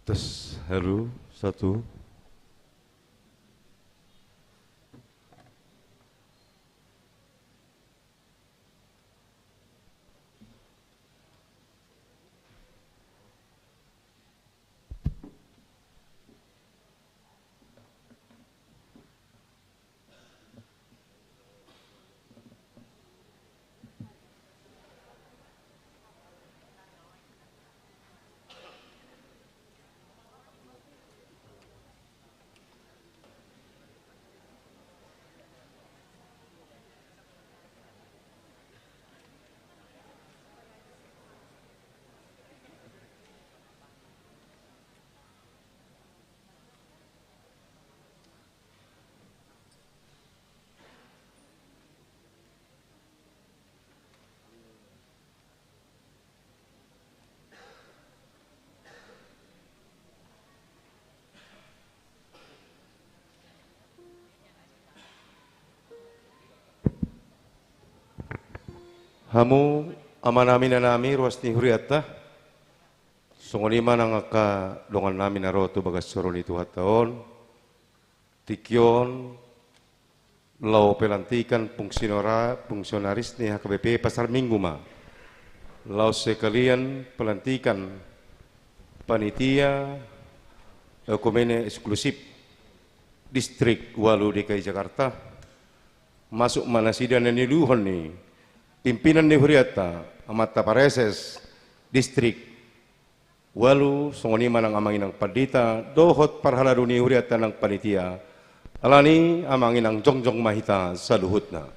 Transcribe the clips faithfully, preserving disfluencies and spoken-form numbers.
Tes, halo, satu. Hamu amanami, inanami, ruas ni hurianta, songon i ma nang angka dongannami na ro tu bagas joro ni Tuhanta on. Tingki on laho pelantikan fungsionara-, fungsionaris ni H K B P Pasar Minggu ma. Laos sekalian pelantikan panitia oekumene eksklusif Distrik Ualu D K I Jakarta. Masuk ma nasida na niuluhon ni pimpinan ni hurianta, amanta pareses Distrik Ualu, songon i ma nang amang inang pandita dohot parhalado ni hurianta nang panitia. Alani, amang inang, jongjong ma hita saluhutna.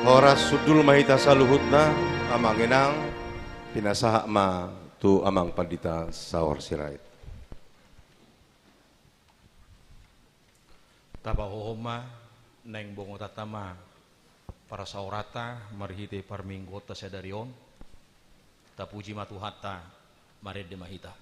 Horas, hundul ma hita saluhutna, amang inang, pinasahat ma tu amang pandita saor Sirait. Tapahohom ma, naeng bongotanta ma parsaoranta marhite parmingguonta sadari on. Tapuji ma Tuhanta, marende ma hita.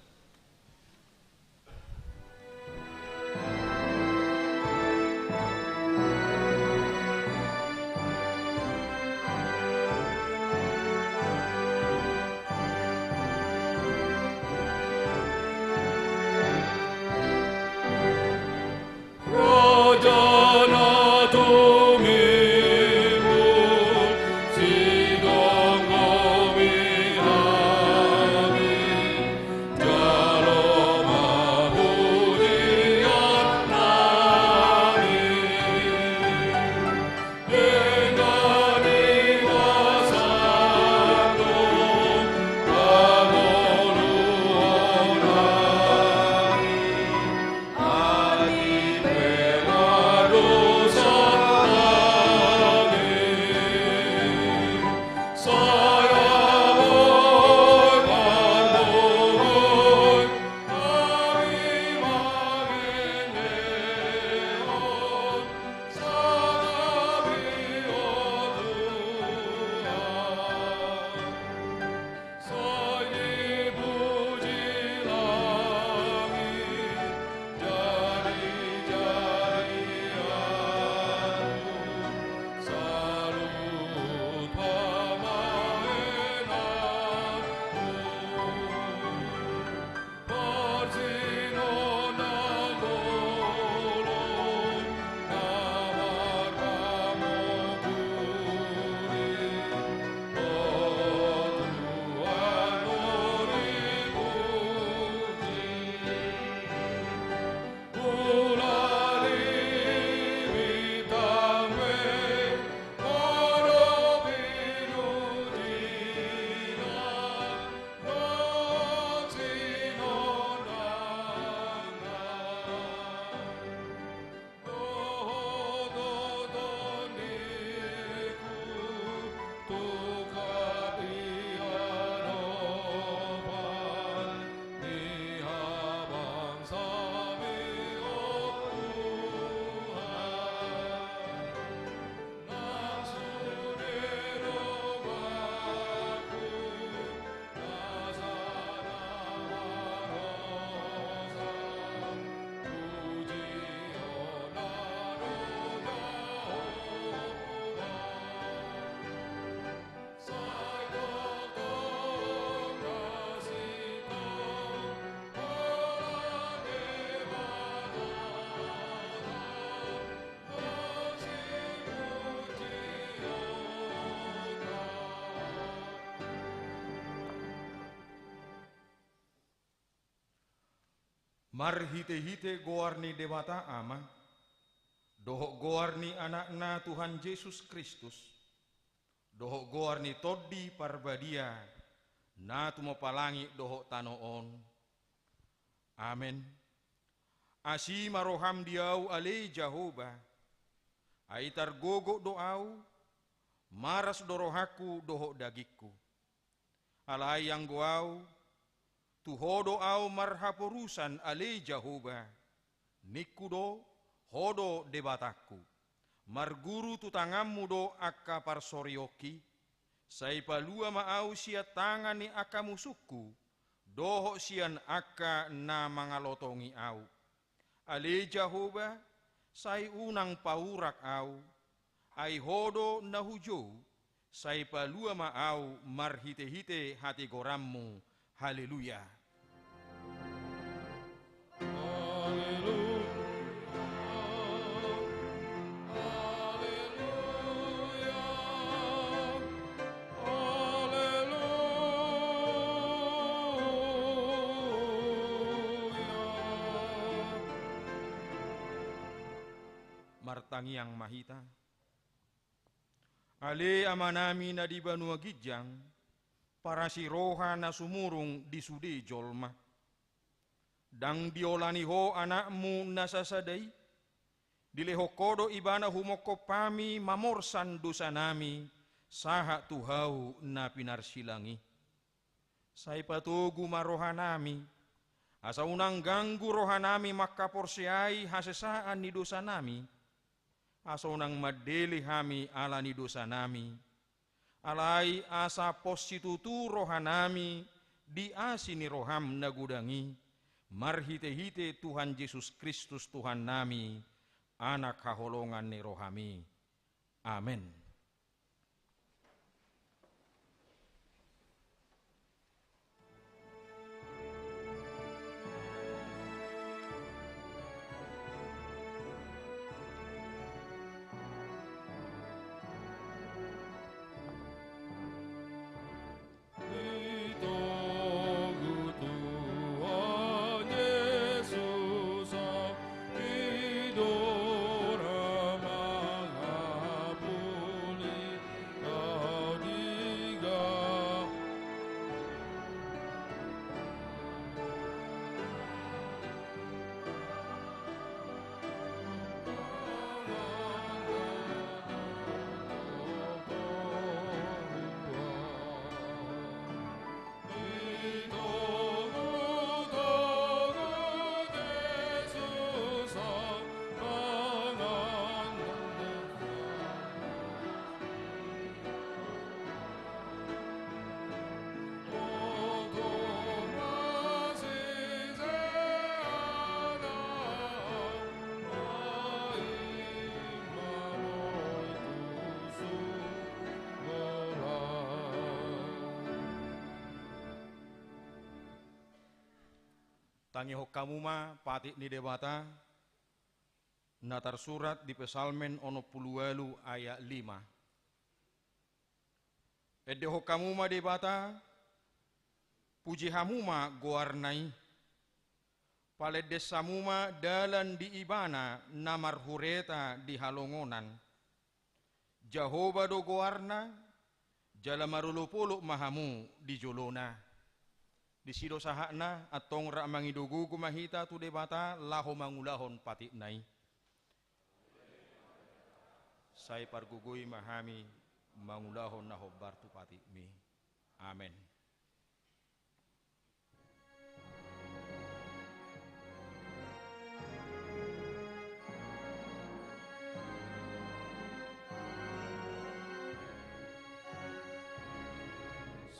Marhite-hite goar ni Debata Ama, dohot goar ni Anakna Tuhan Jesus Kristus, dohot goar ni Tondi Parbadia, na tumompa langit dohot tano on. Amen. Asi ma roham di ahu ale Jahowa, ai targogot do ahu, maras do rohangku dohot dagingku. Alai anggo ahu, tu Ho do ahu marhaporusan ale Jahowa, ningku do, Ho do Debatangku. Marguru tu tanganmu do angka parsorionki, sai palua ma ahu sian tangan ni angka musungku, dohot sian angka na mangalotongi ahu. Ale Jahowa, sai unang paurak ahu, ai Ho do na hujou, sai palua ma ahu marhite-hite hatigoranmu. Haleluya. Haleluya. Haleluya. Haleluya. Martangiang ma hita. Ale Amanami na di banua ginjang, parasi roha na sumurung di sude jolma. Ndang diolani Ho Anakmu na sasada i, dilehon Ho do Ibana humongkop hami mamorsan dosanami, sahat tu hau na pinarsilang i. Sai patogu ma rohanami, asa unang ganggu rohanami mangkaporseai hasesaan ni dosanami, asa unang mandele hami ala ni dosanami, alai asa pos situtu rohanami di asi ni roham na godang i, marhite-hite Tuhan Jesus Kristus Tuhannami, Anak haholongan ni rohami. Amen. Tangihon hamu ma patik ni Debata, na tarsurat di Psalmen onom pulu ualu ayat lima. Endehon hamu ma Debata, puji hamu ma goarna i. Palenden hamu ma dalan di Ibana na marhureta di halongonan. Jahowa do goarna, jala marolopolop ma hamu di jolona. Disi do sahatna, antong rap mangido gogo ma hita tu Debata laho mangulahon patikna i. Sai pargogoi ma hami mangulahon na hombar tu patikmi. Amen.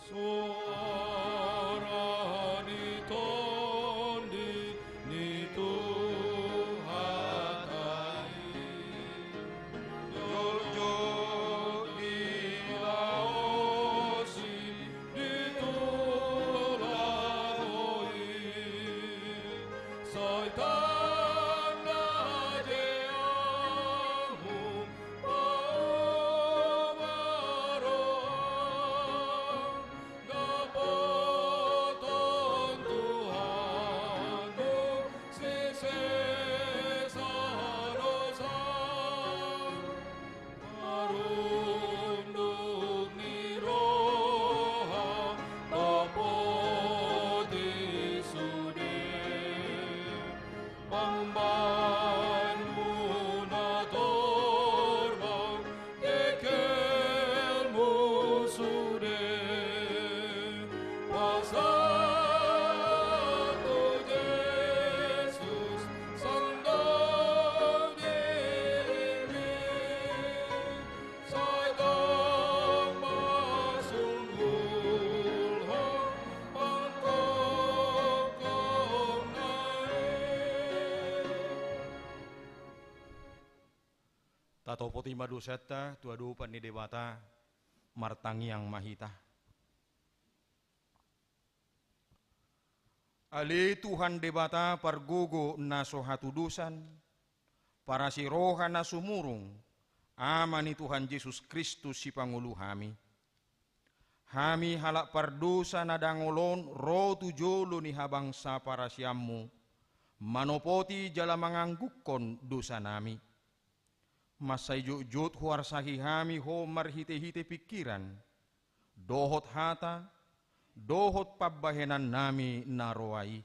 Suara ni Tondi ni Tuhanta i, jotjot dilaosi di tulaho i, sai tanda je ahu paubah roha, dapoton Tuhanku Topoti ma dosanta tu adopan ni Debata, martangiang ma hita. Ale Tuhan Debata pargogo na so hatudosan, parasi roha na sumurung, Ama ni Tuhan Jesus Kristus sipangolu hami. Hami halak pardosa na dangol on ro tu jolo ni habangsa parasianmu, manopoti jala manganggungkon dosanami. Mansai jotjot huarsahi hami ho marhitehite pingkiran, dohot hata, dohot pambahenannami na roa i.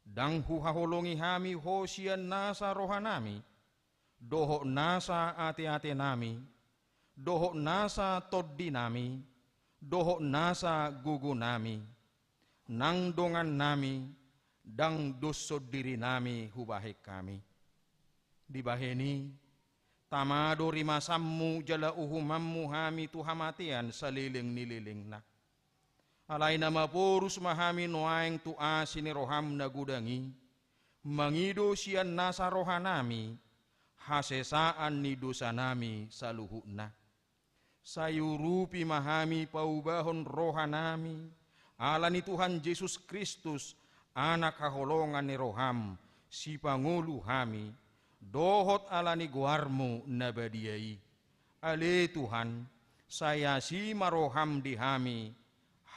Ndang huhaholongi hami ho sian nasa rohanami, dohot nasa ateatenami, dohot nasa tondinami, dohot nasa gogonami, nang dongannami, ndang doshon dirinami hubahen hami. Dibahen i, tama do rimasanmu jala uhumanmu hami tu hamatean saleleng ni lelengna. Alai na maporus ma hami nuaeng tu asi ni roham na godang i, mangido sian nasa rohanami, hasesaan ni dosanami saluhutna. Sai urupi ma hami paubahon rohanami, ala ni Tuhan Jesus Kristus, Anak haholongan ni roham, sipangolu hami, dohot ala ni goarmu na badia i. Ale Tuhan, sai asi ma roham di hami,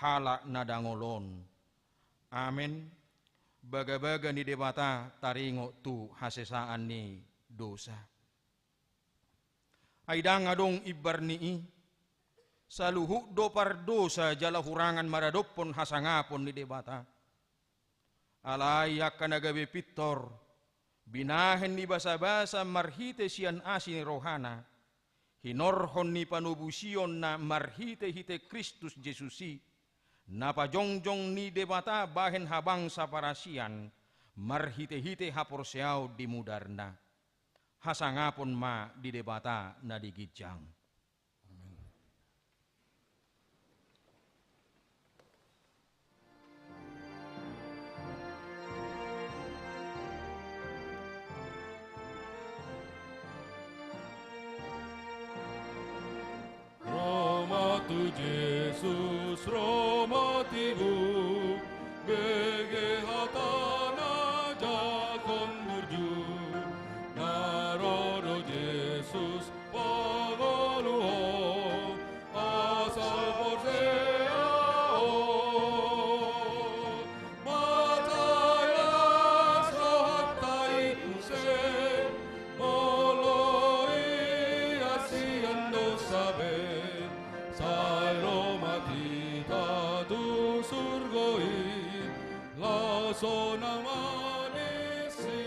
halak na dangol on. Amen. Bagabaga ni Debata taringot tu hasesaan ni dosa. Ai ndang adong imbar ni i, saluhut do pardosa jala hurangan maradophon hasangapon ni Debata. Alai angka na gabe pintor, binahen ni basabasa marhite sian asi ni rohana, hinorhon ni panobusionna marhitehite Kristus Jesus i, na pajongjong ni Debata bahen habangsa parasian, marhitehite haporseaon di mudarna. Hasangapon ma di Debata na di ginjang. Amen. Ro ma tu Jesus, ro ma tibu, bege hatana jangkon burju, na ro do Jesus pangoluhon, asa porsea ho. Mansai las rohanta i muse, molo i asi annon sabe, sai ro ma hita tu surgo i, laos sonang ma disi.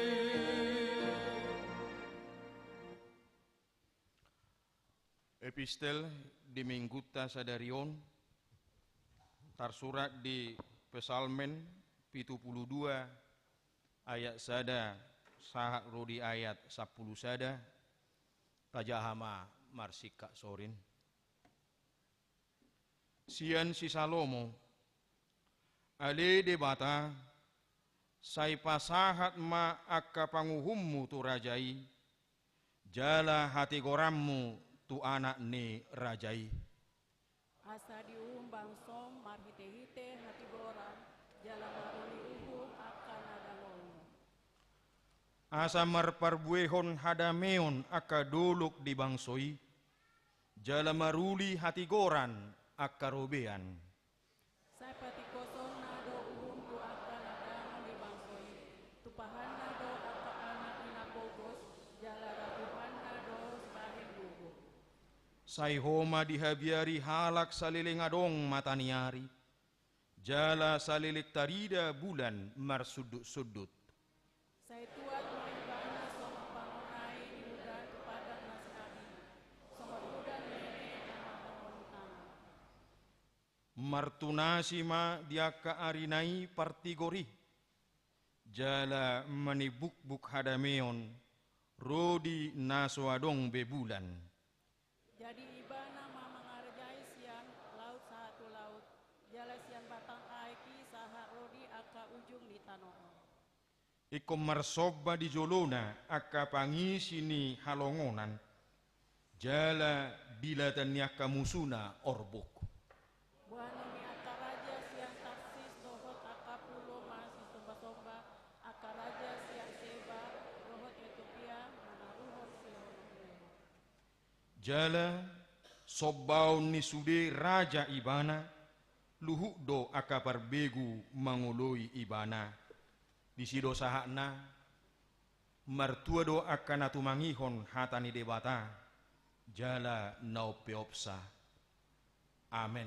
Epistel di Minggunta sadari on tarsurat di Psalmen pitu pulu dua ayat sada sahat ro di ayat sampulu sada. Tajaha ma marsingkat sorin. Sian si Salomo. Ale Debata, sai pasahat ma angka panguhummu tu raja i, jala hatigoranmu tu anak ni raja i. Asa diuhum bangsom marhitehite hatigoran, jala maruli uhum angka na dangolmu. Asa marparbuehon hadameon angka dolok di bangso i, jala maruli hatigoran angka robean. Sai patingkoshonna do uhum tu angka na dangol di bangso i, tumpahanna do angka anak ni na pogos, jala ratuhanna do sibahen gogo. Sai ho ma dihabiari halak saleleng adong mata ni ari, jala saleleng tarida bulan marsundutsundut. Sai tuat ma ibana songon pangonai ni udan tu padang na sinabi, songon udan meme na marhongon tano. Martunasi ma di angka arina i partigor i, jala manimbukbuk hadameon ro di na so adong be bulan. Jadi ibana ma mangarajai sian laut sahat tu laut, jala sian batang aek i sahat ro di angka ujung ni tano on. Ingkon marsomba di jolona angka pangisi ni halongonan, Jala dilata ni angka musuna orbuk. Boanon ni angka raja sian Tarsis dohot angka pulo masisombasomba, angka raja sian Seba dohot Etiopia manaruhon sihohot ni roha. Jala sombaon ni sude raja ibana, luhut do angka parbegu mangoloi ibana. Disi do sahatna, martua do angka na tumangihon hata ni Debata, jala na umpeopsa. Amen.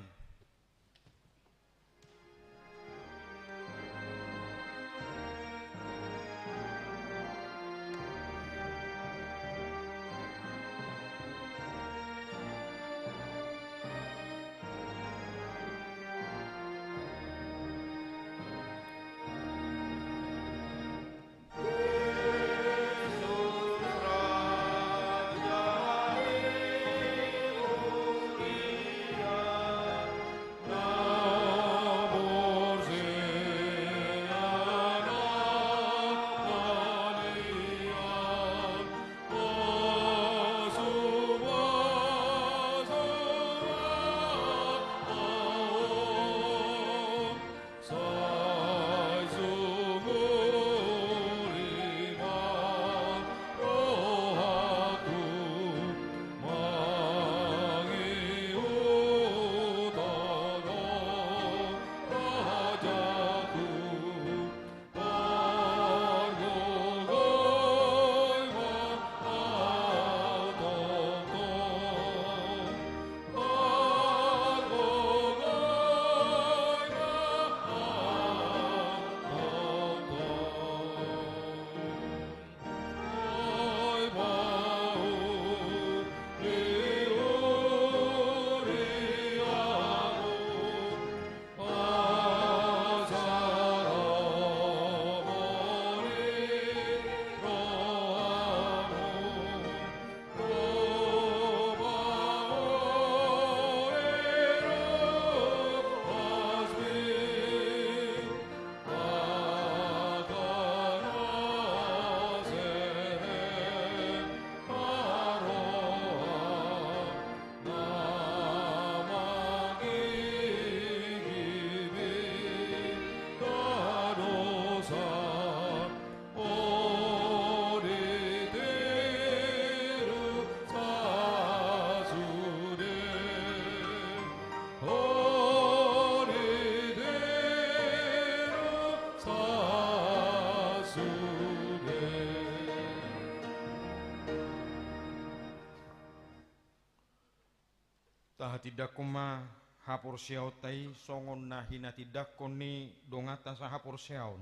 Tahatindangkon ma haporseaonta i songon na hinatindangkon ni donganta sahaporseaon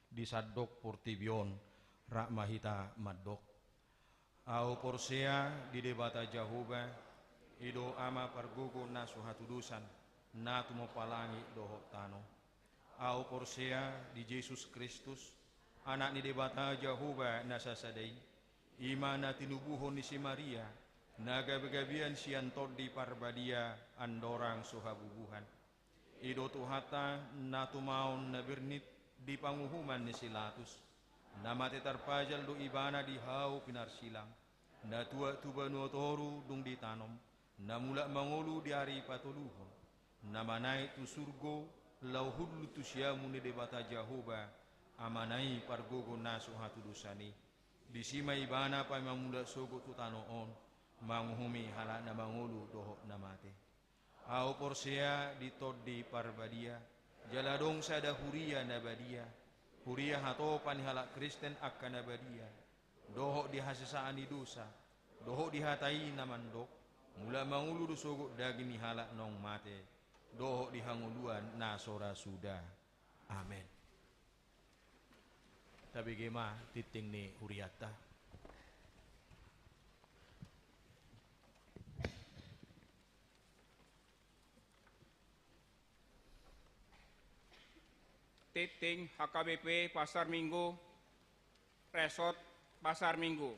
di sandok portibi on, rap ma hita mandok. Ahu porsea di Debata Jahowa, i do Ama pargogo na so hatudosan, na tumompa langit dohot tano. Ahu porsea di Jesus Kristus, Anak ni Debata Jahowa na sasada i, i ma na tinubuhon ni si Maria, na gabegabean sian Tondi Parbadia andorang so habubuhan. I do Tuhanta na tumaon na bernit di panguhuman ni si Latus, na mate tarpajal do Ibana di hau pinarsilang, na tuat tu banua toru dung ditanom, na mulak mangolu di ari patoluhon, na manaek tu surgo, laho hundul tu siamun ni Debata Jahowa, Amana i pargogo na so hatudosan i. Disi ma Ibana paima mulak sogot tu tano on, manguhumi halak na mangolu dohot na mate. Ahu porsea di Tondi Parbadia, jala adong sada huria na badia, huria hatopan ni halak Kristen angka na badia, dohot di hasesaan ni dosa, dohot di hata i na mandok, mulak mangolu do sogot daging ni halak naung mate, dohot di hangoluan na so ra suda. Amen. Tabege ma tingting ni hurianta. Tingting H K B P Pasar Minggu, Resort Pasar Minggu.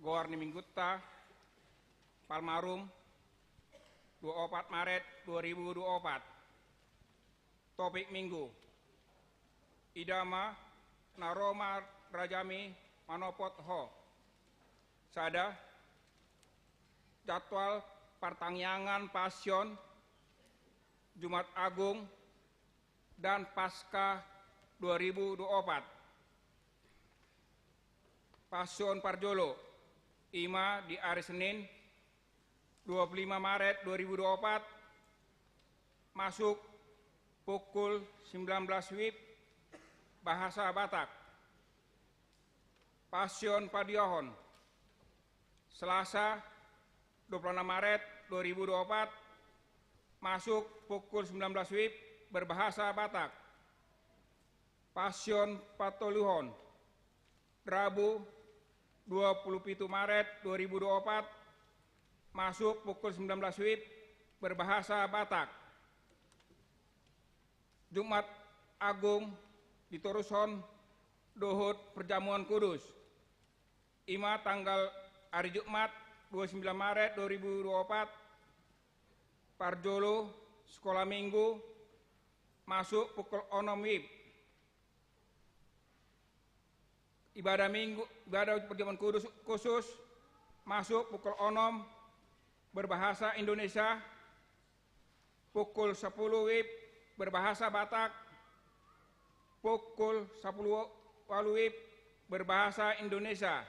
Goar ni minggunta, Palmarum, dua opat Maret dua ribu dua opat. Topik Minggu: Ida ma na ro ma Rajami manopot Ho. Sada, Jadwal partangiangan Pasion, Jumat Agung, dan Paskah dua ribu dua puluh empat. Pasion parjolo, ima di ari Senin, dua puluh lima Maret dua ribu dua puluh empat, masuk pukul sembilan belas wib, bahasa Batak. Pasion paduahon, Selasa, dua puluh enam Maret dua ribu dua puluh empat, masuk pukul sembilan belas wib, berbahasa Batak. Pasion patoluhon, Rabu, dua puluh pitu Maret dua ribu dua puluh empat, masuk pukul sembilan belas wib, berbahasa Batak. Jumat Agung ditorushon dohot perjamuan kudus. Ima tanggal ari Jumat, dua puluh sembilan Maret dua ribu dua puluh empat, parjolo sekolah minggu, masuk pukul onom wib. Ibadah minggu, ibadah perjamuan kudus khusus, masuk pukul onom, berbahasa Indonesia, pukul sepuluh wib, berbahasa Batak, pukul sepuluh walu wib, berbahasa Indonesia.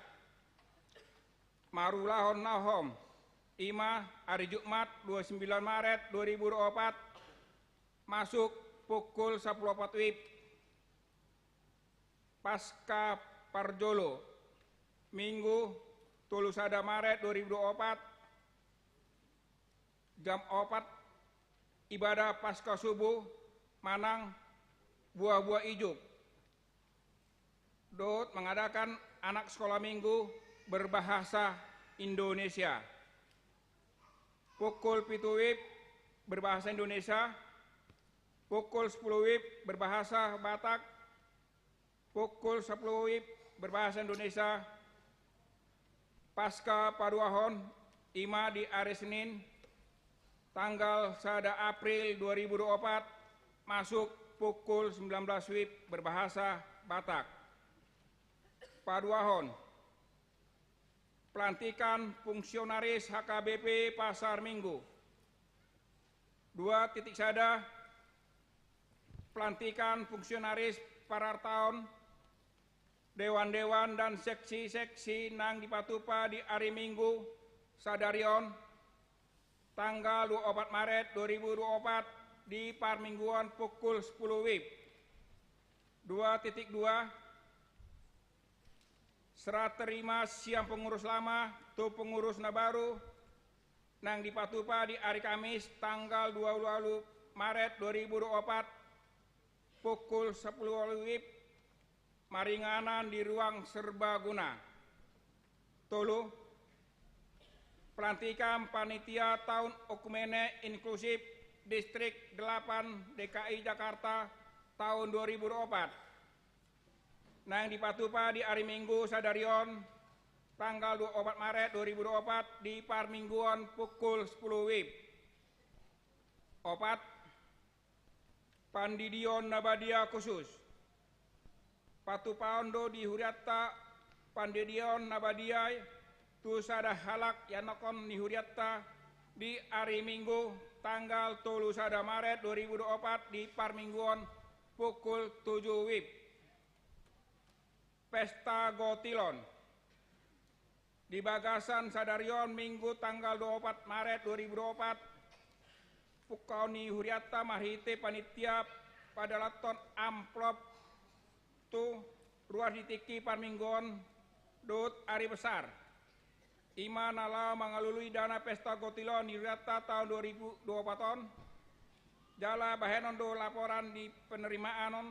Marulaon na hohom, ima ari Jumat, dua puluh sembilan Maret dua ribu dua puluh empat, masuk pukul sepuluh opat wib. Paskah parjolo, Minggu, tolu sada Maret dua ribu dua puluh empat, jam opat, ibadah Paskah subuh manang buah-buah ijuk, dohot mengadakan anak sekolah minggu berbahasa Indonesia. Pukul pitu wib, berbahasa Indonesia. Pukul sepuluh wib, berbahasa Batak. Pukul sepuluh wib, berbahasa Indonesia. Paskah paduahon, ima di ari Senin, tanggal sada April dua ribu dua puluh empat, masuk pukul sembilan belas wib, berbahasa Batak. Paduahon, pelantikan fungsionaris H K B P Pasar Minggu. Dua titik sada, pelantikan fungsionaris parartaon, dewan-dewan dan seksi-seksi nang dipatupa di ari Minggu sadari on, tanggal dua puluh opat Maret dua ribu dua puluh empat, di parmingguon pukul sepuluh wib. Dua titik dua, serah terima sian pengurus lama tu pengurus na baru nang dipatupa di ari Kamis tanggal dua puluh walu Maret dua ribu dua puluh empat, pukul sepuluh walu wib, maringanan di ruang serbaguna. Tolu, pelantikan panitia taon okumene inklusif Distrik delapan D K I Jakarta taon dua ribu dua puluh empat, nang dipatupa di ari Minggu sadari on, tanggal dua puluh opat Maret dua ribu dua puluh empat, di parmingguon pukul sepuluh wib. Opat, pandidion na badia khusus. Patupaon do di hurianta pandidion na badia i tu sada halak ianakhon ni hurianta di ari Minggu tanggal tolu sada Maret dua ribu dua puluh empat, di parmingguon pukul tujuh wib. Pesta Gotilon. Di bagasan sadari on, Minggu tanggal dua puluh opat Maret dua ribu dua puluh empat, pungkaon ni hurianta marhite panitia padalathon amplop tu ruas di tingki parmingguon dohot ari besar. Ima na laho mangalului dana Pesta Gotilon ni hurianta taon dua ribu dua puluh empat on, jala bahenon do laporan di penerimaan on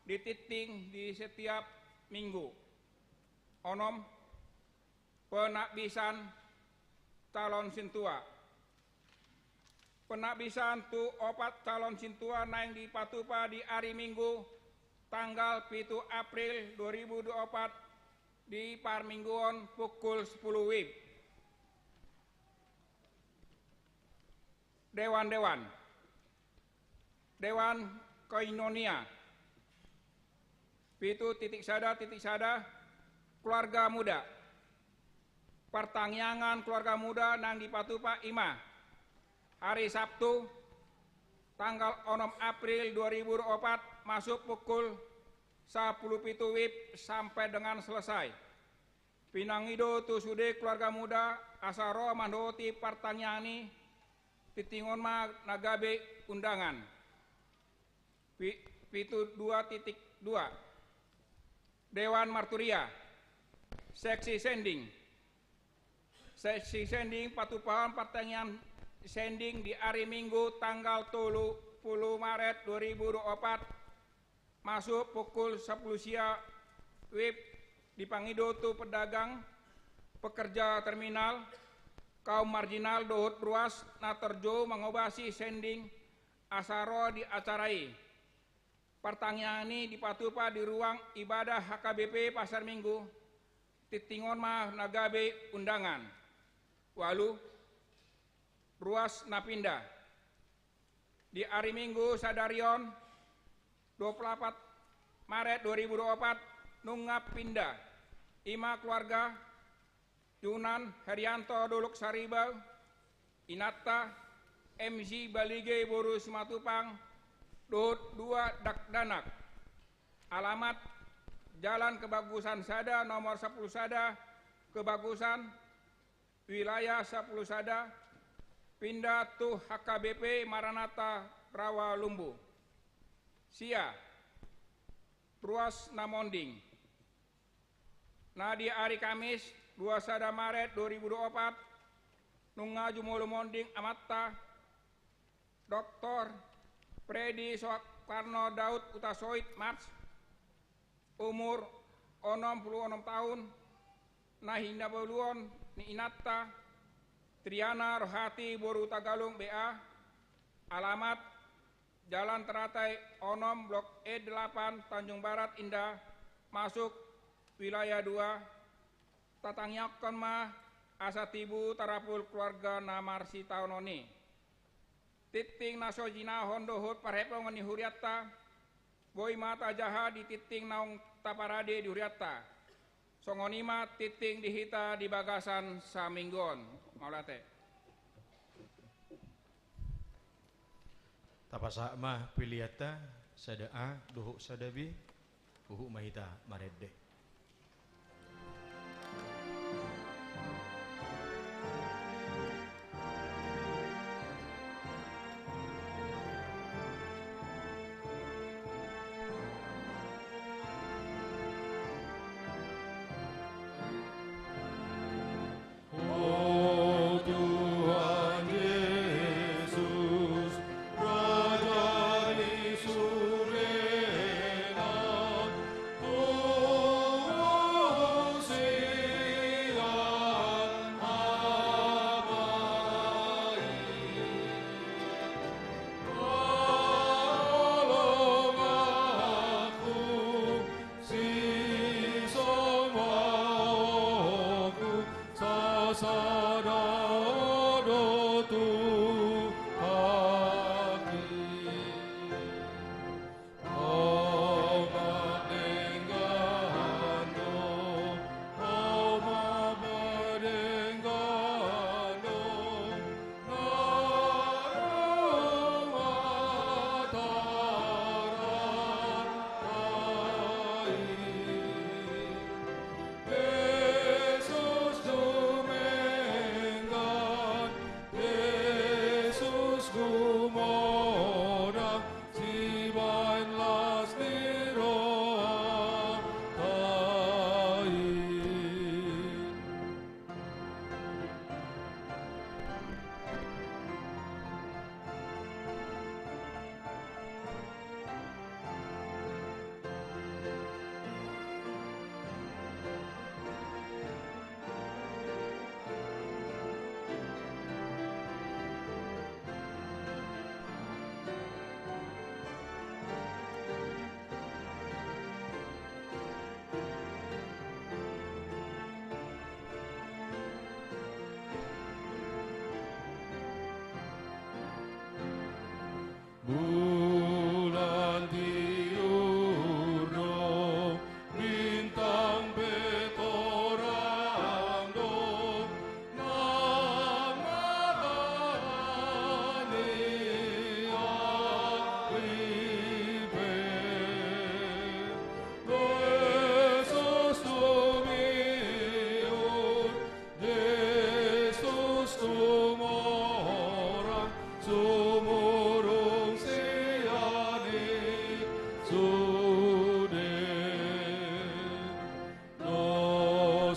di tingting di setiap minggu. Onom, penakbisan calon sintua. Penakbisan tu opat calon sintua naeng dipatupa di ari Minggu tanggal pitu April dua ribu dua puluh empat, di parmingguon pukul sepuluh wib. Dewan-dewan. Dewan Koinonia. Pitu titik sada titik sada, keluarga muda. Partangiangan keluarga muda nang dipatupa i ma: hari Sabtu, tanggal onom April dua ribu dua puluh empat, masuk pukul sapuluh pitu wib sampai dengan selesai. Pinangido tu sude keluarga muda asa ro mandohoti partangiangan i, tingtingon ma na gabe undangan. Pi-, pitu dua titik dua. Dewan Marturia. Seksi sending. Seksi sending patupahon partangiangan sending di ari Minggu tanggal tolu pulu Maret dua ribu dua puluh empat, masuk pukul sapuluh sia wib, dipangido tu pedagang, pekerja terminal, kaum marginal dohot ruas na tarjou mangobasi sending asa ro di acara i. Partangiangan i dipatupa di ruang ibadah H K B P Pasar Minggu, tingtingon ma na gabe undangan. Ualu, ruas na pinda. Di ari Minggu sadari on, dua pulu opat Maret dua ribu dua puluh opat, nunga pinda. I ma keluarga Junan Herianto Dolok Sariba, inanta M C Balige boru Simatupang, dohot dua dakdanak. Alamat: Jalan Kebagusan sada, nomor sapuluh sada, Kebagusan, wilayah sapuluh sada, pinda tu H K B P Maranatha Rawalumbu. Sia, ruas na monding. Na di ari Kamis, dua sada Maret dua ribu dua puluh opat, nunga jumolo monding amanta, Doktor Freddy Soekarno Daud Hutasoit, Mars, umur onom pulu onom taon, na hinabaluon ni inanta Triana Rohati boru Hutagalung B A, alamat Jalan Teratai onom, Blok E delapan, Tanjung Barat Indah, masuk wilayah dua. Tatangiangkon ma asa tibu tarapul keluarga na marsitaonon i. Tingting na so jinahon dohot parhepongon ni hurianta, boi ma tajaha di tingting naung taparade di hurianta. Songon i ma tingting di hita di bagasan saminggu on. Mauliate. Tapasahat ma peleanta, sada A dohot sada B, huhut ma hita marende. O Tuhan Jesus, Raja di surena, o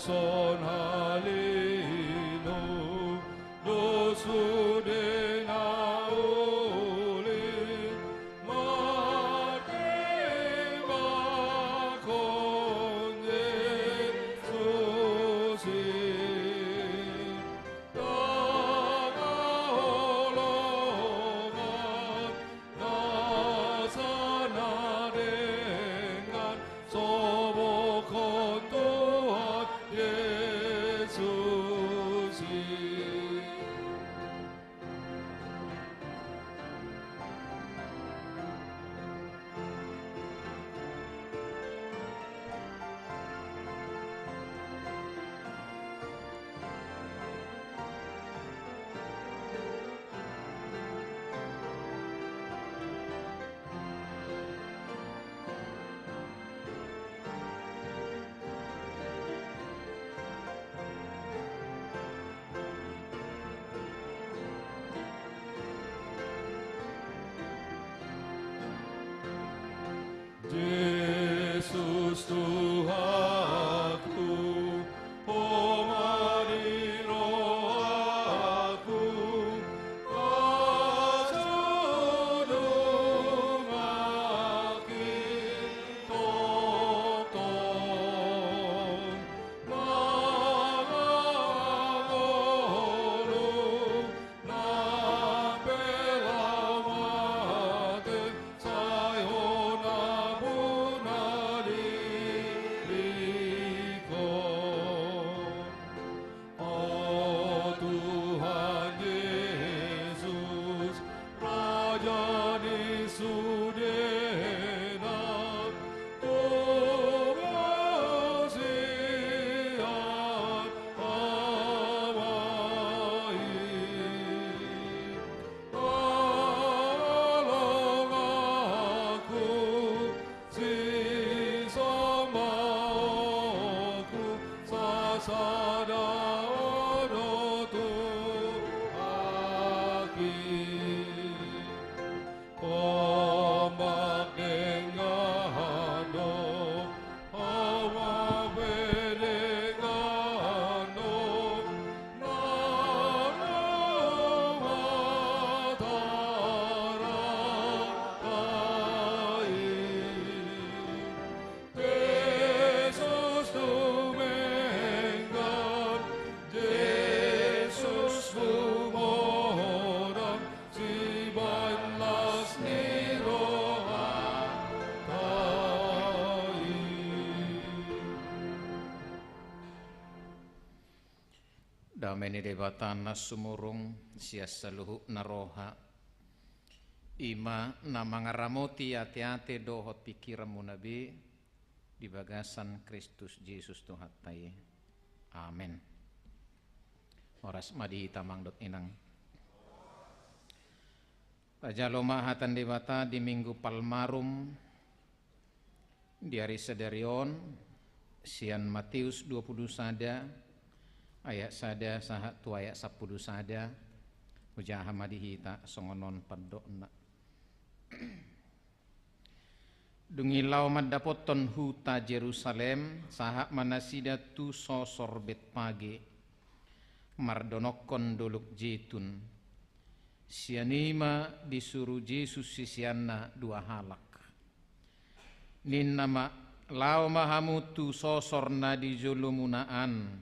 Son halino do sude na uli martimbangkon Jesus i. Dang haholongan nasa na denggan sobokhon Tuhan Jesus i. Jesus Tuhanku, Ho ma di rohangku, asa dung ahu tongtong mangangolu, nang pe laho mate sai Ho na pungu diringkon. O Tuhan Jesus, Raja ni sude na tumangihon sian Ama i. Holong ahu, sisombaonku, sasada Ho do tu ahu i. Ombak denggan do, awan pe denggan do, na ro ma tarata i. Jesus dumenggan, Jesus humodang, sibahen las ni rohanta i. Dame ni Debata na sumurung sian saluhutna roha, i ma na mangaramoti ateate dohot pingkiranmuna be, di bagasan Kristus Jesus Tuhanta i. Amen. Horas ma di hita amang dohot inang. Tajalo ma hata ni Debata di Minggu Palmarum di ari sadari on, sian Mateus dua pulu sada ayat sada sahat tu ayat sampulu sada. Hujaha ma di hita songon on pandokna. Dung i laho mandapothon huta Jerusalem, sahat ma nasida tu sosor Betpage, mardonokkon Dolok Jetun. Sian i ma disuru Jesus siseanna dua halak. Ninna ma: Laho ma hamu tu sosor na di jolomuna an.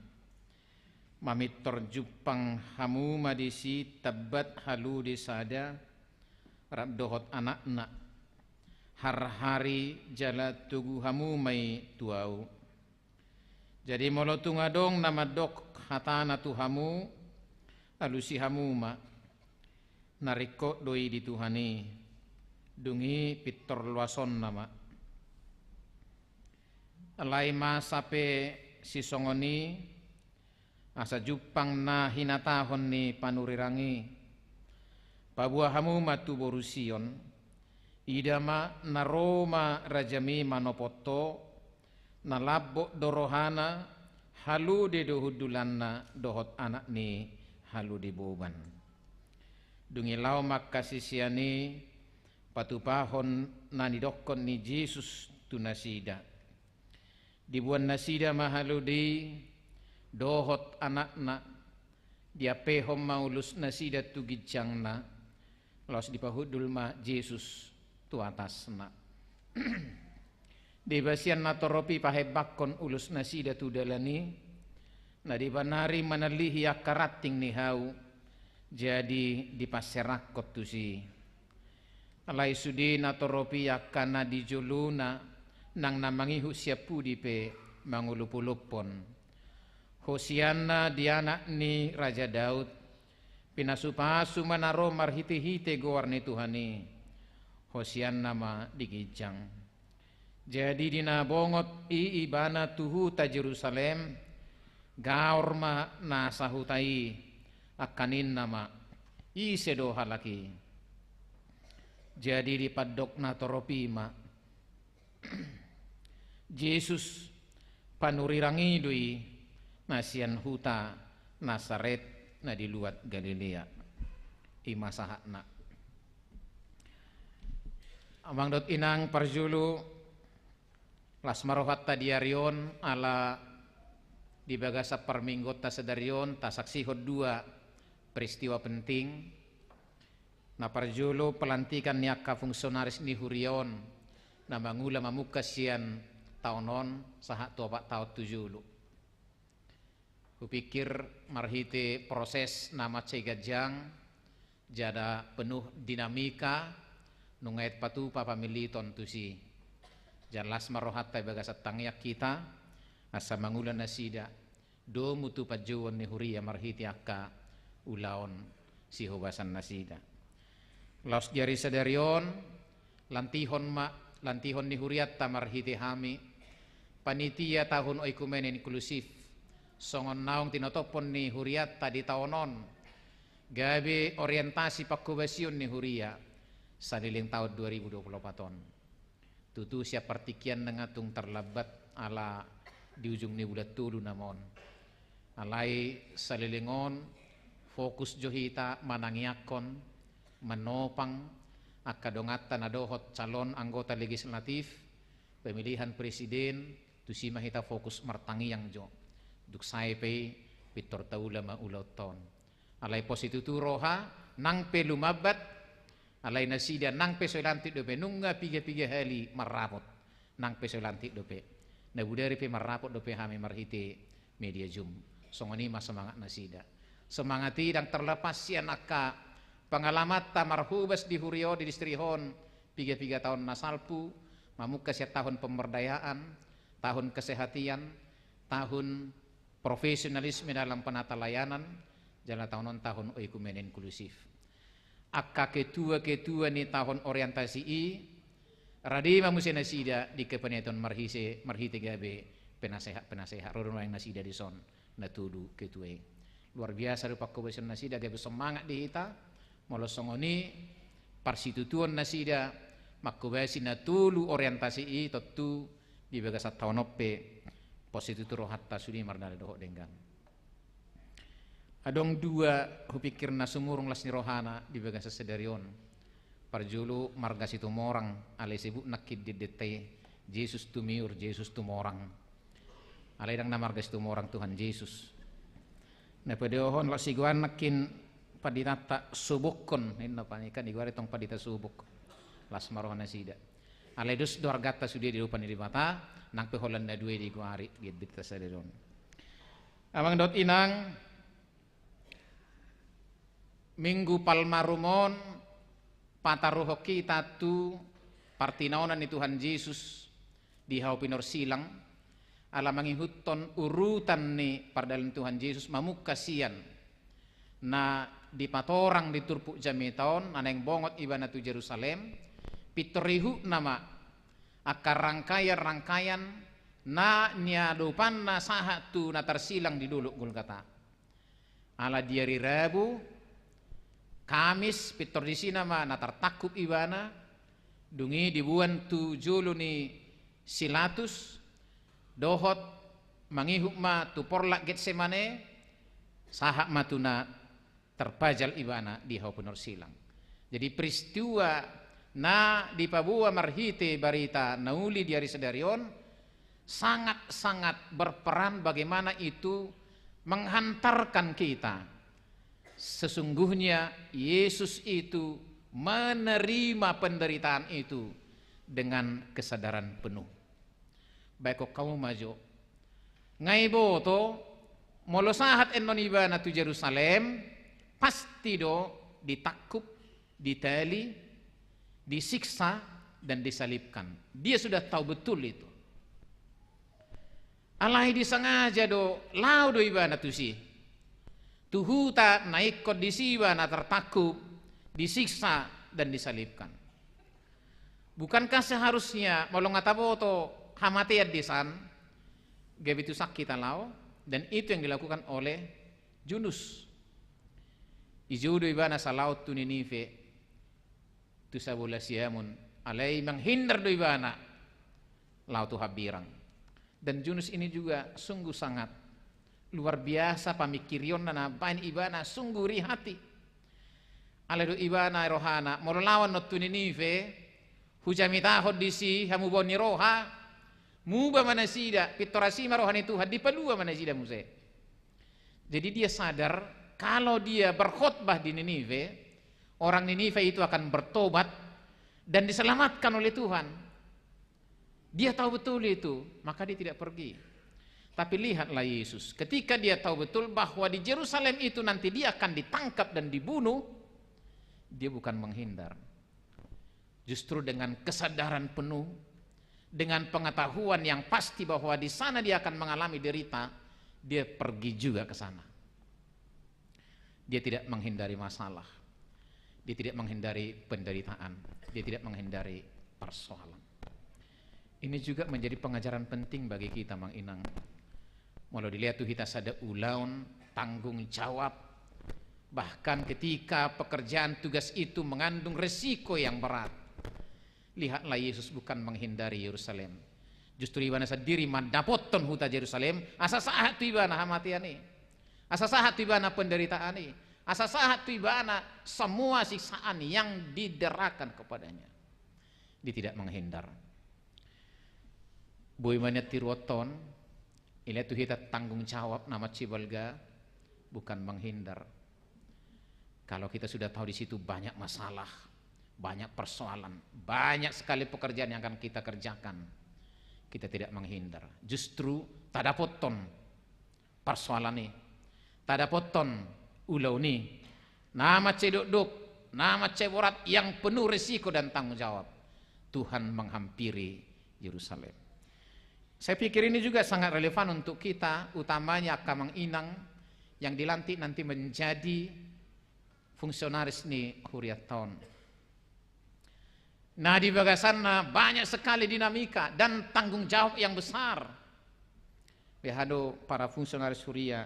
Mamintor jumpang hamu ma disi tambat halode sada, rap dohot anakna. Harhari jala togu hamu ma i tu ahu. Jadi molo tung adong na mandok hatana tu hamu, alusi hamu ma. Na ringkot do i di Tuhan i, dung i pintor loasonna ma. Alai masa pe sisongon i, asa jumpang na hinatahon ni panurirang i: Paboa hamu ma tu boru Sion, ida ma na ro ma rajami manopot ho, na lambok do rohana, halode do hundulanna dohot anak ni halode boban. Dung i laho ma angka sisean i patupahon na nidokkon ni Jesus tu nasida. Diboan nasida ma halode i, dohot anakna, diampehon ma ulos nasida tu ginjangna, laos dipahundul ma Jesus tu atasna. Deba sian natorop i pahembanghon ulos nasida tu dalan i, na deba nari manalihi angka ranting ni hau, jadi dipanserakkon tusi. Alai sude natorop i angka na di jolona nang na mangihut sian pudi pe mangolopolophon: Hosianna di anak ni Raja Daud, pinasupasu ma na ro marhitehite goar ni Tuhan i, hosianna ma di ginjang. Jadi di na bongot i ibana tu huta Jerusalem, gaor ma na sahuta i, angka ninna ma: Ise do halak i? Jadi dipandok natorop i ma: Jesus, panurirang i do i, na sian huta Nasaret na di luat Galilea. I ma sahatna. Amang dohot inang parjolo, las ma rohanta di ari on, ala di bagasan parmingguonta sadari on tasaksihon dua peristiwa penting. Na parjolo, pelantikan ni angka fungsionaris ni huria on na mangula mamungka sian taon on sahat tu opat taon tu jolo. Hupikir marhite proses na mansai ganjang, jala penuh dinamika, nunga et patupa pamiliton tusi. Jala las ma rohanta di bagasan tangiang hita, asa mangula nasida domu tu panjouon ni huria marhite angka ulaon sihobasan nasida. Laos di ari sadari on, lantihon ma, lantihon ni hurianta marhite hami, panitia tahun oikumene inklusif, songon naung tinotophon ni hurianta di taon on, gabe orientasi panghobasion ni huria saleleng taon dua ribu dua puluh opat on. Tutu sian partingkian nunga tung tarlambat ala di ujung ni bulan tolu nama on. Alai saleleng on fokus jo hita manangiangkon, manopang angka donganta na dohot calon anggota legislatif, pemilihan presiden, tusi ma hita fokus martangiang jo. Dung sae pe i pintor taula ma ulaonta on. Alai pos situtu roha, nang pe lumambat, alai nasida nang pe so ilantik dope, nunga piga-piga hali marrapot, nang pe so ilantik dope. Na bodari pe marrapot dope hami marhite media Zoom. Songon i ma semangat nasida. Semangat i ndang terlepas sian angka pengalamanta marhobas di huria on, di distrik on, piga-piga taon na salpu, mamungka sian tahun pemberdayaan, tahun kesehatan, tahun profesionalisme dalam penata layanan, jala taon on tahun oikumene inklusif. Angka ketua-ketua ni tahun orientasi i, rade ma muse nasida di kepanitia on marhise, marhite gabe penasehat-penasehat, ro do nuaeng nasida dison na tolu ketua i. Luar biasa do panghobasion nasida, gabe semangat di hita, molo songon i parsitutuon nasida manghobasi na tolu orientasi i, tontu di bagasan taon on pe pos situtu rohanta sude mardalani dohot denggan. Adong dua hupikir na sumurung las ni rohana di bagasan sadari on. Parjolo marga Situmorang, alai disebut nangkin di ende i, Jesus Tumiur, Jesus Tumorang. Alai ndang na marga Situmorang Tuhan Jesus. Na padohon las sigoan nangkin panditanta Sobokkon, ninna panika digoari tong pandita Sobok. Las ma roha nasida. Alai dos do arganta sude di adopan ni Debata, nang pe holan na dua i digoari di ende ta sadari on. Amang dohot inang, Minggu Palmarum on pataruhon hita tu partinaonan ni Tuhan Jesus di hau pinorsilang, ala mangihuthon urutan ni pardalanan ni Tuhan Jesus mamungka sian na dipatorang di turpuk jamita on, na naeng bongot ibana tu Jerusalem, pintor ihutna ma angka rangkaian-rangkaian na niadopanna sahat tu na tarsilang di Dolok Golgata. Ala di ari Rabu, Kamis, pintor disi nama na tartangkup ibana, dung i diboan tu jolo ni si Pilatus, dohot mangihut ma tu porlak Getsemane, sahat ma tu na tarpajal ibana di hau pinorsilang. Jadi peristiwa na dipaboa marhite barita na uli di ari sadari on, sangat-sangat berperan bagaimana itu menghantarkan kita, sesungguhnya Yesus itu menerima penderitaan itu dengan kesadaran penuh. Baik, kau maju. Nga iboto, molo sahat annon ibana tu Jerusalem, pasti do ditangkup, ditali, disiksa, dan disalibkan. Dia sudah tahu betul itu. Alai disengaja do, laho do ibana tusi. Tu huta na ingkon disi ibana tertangkup, disiksa, dan disalibkan. Bukankah seharusnya, molo nga taboto hamatean di san, gabe tu san hita laho, dan itu yang dilakukan oleh Junus. Dijou do ibana asa laho tu Ninive, tu sabola siamun, alai menghindar do ibana laho tu hambirang. Dan Junus ini juga sungguh sangat luar biasa pamingkirionna na baen ibana, sungguh iri hati. Alai didok ibana rohana, molo laho annon tu Ninive, hujamitahon disi hamubaon ni roha, muba ma nasida, pintor asi ma roha ni Tuhan, dipalua ma nasida muse. Jadi dia sadar, kalau dia berkhotbah di Ninive, orang Ninive itu akan bertobat dan diselamatkan oleh Tuhan. Dia tahu betul itu, maka dia tidak pergi. Tapi lihatlah Yesus, ketika dia tahu betul bahwa di Jerusalem itu nanti dia akan ditangkap dan dibunuh, dia bukan menghindar. Justru dengan kesadaran penuh, dengan pengetahuan yang pasti bahwa di sana dia akan mengalami derita, dia pergi juga ke sana. Dia tidak menghindari masalah. Dia tidak menghindari penderitaan. Dia tidak menghindari persoalan. Ini juga menjadi pengajaran penting bagi kita, Amang Inang. Molo dilehon tu hita sada ulaon, tanggung jawab, bahkan ketika pekerjaan tugas itu mengandung resiko yang berat, lihatlah, Yesus bukan menghindari Yerusalem. Justru ibana sandiri mandapothon huta Jerusalem, asa sahat tu ibana hamatean i. Asa sahat tu ibana penderitaan i. Asa sahat tu ibana semua siksaan yang diderakan kepadanya. Dia tidak menghindar. Boi ma nian tiruonhon, dilehon tu hita tanggung jawab na mansai balga, bukan menghindar. Kalau kita sudah tahu di situ banyak masalah, banyak persoalan, banyak sekali pekerjaan yang akan kita kerjakan, kita tidak menghindar. Justru tadapothon persoalan i, tadapothon ulaon i, na mansai dokdok, na mansai borat, yang penuh risiko dan tanggung jawab. Tuhan menghampiri Yerusalem. Saya pikir ini juga sangat relevan untuk kita, utamanya angka Amang Inang yang dilantik nanti menjadi fungsionaris ni hurianta on. Nah, di bagasanna banyak sekali dinamika dan tanggung jawab yang besar. Beha do para fungsionaris huria,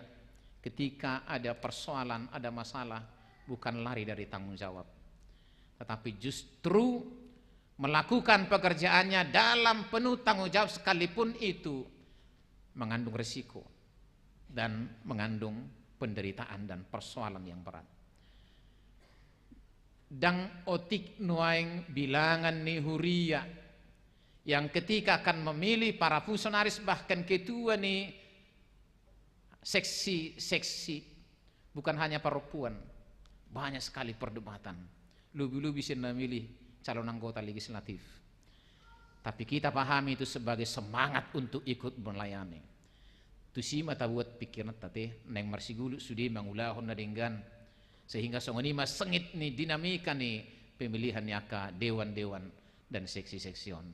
ketika ada persoalan, ada masalah, bukan lari dari tanggung jawab, tetapi justru melakukan pekerjaannya dalam penuh tanggung jawab, sekalipun itu mengandung risiko dan mengandung penderitaan dan persoalan yang berat. Ndang otik nuaeng bilangan ni huria yang ketika akan memilih para fungsionaris, bahkan ketua ni seksi-seksi, bukan hanya parompuan, banyak sekali perdebatan. Lobi-lobi sian na milih calon anggota legislatif. Tapi kita pahami itu sebagai semangat untuk ikut melayani. Tusi ma tabuat pingkiranta, ate, naeng marsigulu sude mangulahon na denggan, sehingga songon i ma sengit ni dinamika ni pemilihan ni angka dewan-dewan dan seksi-seksi on.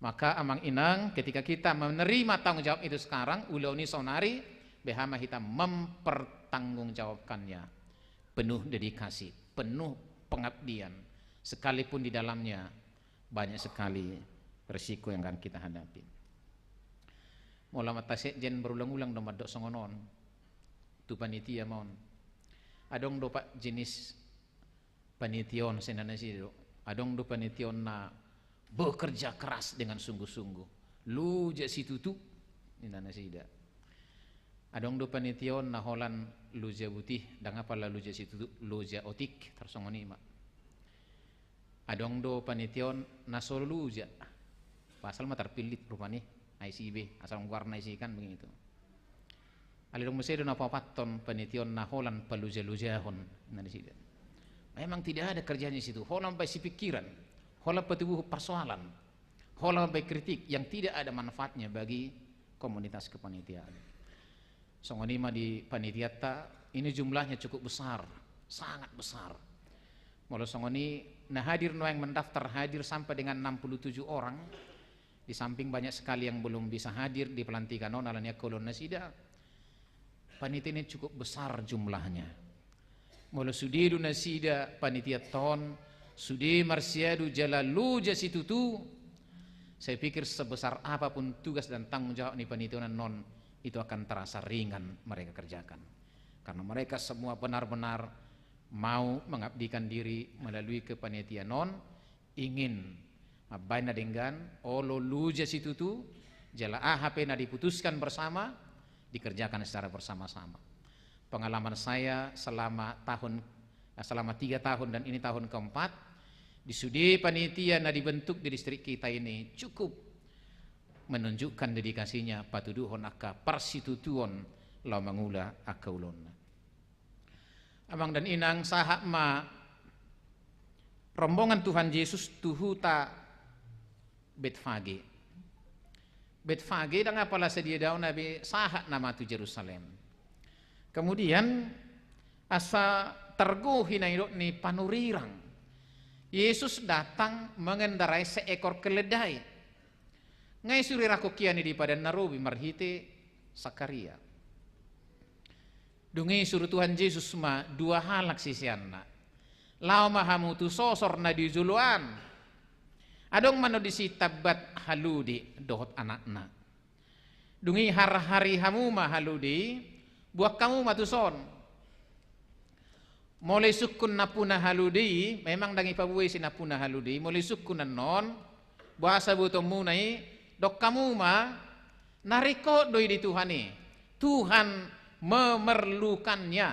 Maka Amang Inang, ketika kita menerima tanggung jawab itu sekarang, ulaon i saonari, beha ma hita mempertanggungjawabkannya. Penuh dedikasi, penuh pengabdian, sekalipun di dalamnya banyak sekali risiko yang akan kita hadapi. Molo amanta sekjen berulang-ulang do mandok songon on tu panitia ma on. Adong do, Pak, jenis panitia on, sai ninna nasida do. Adong do panitia on na bekerja keras dengan sungguh-sungguh. Loja situtu, ninna nasida. Adong do panitia on na holan loja butih, ndang apala loja situtu, loja otik, tarsongon i ma. Adong do panitia on na so loja, asal ma tarpillit rupani, ai si be, asal goarna isi kan, begitu. Alai adong muse do na paopathon panitiaon na holan palujalujahon na nasida. Memang tidak ada kerjanya di situ. Holan baen sipingkiran, holan patubuhon parsoalan, holan baen kritik yang tidak ada manfaatnya bagi komunitas kepanitiaan. Songon i ma di panitianta, ini jumlahnya cukup besar, sangat besar. Molo songon i, na hadir nuaeng mendaftar hadir sampai dengan enam puluh tujuh orang, di samping banyak sekali yang belum bisa hadir di pelantikan on ala ni angka ulaon nasida. Panitia ini cukup besar jumlahnya. Molo sude do nasida panitianta on, sude marsiadu jala loja situtu, saya pikir sebesar apapun tugas dan tanggung jawab ni panitiaon on, itu akan terasa ringan mereka kerjakan. Karena mereka semua benar-benar mau mengabdikan diri melalui kepanitiaan on, ingin mambaen na denggan, olo loja situtu, jala aha pe na diputuskan bersama, dikerjakan secara bersama-sama. Pengalaman saya selama tahun, eh, selama tiga tahun dan ini tahun keempat, di sude panitia na dibentuk di distrik kita ini cukup menunjukkan dedikasinya patuduhon angka parsitutuon laho mangula angka ulaonna. Amang dan inang, sahat ma rombongan Tuhan Jesus tu huta Betfage. Betfage ndang apala sadia dao na be sahat nama tu Jerusalem. Kemudian asa targohi na nidok ni panurirang, Yesus datang mengendarai seekor keledai. Nga isuru i rangkon hian i di padan na robi marhite Sakaria. Dung i isuru Tuhan Jesus ma dua halak siseanna. Laho ma hamu tu sosor na di joloan. Adong ma non disi tambat halode dohot anakna. Dung i harhari hamu ma halode i, boan hamu ma tuson. Molo isungkun nampuna halode i, memang ndang ipaboa ise nampuna halode i, molo isungkun annon, boasa botomuna i, dok hamu ma, na ringkot do i di Tuhan i. Tuhan memerlukannya.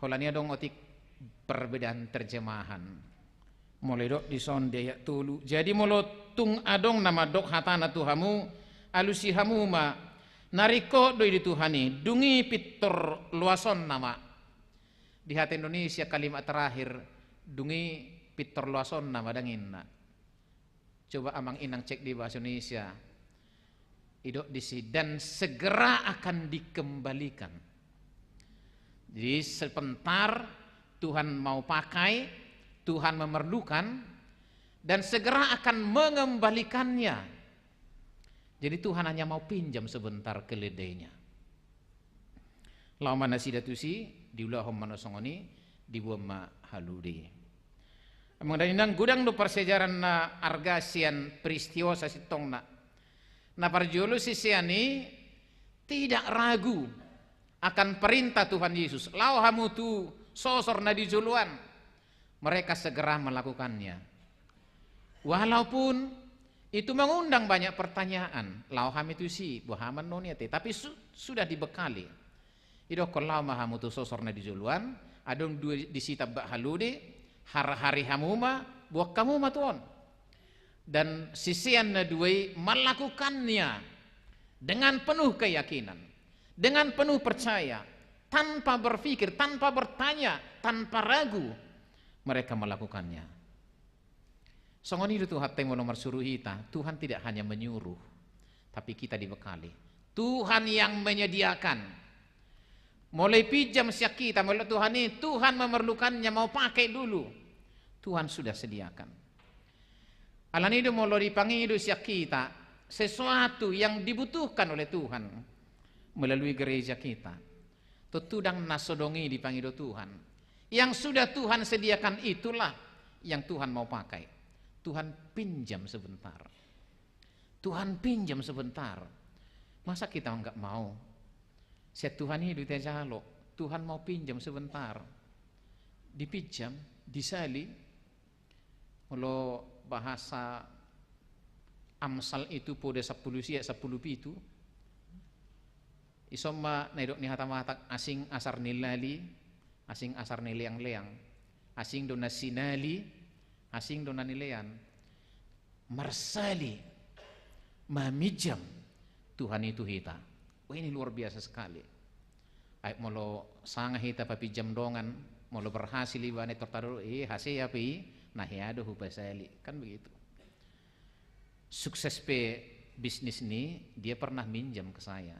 Holan i adong otik perbedaan terjemahan. Molo idok dison di ayat tolu. Jadi molo tung adong na mandok hatana tu hamu, alusi hamu ma, na ringkot do i di Tuhan i, dung i pintor loasonna ma. Di hata Indonesia kalimat terakhir, dung i pintor loasonna ma, ndang inna. Coba amang inang cek di bahasa Indonesia. Idok disi, dan segera akan dikembalikan. Jadi sebentar Tuhan mau pakai, Tuhan memerlukan, dan segera akan mengembalikannya. Jadi Tuhan hanya mau pinjam sebentar keledainya. Laho ma nasida tusi, diulahon ma na songon i, diboan ma halode i. Amang dan inang, godang do parsiajaran na arga sian peristiwa sasintongna. Na parjolo sisean i tidak ragu akan perintah Tuhan Yesus. Laho hamu tu sosor na di joloan. Mereka segera melakukannya. Walaupun itu mengundang banyak pertanyaan, laho hami tusi, boha ma annon i ate, tapi su-, sudah dibekali. Idokkon laho ma hamu tu sosor na di joloan, adong dua disi tambat halode, harhari hamu ma, boan hamu ma tu on. Dan sisean na dua i melakukannya dengan penuh keyakinan, dengan penuh percaya, tanpa berpikir, tanpa bertanya, tanpa ragu, mereka melakukannya. Songon i do Tuhanta i molo marsuru hita, Tuhan tidak hanya menyuruh, tapi kita dibekali. Tuhan yang menyediakan. Molo ipinjam sian hita, molo Tuhan i, Tuhan memerlukannya, mau pakai dulu. Tuhan sudah sediakan. Alani do molo dipangido sian hita sesuatu yang dibutuhkan oleh Tuhan melalui gereja kita, tontu ndang na so adong i dipangido Tuhan. Yang sudah Tuhan sediakan itulah yang Tuhan mau pakai. Tuhan pinjam sebentar. Tuhan pinjam sebentar. Masa kita nggak mau? Sian Tuhan i do hita jalo. Tuhan mau pinjam sebentar. Dipinjam, disali. Molo bahasa Amsal itu poda sampulu sia, sampulu pitu. Ison ma na idok ni hata Batak, asing asar ni lali, asing asar ni leang-leang. Asing do na sinali, asing do na nilean. Marsali, maminjam Tuhan i tu hita. Oh, ini luar biasa sekali. Ai molo sanga hita papinjam dongan, molo berhasil ibana i, tortaru i, hasea pe i, na hea do hupasali, kan begitu. Sukses pe bisnis ni, dia pernah minjam ke saya.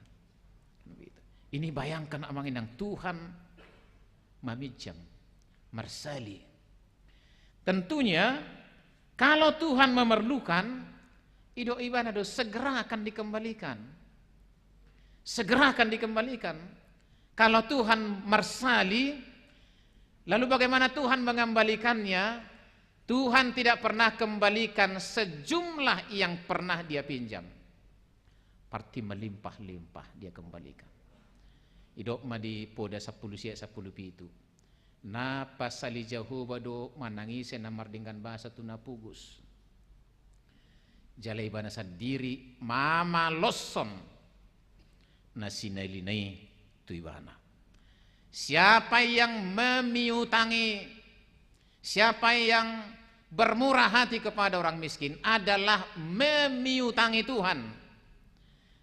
Kan begitu. Ini bayangkan, amang inang, Tuhan maminjam, marsali. Tentunya, kalau Tuhan memerlukan, ido ibana do segera akan dikembalikan. Segera akan dikembalikan. Kalau Tuhan marsali, lalu bagaimana Tuhan mengembalikannya? Tuhan tidak pernah kembalikan sejumlah yang pernah dia pinjam. Pasti melimpah-limpah dia kembalikan. Idok ma di Poda sampulu sia, sampulu pitu. Na pasali Jahowa do manang ise na mardenggan basa tu na pogos. Jala ibana sandiri mamaloshon na sinalina i tu ibana. Siapa yang memiutangi, siapa yang bermurah hati kepada orang miskin adalah memiutangi Tuhan,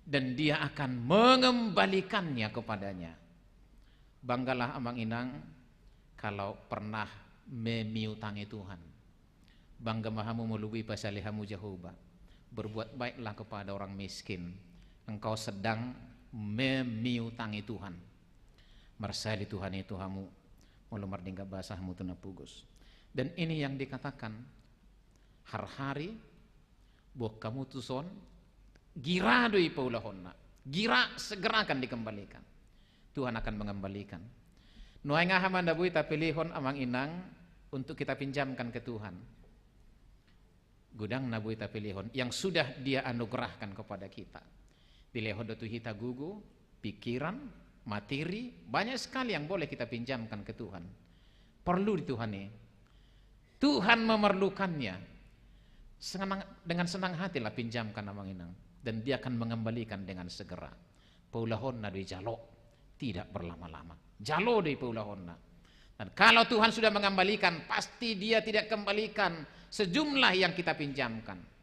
dan Dia akan mengembalikannya kepadanya. Banggalah, amang inang, kalau pernah memiutangi Tuhan. Bangga ma hamu molo boi pasali hamu Jahowa. Berbuat baiklah kepada orang miskin. Engkau sedang memiutangi Tuhan. Marsali Tuhan i tu hamu, molo mardenggan basa hamu tu na pogos. Dan ini yang dikatakan, harhari, boan hamu tuson, gira do i paulahonna. Gira, segera akan dikembalikan. Tuhan akan mengembalikan. Nuaeng aha ma na boi tapilihon, amang inang, untuk kita pinjamkan ke Tuhan? Godang na boi tapilihon yang sudah Dia anugerahkan kepada kita. Dilehon do tu hita gogo, pikiran, materi, banyak sekali yang boleh kita pinjamkan ke Tuhan. Perlu di Tuhan i. Tuhan memerlukannya. Senang, dengan senang hatilah pinjamkan, amang inang, dan Dia akan mengembalikan dengan segera. Paulahonna do i jalo, tidak berlama-lama. Jalo do i paulahonna. Dan kalau Tuhan sudah mengembalikan, pasti Dia tidak kembalikan sejumlah yang kita pinjamkan.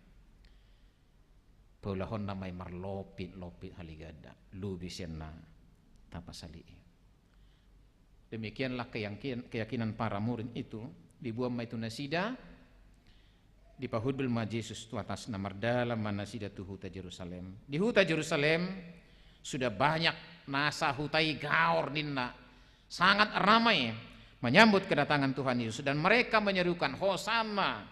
Paulahonna ma i marlopit-lopit haliganda, lobi sian na tapasali i. Demikianlah keyakin-, keyakinan para murid itu, diboan ma i tu nasida, dipahundul ma Jesus tu atasna, mardalan ma nasida tu huta Jerusalem. Di huta Jerusalem sudah banyak nasa huta i gaor ninna, sangat ramai menyambut kedatangan Tuhan Yesus, dan mereka menyerukan, "Hosanna,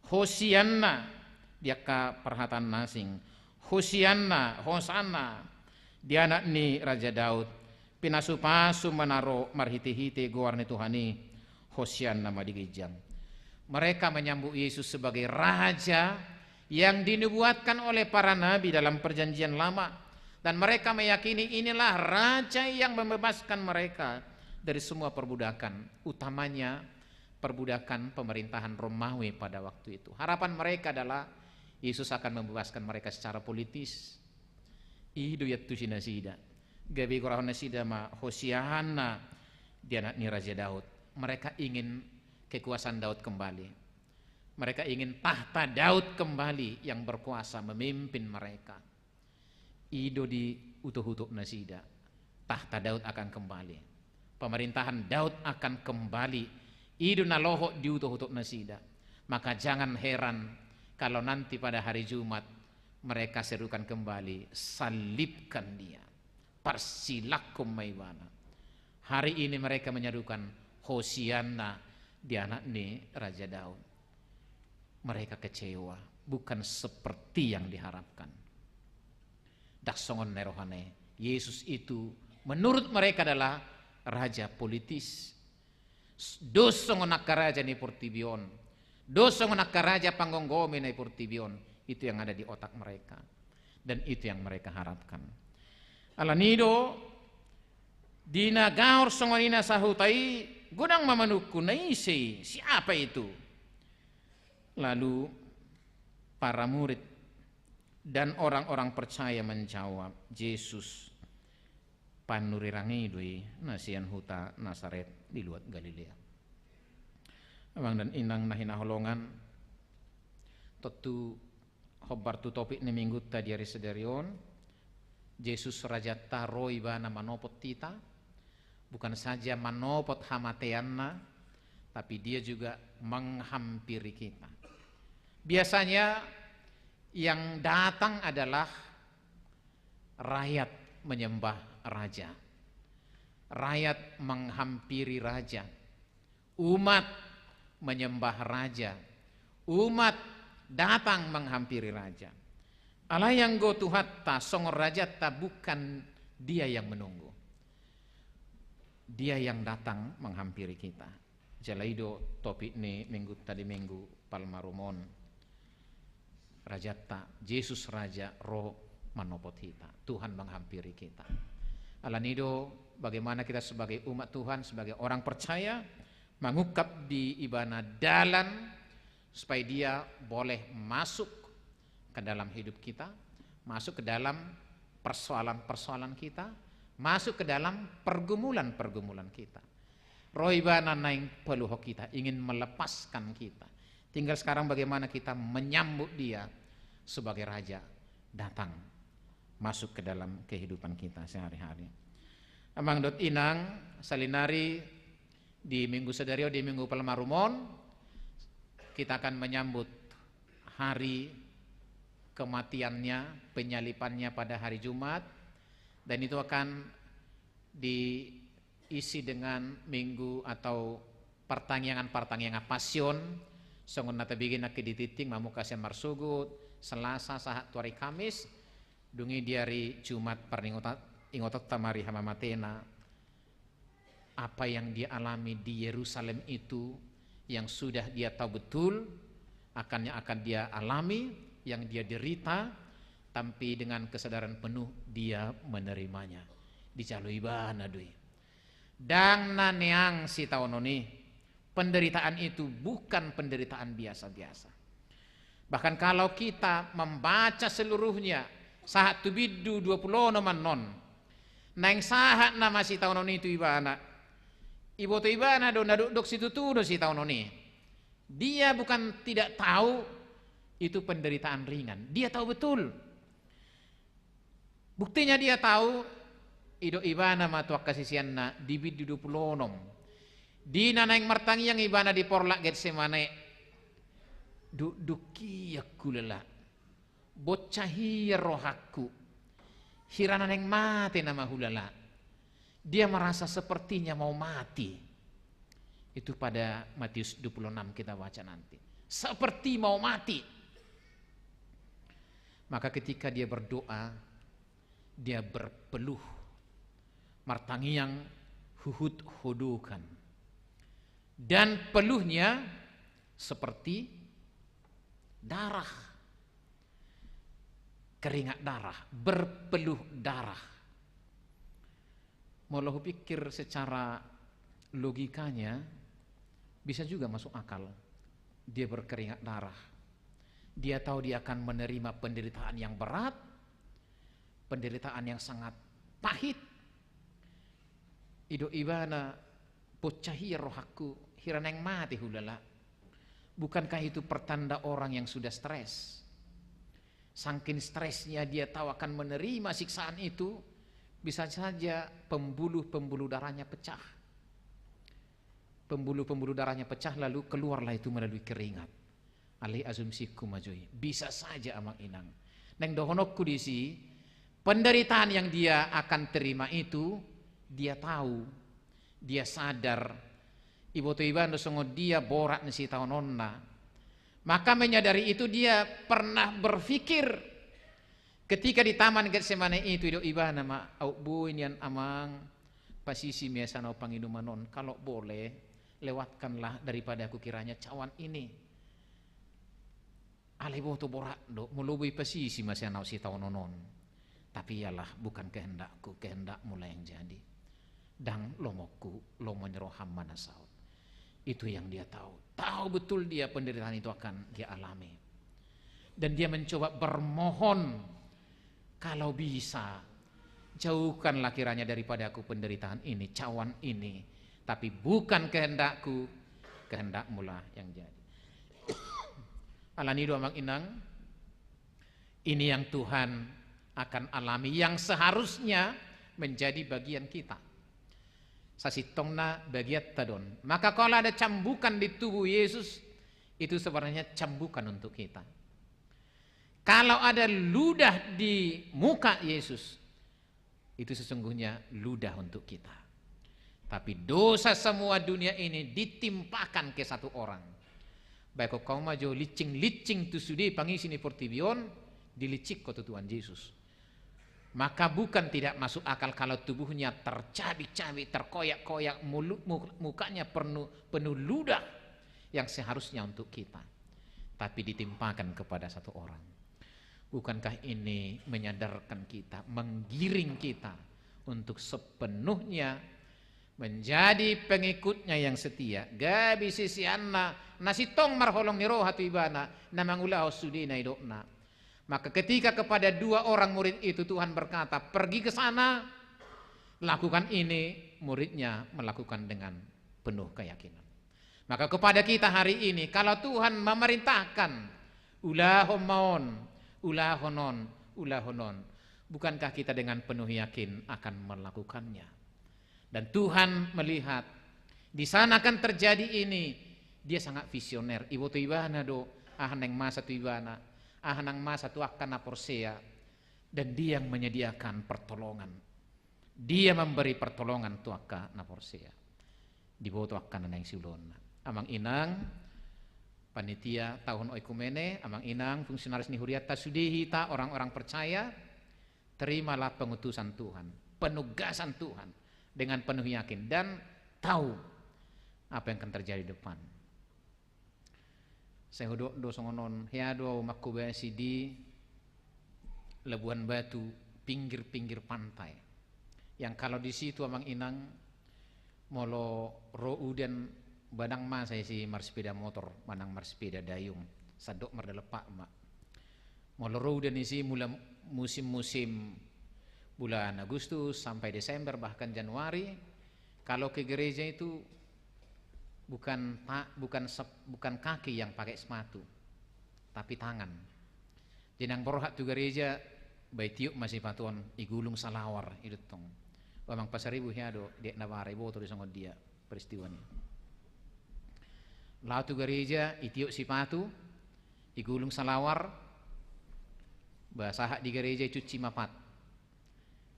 Hosianna," di angka parhatan na asing, "Hosianna, Hosanna di Anak ni Raja Daud. Pinasu-pasu ma na ro marhite-hite goar ni Tuhan i. Hosianna ma di ginjang." Mereka menyambut Yesus sebagai Raja yang dinubuatkan oleh para nabi dalam Perjanjian Lama. Dan mereka meyakini inilah Raja yang membebaskan mereka dari semua perbudakan, utamanya perbudakan pemerintahan Romawi pada waktu itu. Harapan mereka adalah Yesus akan membebaskan mereka secara politis. I do iantusi nasida. Gabe gorahon nasida ma, "Hosianna di Anak ni Raja Daud." Mereka ingin kekuasaan Daud kembali. Mereka ingin tahta Daud kembali yang berkuasa memimpin mereka. I do diutok-utok nasida. Tahta Daud akan kembali. Pemerintahan Daud akan kembali. I do na lohot diutok-utok nasida. Maka jangan heran kalau nanti pada hari Jumat mereka serukan kembali, "Salibkan Dia. Parsilakhon ma Ibana." Hari ini mereka menyerukan, "Hosianna di Anak ni Raja Daud." Mereka kecewa, bukan seperti yang diharapkan. Ndang songon na nirohana i. Yesus itu menurut mereka adalah raja politis. Dos songon angka raja ni portibi on. Dos songon angka raja panggomgomi na di portibi on. Itu yang ada di otak mereka. Dan itu yang mereka harapkan. Alani i do, di na gaor songon i nasa huta i, godang ma manungkun, "Na ise i? Siapa itu?" Lalu para murid dan orang-orang percaya menjawab, "Jesus, panurirang i do i na sian huta Nasaret di luat Galilea." Amang dan inang na hinaholongan, tontu hombar tu topik ni minggunta di ari sadari on, Jesus Rajanta ro ibana manopot hita, bukan saja manopot hamateanna, tapi dia juga menghampiri kita. Biasanya yang datang adalah rakyat menyembah raja, rakyat menghampiri raja, umat menyembah raja, umat datang menghampiri raja. Alai anggo Tuhanta songon Rajanta bukan dia yang menunggu. Dia yang datang menghampiri kita. Jala i do topik ni mingguta di Minggu Palmarum on. Rajanta, Jesus Raja ro manopot hita. Tuhan menghampiri kita. Alani do bagaimana kita sebagai umat Tuhan, sebagai orang percaya, mengungkap di ibana dalan supaya dia boleh masuk ke dalam hidup kita, masuk ke dalam persoalan-persoalan kita, masuk ke dalam pergumulan-pergumulan kita. Ro ibana naeng paluhon kita, ingin melepaskan kita. Tinggal sekarang bagaimana kita menyambut dia sebagai raja datang masuk ke dalam kehidupan kita sehari-hari. Amang dohot inang, saonari di minggu sadari on, di Minggu Palmarum on, kita akan menyambut hari kematiannya, penyalibannya pada hari Jumat, dan itu akan diisi dengan minggu atau partangiangan-partangiangan Pasion, songon na tabege nangkin di tingting, mamungka sian marsogot, Selasa sahat tu ari Kamis, dung i di ari Jumat parningotan, ingotonta ma ari hamamatena. Apa yang dia alami di Yerusalem itu, yang sudah dia tahu betul akan, yang akan dia alami, yang dia derita, tapi dengan kesadaran penuh dia menerimanya. Dijalo ibana do i. Ndang na neang sitaonon i. Penderitaan itu bukan penderitaan biasa-biasa. Bahkan kalau kita membaca seluruhnya, sahat tu bindu dua pulu onom annon, naeng sahat nama sitaonon i tu ibana. Iboto ibana do na dokdok situtu do sitaonon i. Dia bukan tidak tahu itu penderitaan ringan. Dia tahu betul. Buktinya dia tahu, didok ibana ma tu angka siseanna di bindu dua pulu onom. Di na naeng martangiang ibana di porlak Getsemane. Dukduk hian hulala. Bocah hian rohangku. Hira na naeng mate nama hulala. Dia merasa sepertinya mau mati. Itu pada Matius dua puluh enam kita baca nanti. Seperti mau mati. Maka ketika dia berdoa, dia berpeluh. Martangiang huhut hodokan. Dan peluhnya seperti darah. Keringat darah, berpeluh darah. Molo hupikir secara logikanya, bisa juga masuk akal. Dia berkeringat darah. Dia tahu dia akan menerima penderitaan yang berat, penderitaan yang sangat pahit. Didok ibana, bocah hian rohangku, hira naeng mate hulala. Bukankah itu pertanda orang yang sudah stres? Sangkin stresnya dia tahu akan menerima siksaan itu, bisa saja pembuluh-pembuluh darahnya pecah. Pembuluh-pembuluh darahnya pecah, lalu keluarlah itu melalui keringat. Alai asumsingku ma jo i. Bisa saja, amang inang. Naeng dohononku disi, penderitaan yang dia akan terima itu, dia tahu, dia sadar, iboto ibana do songon dia borat ni sitaononna. Maka menyadari itu dia pernah berpikir ketika di Taman Getsemane itu, didok ibana ma, aut boi nian amang, pasisi ma sian ahu panginuman on, kalau boleh, lewatkanlah daripada aku kiranya cawan ini. Alai iboto borat do, molo boi pasisi ma sian ahu sitaonon on. Tapi ialah bukan kehendakku, kehendakmu lah yang jadi. Ndang lomoku, lomo ni roham ma na saut. Itu yang dia tahu. Tahu betul dia penderitaan itu akan dia alami. Dan dia mencoba bermohon, kalau bisa, jauhkanlah kiranya daripada aku penderitaan ini, cawan ini. Tapi bukan kehendakku, kehendakmulah yang jadi. Alani do, amang inang, ini yang Tuhan akan alami, yang seharusnya menjadi bagian kita. Sasintongna bagianta do on. Maka kalau ada cambukan di tubuh Yesus, itu sebenarnya cambukan untuk kita. Kalau ada ludah di muka Yesus, itu sesungguhnya ludah untuk kita. Tapi dosa semua dunia ini ditimpakan ke satu orang. Baik, kau ma jo liccing-liccing tu sude pangisi ni portibi on, diliccingkon tu Tuhan Yesus. Maka bukan tidak masuk akal kalau tubuhnya tercabik-cabik, terkoyak-koyak, mulu-, mu-, mukanya penuh, penuh ludah yang seharusnya untuk kita. Tapi ditimpakan kepada satu orang. Bukankah ini menyadarkan kita, menggiring kita untuk sepenuhnya menjadi pengikutnya yang setia, gabe siseanna na sintong marholong ni roha tu ibana, na mangulahon sude na nidokna. Maka ketika kepada dua orang murid itu Tuhan berkata, "Pergi ke sana, lakukan ini," muridnya melakukan dengan penuh keyakinan. Maka kepada kita hari ini, kalau Tuhan memerintahkan, "Ulahon ma on, ulahon on, ulahon on," bukankah kita dengan penuh yakin akan melakukannya? Dan Tuhan melihat di sana akan terjadi ini, dia sangat visioner. Iboto ibana do aha naeng masa tu ibana, aha naeng masa tu angka na porsea, dan dia yang menyediakan pertolongan. Dia memberi pertolongan tu angka na porsea. Diboto angka na naeng siulaonna. Amang inang, panitia tahun oikumene, amang inang, fungsionaris ni hurianta, sude hita orang-orang percaya, terimalah pengutusan Tuhan, penugasan Tuhan dengan penuh yakin dan tahu apa yang akan terjadi di depan. Sai hudok do songon on, hea do au manghobasi di Labuan Batu, pinggir-pinggir pantai. Yang kalau di situ, amang inang, molo ro udan, ba ndang masa isi marsepeda motor manang marsepeda dayung, sandok mardalan pat ma. Molo ro udan isi, mula musim-musim bulan Agustus sampai Desember bahkan Januari, kalau ke gereja itu bukan ta-, bukan sep-, bukan kaki yang pakai sepatu, tapi tangan. Jadi nang borhat tu gereja, ba itiop ma sipatu on, igulung salawar, i do tong. Ba amang Pasaribu hea do, diek na bara, iboto do songon dia peristiwa ni. Laho tu gereja, itiop sipatu, igulung salawar, ba sahat di gereja icuci ma pat.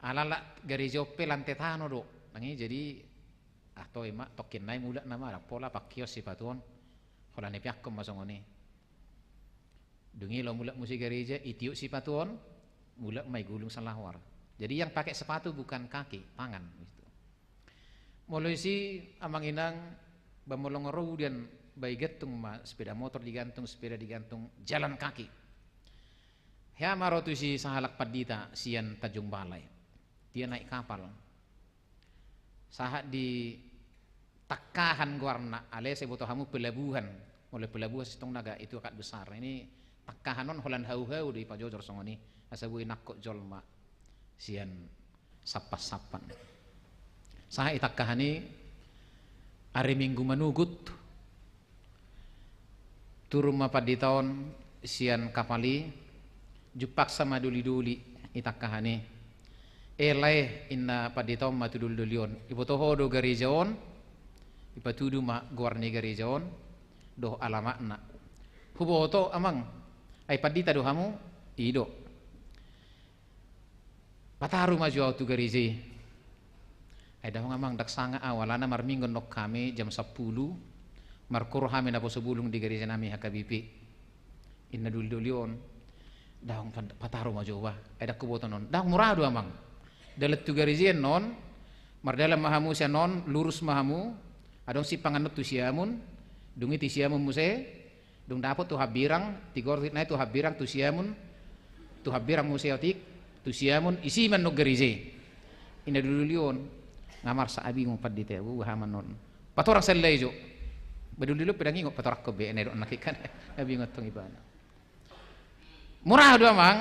Alana gereja on pe lante tano do. Nang i jadi, ah, toe ma, tongkin nai mulak nama, ndang pola pakios sipatu on. Holan ipeakkon ma songon i. Dung i laho mulak muse gereja, itiop sipatu on, mulak ma igulung salawar. Jadi yang pakai sepatu bukan kaki, tangan, gitu. Molo isi, amang inang, ba molo nga ro udan, ba igantung ma sepeda motor digantung, sepeda digantung, jalan kaki. Hea ma ro tusi sahalak pandita sian Tanjung Balai. Dia naik kapal. Sahat di Tangkahan goarna, alai sai boto hamu pelabuhan. Molo pelabuhan sasintongna ga, itu akad besar. Ini Tangkahan on holan hau-hau do ipajojor songon i. Asa boi nangkok jolma sian sampan-sampan. Sahat i Tangkahan i, ari Minggu manogot, turun ma pandita on sian kapal i, jumpangsa ma doli-doli i Tangkahan i. E lae, inna pandita on ma tu doli-doli on, iboto ho do gareja on? Ipatudu ma goar ni gareja on dohot alamatna. Huboto, amang, ai pandita do hamu? I do. Pataru ma jo au tu gareja i. Ai daong amang, ndang sanga au, alana marminggu annon hami jam sampulu, markoor hami naposo bulung di gareja nami H K B P. Inna doli-doli on. Daong pan-, pataru ma jo bah. Ai ndang huboto annon. Daong, mura do amang. Dalan tu gareja i annon, mardalan ma hamu sian on, lurus ma hamu, adong sipanganon tu siamun, dung i tu siamun muse, dung dapot tu hambirang, tigor nai tu hambirang tu siamun, tu hambirang muse otik, tu siamun, isi ma annon gareja i. Inna doli-doli on, nga marsak abingung pandita, uh, aha ma annon. Patorang sella i jo. Ba doli-doli on pe ndang ingot patorangkon be, na didok nangkin kan, abingung tong ibana. Mura do amang,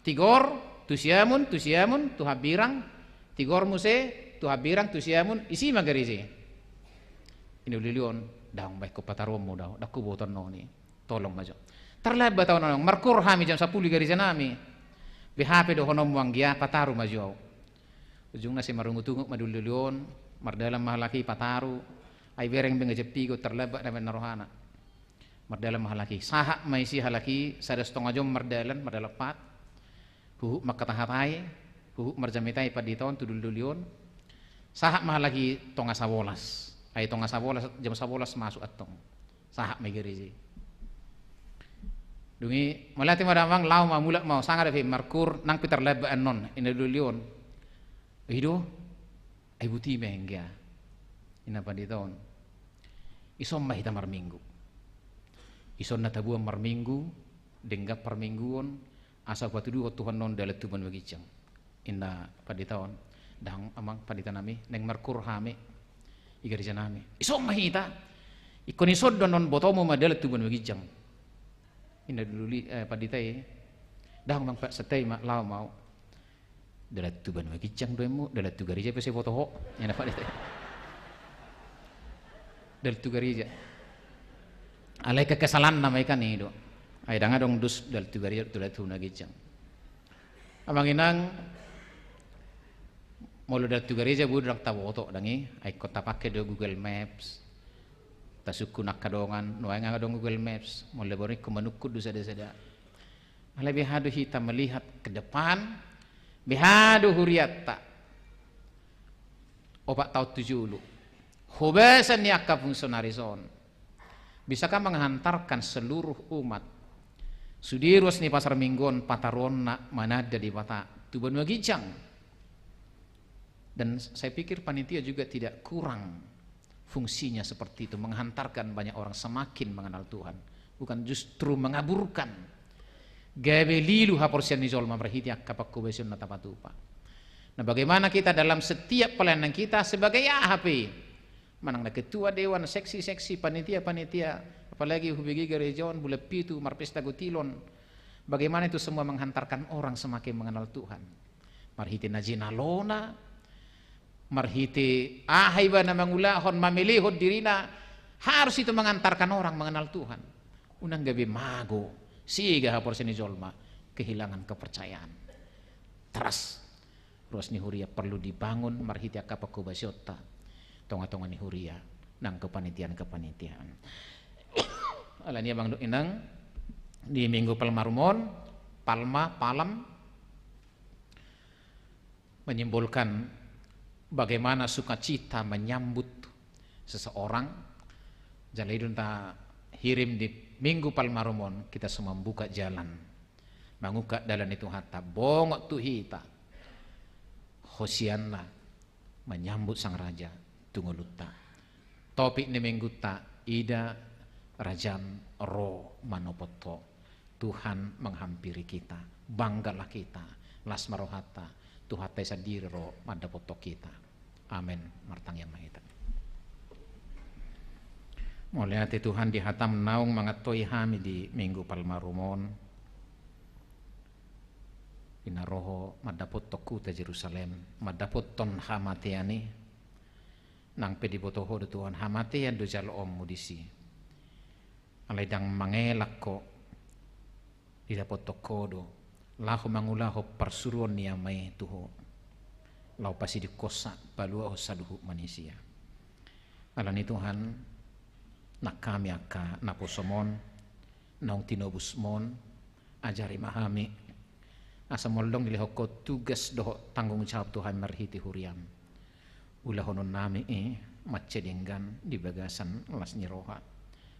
tigor, tu siamun, tu siamun, tu hambirang, tigor muse, tu hambirang, tu siamun, isi ma gareja i. Inna doli-doli on, daong bah, ingkon pataruonmu daong, ndang huboto annon i. Tolong ma jo. Tarlambat au annon, markoor hami jam sampulu di gareja nami. Beha pe dohononmu anggia, pataru ma jo au. Ujungna sai marungutungut ma duliduli on, mardalan ma halak i pataru, ai bereng be nga jampigon, tarlambat na baen na rohana. Mardalan ma halak i, sahat ma isi halak i, sada satonga jom mardalan, mardalan pat. Huhut mangkatahatai, huhut marjamitai pandita on tu duliduli on. Sahat ma halak i tonga sabolas. Ai tonga sabolas, jam sabolas masuk antong. Sahat ma i gareja i. Dung i, mauliate ma damang, laho ma, mulak ma au, sanga dope markur, nang pe tarlambat annon, ninna duliduli on. I do, ai buti ma i anggia, ninna pandita on. Ison ma hita marminggu. Ison na taboan marminggu, denggan parmingguon, asa hupatuduhon Tuhan on dalan tu banua ginjang, ninna pandita on. Ndang, amang pandita nami, naeng markur hami i gareja nami. Ison ma hita. Ingkon ison do annon, botomu ma dalan tu banua ginjang, ninna duliduli, eh, pandita i. Ndang, amang, santai ma, laho ma au. Dalan tu banua ginjang do emmu, dalan tu gareja pe so diboto ho, ninna pandita i. Dalan tu gareja. Alai kekesalanna ma i kan, i do. Ai ndang adong dos dalan tu gareja, dalan tu banua ginjang. Amang inang, molo dalan tu gareja boi do ndang taboto, ndang i, ai ingkon tapangke do Google Maps. Tasungkun angka dongan, nuaeng nga adong Google Maps, molo boi ingkon manungkun do sada-sada. Alai beha do hita melihat ke depan, beha do hurianta opat taon tu jolo. Hobasan ni angka fungsionaris on. Bisakah menghantarkan seluruh umat sude ruas ni pasar minggu on pataruonna mananda Debata tu banua ginjang? Dan saya pikir panitia juga tidak kurang fungsinya seperti itu, menghantarkan banyak orang semakin mengenal Tuhan, bukan justru mengaburkan. Gabe lilu haporseaon ni jolma marhite angka panghobasion na tapatupa. Nah, bagaimana kita dalam setiap pelayanan kita sebagai aha pe, manang na ketua dewan, seksi-seksi, panitia-panitia, apalagi hubege gareja on bulan pitu marpesta gotilon. Bagaimana itu semua menghantarkan orang semakin mengenal Tuhan? Marhite na jinalona, marhite aha iba na mangulahon, mamelehon dirina, harus itu mengantarkan orang mengenal Tuhan. Unang gabe mago, sega haporseaon ni jolma, kehilangan kepercayaan. Trust. Ruas ni huria perlu dibangun marhite angka panghobasionta tonga-tonga ni huria nang kepanitiaan-kepanitiaan. Alani i, amang dohot inang, di Minggu Palmarum on, Palma, Palm, menyimbolkan bagaimana sukacita menyambut seseorang. Jala i do na tahirim di Minggu Palmarum on, kita so mambuka jalan, mangungkap dalan ni Tuhanta, bongot tu hita hosianna menyambut Sang Raja tu ngolunta. Topik ni minggunta, ida Rajam ro manopot ho. Tuhan menghampiri kita, banggalah kita, las ma rohanta, Tuhanta i sandiri ro mandapothon kita. Amen. Martangiang ma hita. Mauliate Tuhan di hatam naung mangantoi hami di Minggu Palmarum on. Di na ro ho mandapothon huta Jerusalem, mandapothon hamatean i. Nang pe diboto ho do Tuhan, hamatean do jaloonmu disi. Alai ndang mangelak ho, didapothon ho do laho mangulahon parsuruon ni Ama i tu ho, laho pasidinghonsa, paluahon saluhut manisia. Alani i Tuhan, nang hami angka naposom on, naung tinobusmon, ajari ma hami, asa molo adong dilehon ho tugas dohot tanggung jawab tu hami marhite huriam, ulahononnami i mansai denggan di bagasan las ni roha.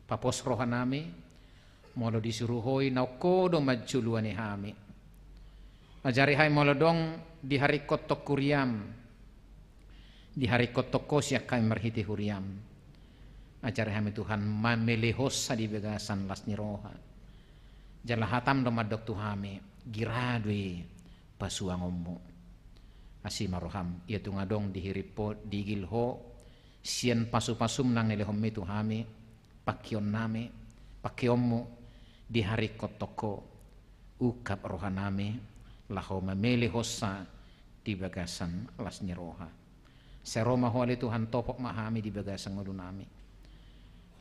Papos rohanami, molo disuru ho i naung ho do manjoloani hami. Ajari hami molo adong diharingkothon huriam, diharingkothon ho sian hami marhite huriam. Ajari hami Tuhan mamelehonsa di bagasan las ni roha. Jala hatam do mandok tu hami, gira do i pasuangonmu. Asi ma roham, ia tung adong dihirim ho, diigil ho, sian pasupasum nang nilehonmi tu hami, pangkeonnami, pangkeonmu, diharingkothon ho, ungkap rohanami, laho mamelehonsa di bagasan las ni roha. Sai ro ma ho ale Tuhan, topot ma hami di bagasan ngolunami.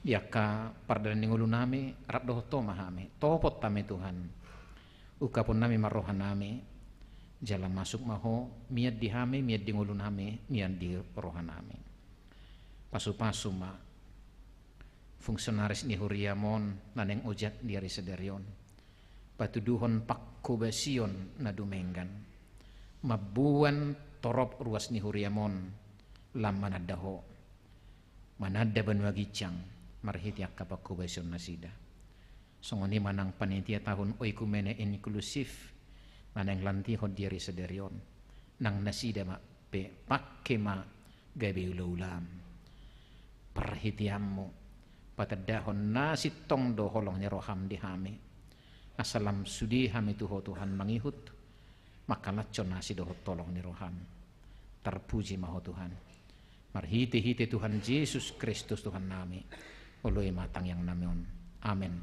Di angka pardalan ni ngolunami, rap dohot ho ma hami. Topot hami Tuhan. Ungkaponnami ma rohanami, Jala masuk ma Ho, mian di hami, mian di ngolunami, mian di rohanami. Pasupasu ma fungsionaris ni huriaM on na naeng ojak di ari sadari on, patuduhon panghobasion na dumenggan, mamboan torop ruas ni huriaM on lam mananda Ho, mananda banua ginjang marhite angka panghobasion nasida. Songon i ma nang panitia tahun oikumene inklusif na naeng lantihon di ari sadari on, nang nasida ma pe pangke ma gabe ulaulaM. ParhiteanMu, patandahon na sintong do holong ni rohaM di hami, asa lam sude hami tu Ho Tuhan mangihut, mangkalashon asi dohot holong ni rohaM. Tarpuji ma Ho Tuhan. Marhitehite Tuhan Jesus Kristus Tuhannami, oloi ma tangiangnami on. Amen.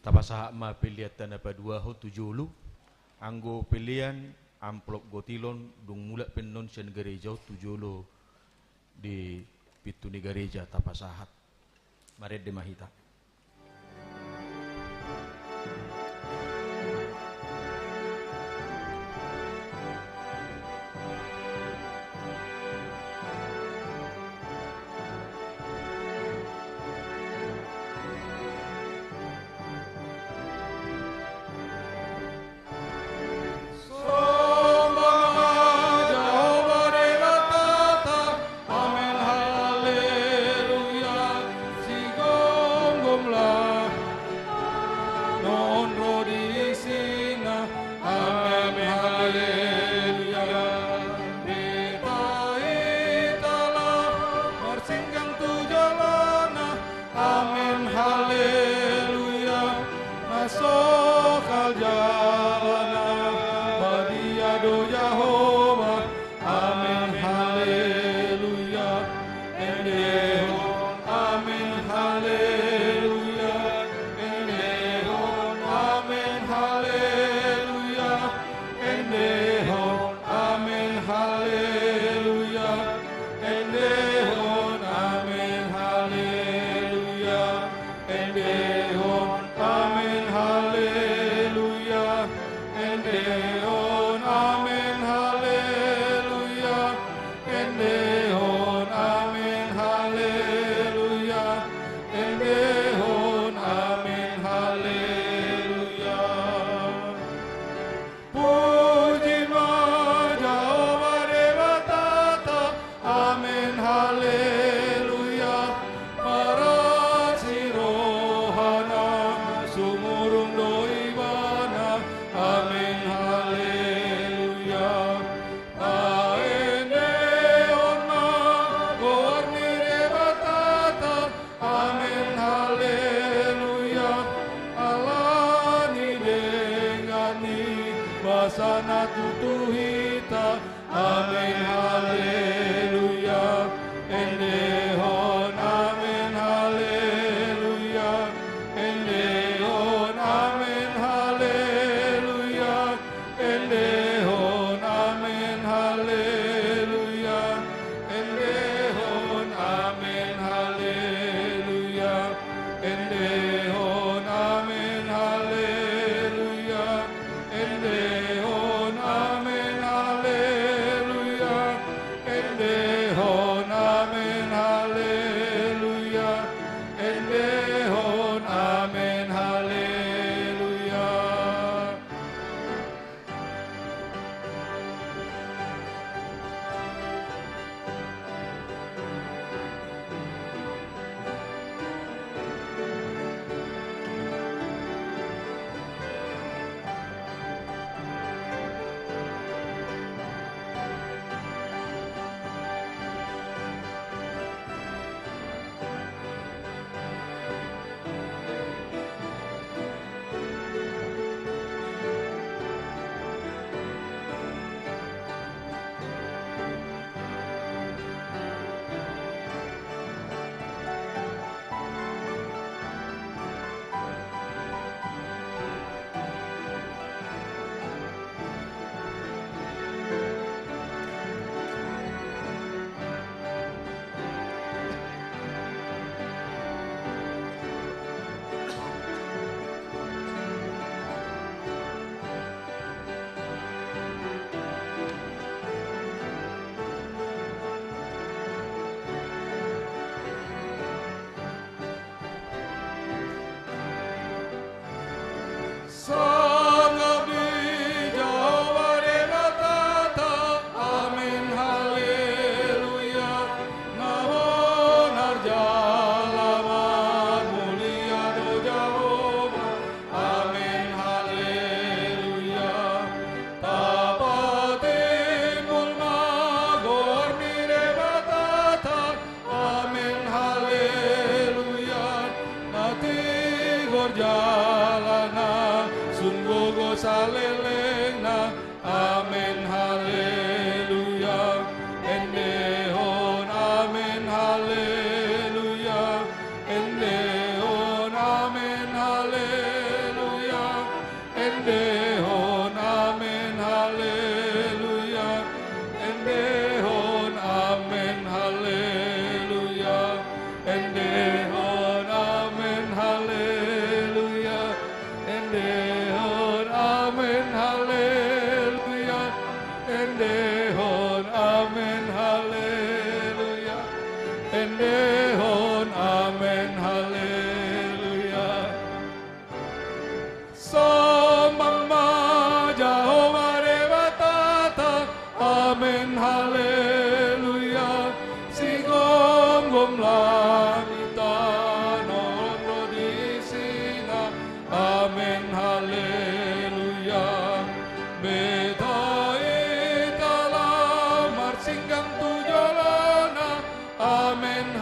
Tapasahat ma peleanta na paduahon tu jolo. Anggo pelean amplop gotilon dung mulak pe annon sian gareja on tu jolo di pintu ni gareja tapasahat. Marende ma hita.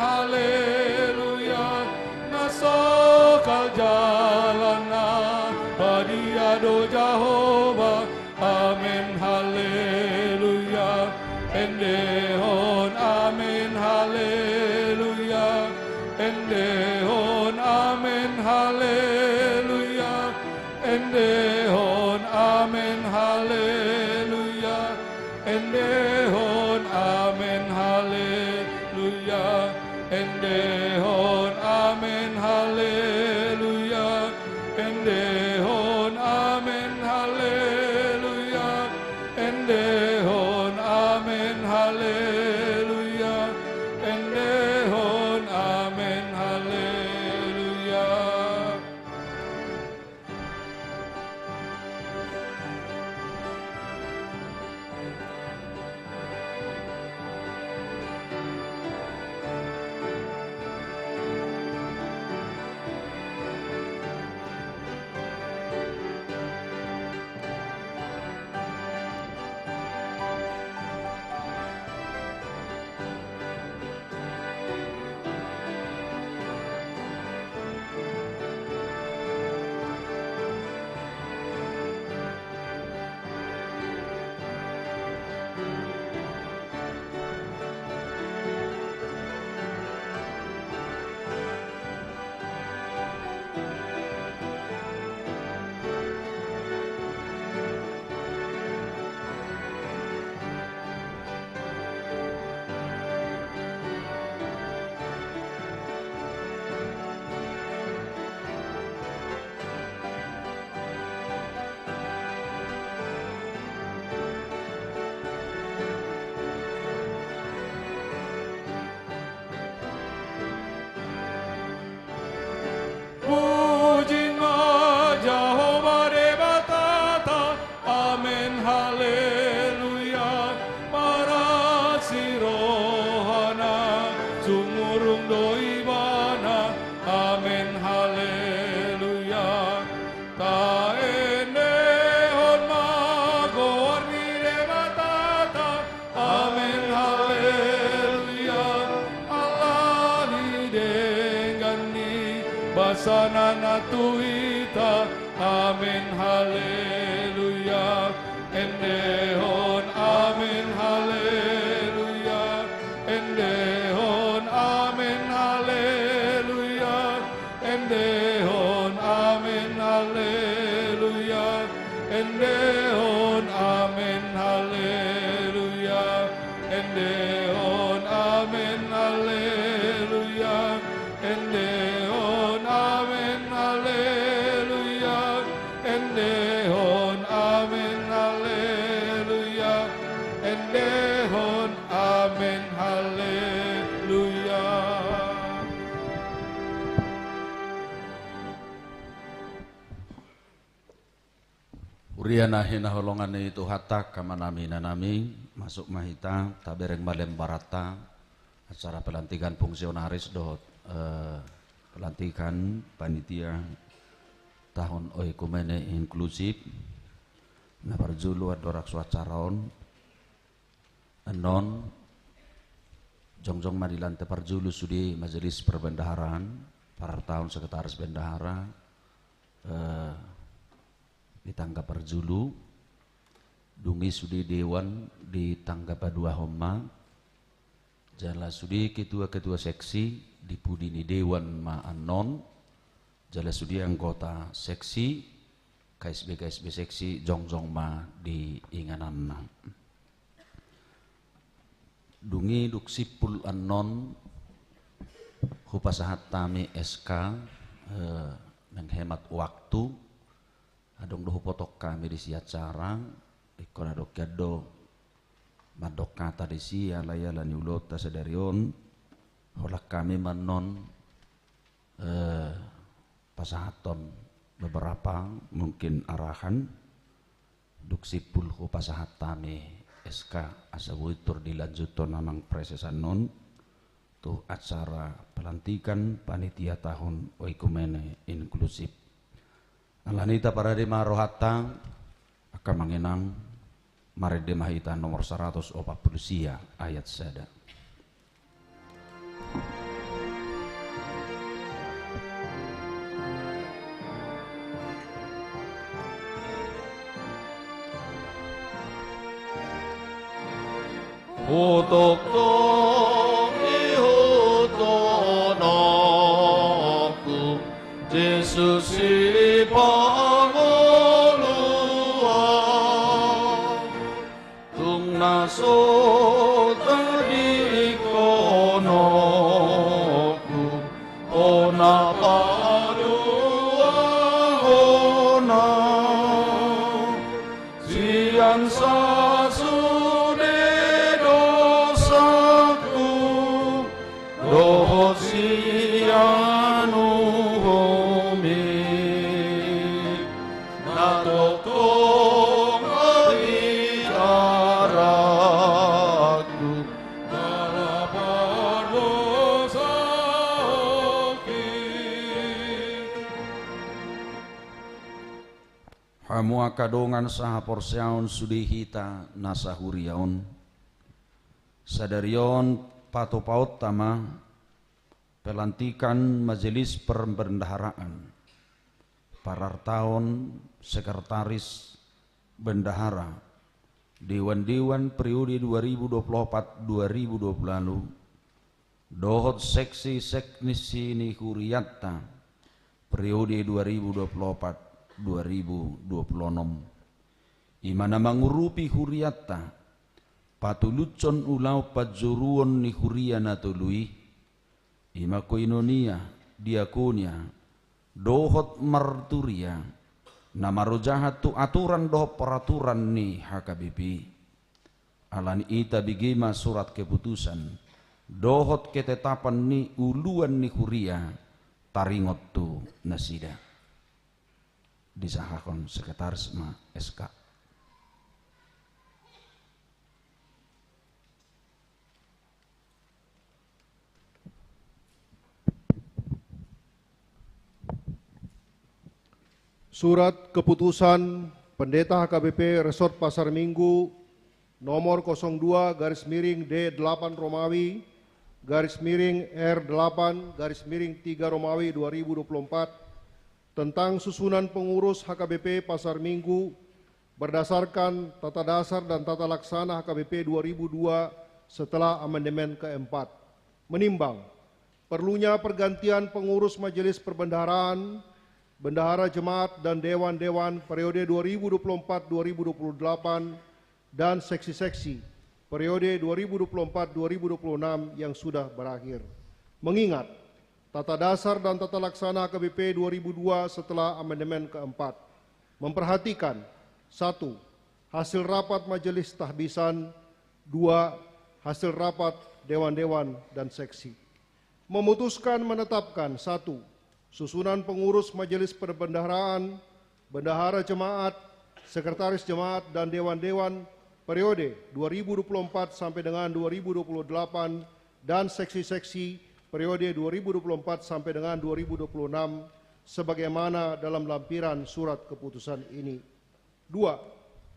Haleluya, na sokal jalanna, badia do Jahowa. Amen, haleluya. Endehon amen, haleluya. Endehon amen, haleluya. Endehon amen, haleluya. Endehon amen, haleluya. Endehon amen, haleluya. Endehon amen, haleluya. Endehon amen, haleluya. Endehon amen, haleluya. Puji ma Jahowa Debatata. Amen, haleluya. Parange rohana, sumurung do Ibana. Amen, haleluya. Taendehon ma goar ni Debatata. Amen, haleluya. Alani denggan ni basana na tu hita. Amen, haleluya. Endehon amen, haleluya. Endehon amen, haleluya. Endehon amen, haleluya. Endehon amen, haleluya. Endehon amen, haleluya. Endehon amen, haleluya. Endehon amen, haleluya. Endehon amen, haleluya. Huria na hinaholongan ni Tuhanta, angka amanami, inanami, masuk ma hita, tabereng ma lembaranta. Acara pelantikan fungsionaris dohot, eh, pelantikan panitia tahun oikumene inklusif. Na parjolo andorang so acara on, annon jongjong ma di lante parjolo sude majelis perbendaharaan, parartaon sekretaris bendahara, eh, di tangga parjolo, dung i sude dewan di tangga paduahon ma, jala sude ketua-ketua seksi di pudi ni dewan ma annon, jala sude anggota seksi, K S B, K S B seksi, jongjong ma di ingananna. Dung i dung simpul annon hupasahat hami S K, eh, menghemat waktu, adong do hupasahat hami di si acara, ingkon adong hian do mandok hata di si, alai ala ni ulaonta sadari on, holan hami ma annon, eh, pasahathon beberapa mungkin arahan, dung simpul hupasahat hami S K asa boi tor dilanjuthon amang praeses annon tu acara pelantikan panitia tahun oikumene inklusif. Alani i taparade ma rohanta, angka amang inang, marende ma hita nomor saratus opat pulu sia ayat sada. Hutongtong ihuthononku, Jesus Sipangoluan. Tung na so tadingkononku, hona paluahon au sian sasude dosaku dohot sian uhum i na tongtong habiaranku. Ala pardosaonki. Hamu angka dongan sahaporseaon sude hita na sahuria on. Sadari on patupaonta ma pelantikan Majelis Perbendaharaan, parartaon sekretaris bendahara, dewan-dewan periode dua ribu dua puluh opat dua ribu dua puluh lalu, dohot seksi-seksi ni hurianta periode dua ribu dua puluh opat dua ribu dua puluh onom. I ma na mangurupi hurianta patulushon ulaon panjoruon ni huria na tolu i, i ma koinonia, diakonia, dohot marturia, na marojahan tu aturan dohot peraturan ni H K B P. Alani i tabege ma surat keputusan dohot ketetapan ni uluan ni huria taringot tu nasida. Disahahon sekretaris ma S K. Surat keputusan Pendeta H K B P Resort Pasar Minggu nomor kosong dua garis miring D delapan Romawi garis miring R delapan garis miring tiga Romawi dua ribu dua puluh empat tentang susunan pengurus H K B P Pasar Minggu berdasarkan Tata Dasar dan Tata Laksana H K B P dua ribu dua setelah amandemen keempat. Menimbang perlunya pergantian pengurus Majelis Perbendaharaan, Bendahara Jemaat dan Dewan-Dewan periode dua ribu dua puluh empat dua ribu dua puluh delapan dan seksi-seksi periode dua ribu dua puluh empat dua ribu dua puluh enam yang sudah berakhir. Mengingat Tata Dasar dan Tata Laksana H K B P dua ribu dua setelah amandemen keempat. Memperhatikan, satu, hasil rapat Majelis Tahbisan, dua, hasil rapat Dewan-Dewan dan Seksi. Memutuskan menetapkan, satu, susunan pengurus Majelis Perbendaharaan, Bendahara Jemaat, Sekretaris Jemaat dan Dewan-Dewan periode dua ribu dua puluh empat sampai dengan dua ribu dua puluh delapan dan seksi-seksi periode dua ribu dua puluh empat sampai dengan dua ribu dua puluh enam sebagaimana dalam lampiran surat keputusan ini. Dua,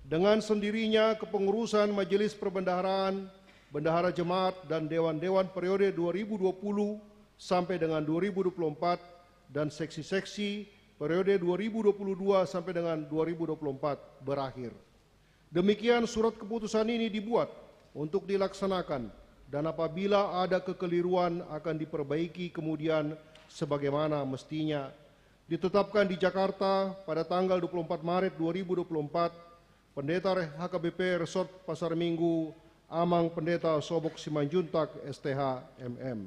dengan sendirinya kepengurusan Majelis Perbendaharaan, Bendahara Jemaat dan Dewan-Dewan periode dua ribu dua puluh sampai dengan dua ribu dua puluh empat dan seksi-seksi periode dua ribu dua puluh dua sampai dengan dua ribu dua puluh empat berakhir. Demikian surat keputusan ini dibuat untuk dilaksanakan, dan apabila ada kekeliruan akan diperbaiki kemudian sebagaimana mestinya. Ditetapkan di Jakarta pada tanggal dua puluh empat Maret dua ribu dua puluh empat, Pendeta Re-, H K B P Resort Pasar Minggu, Amang Pendeta Sobok Simanjuntak, S T H, M M.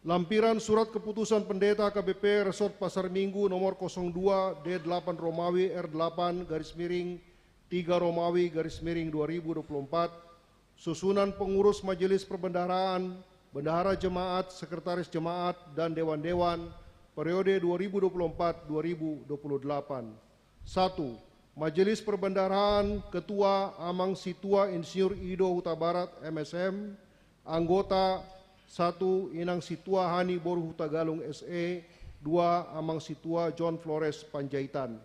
Lampiran surat keputusan Pendeta H K B P Resort Pasar Minggu nomor kosong dua D delapan Romawi R delapan garis miring tiga Romawi garis miring dua ribu dua puluh empat, susunan pengurus Majelis Perbendaharaan, Bendahara Jemaat, Sekretaris Jemaat, dan Dewan-Dewan periode dua ribu dua puluh empat dua ribu dua puluh delapan. Satu, Majelis Perbendaharaan, Ketua Amang Situa Insinyur Ido Hutabarat, M S M, anggota, satu, Inang Situa Hani Boru Hutagalung, S E, dua, Amang Situa John Flores Panjaitan.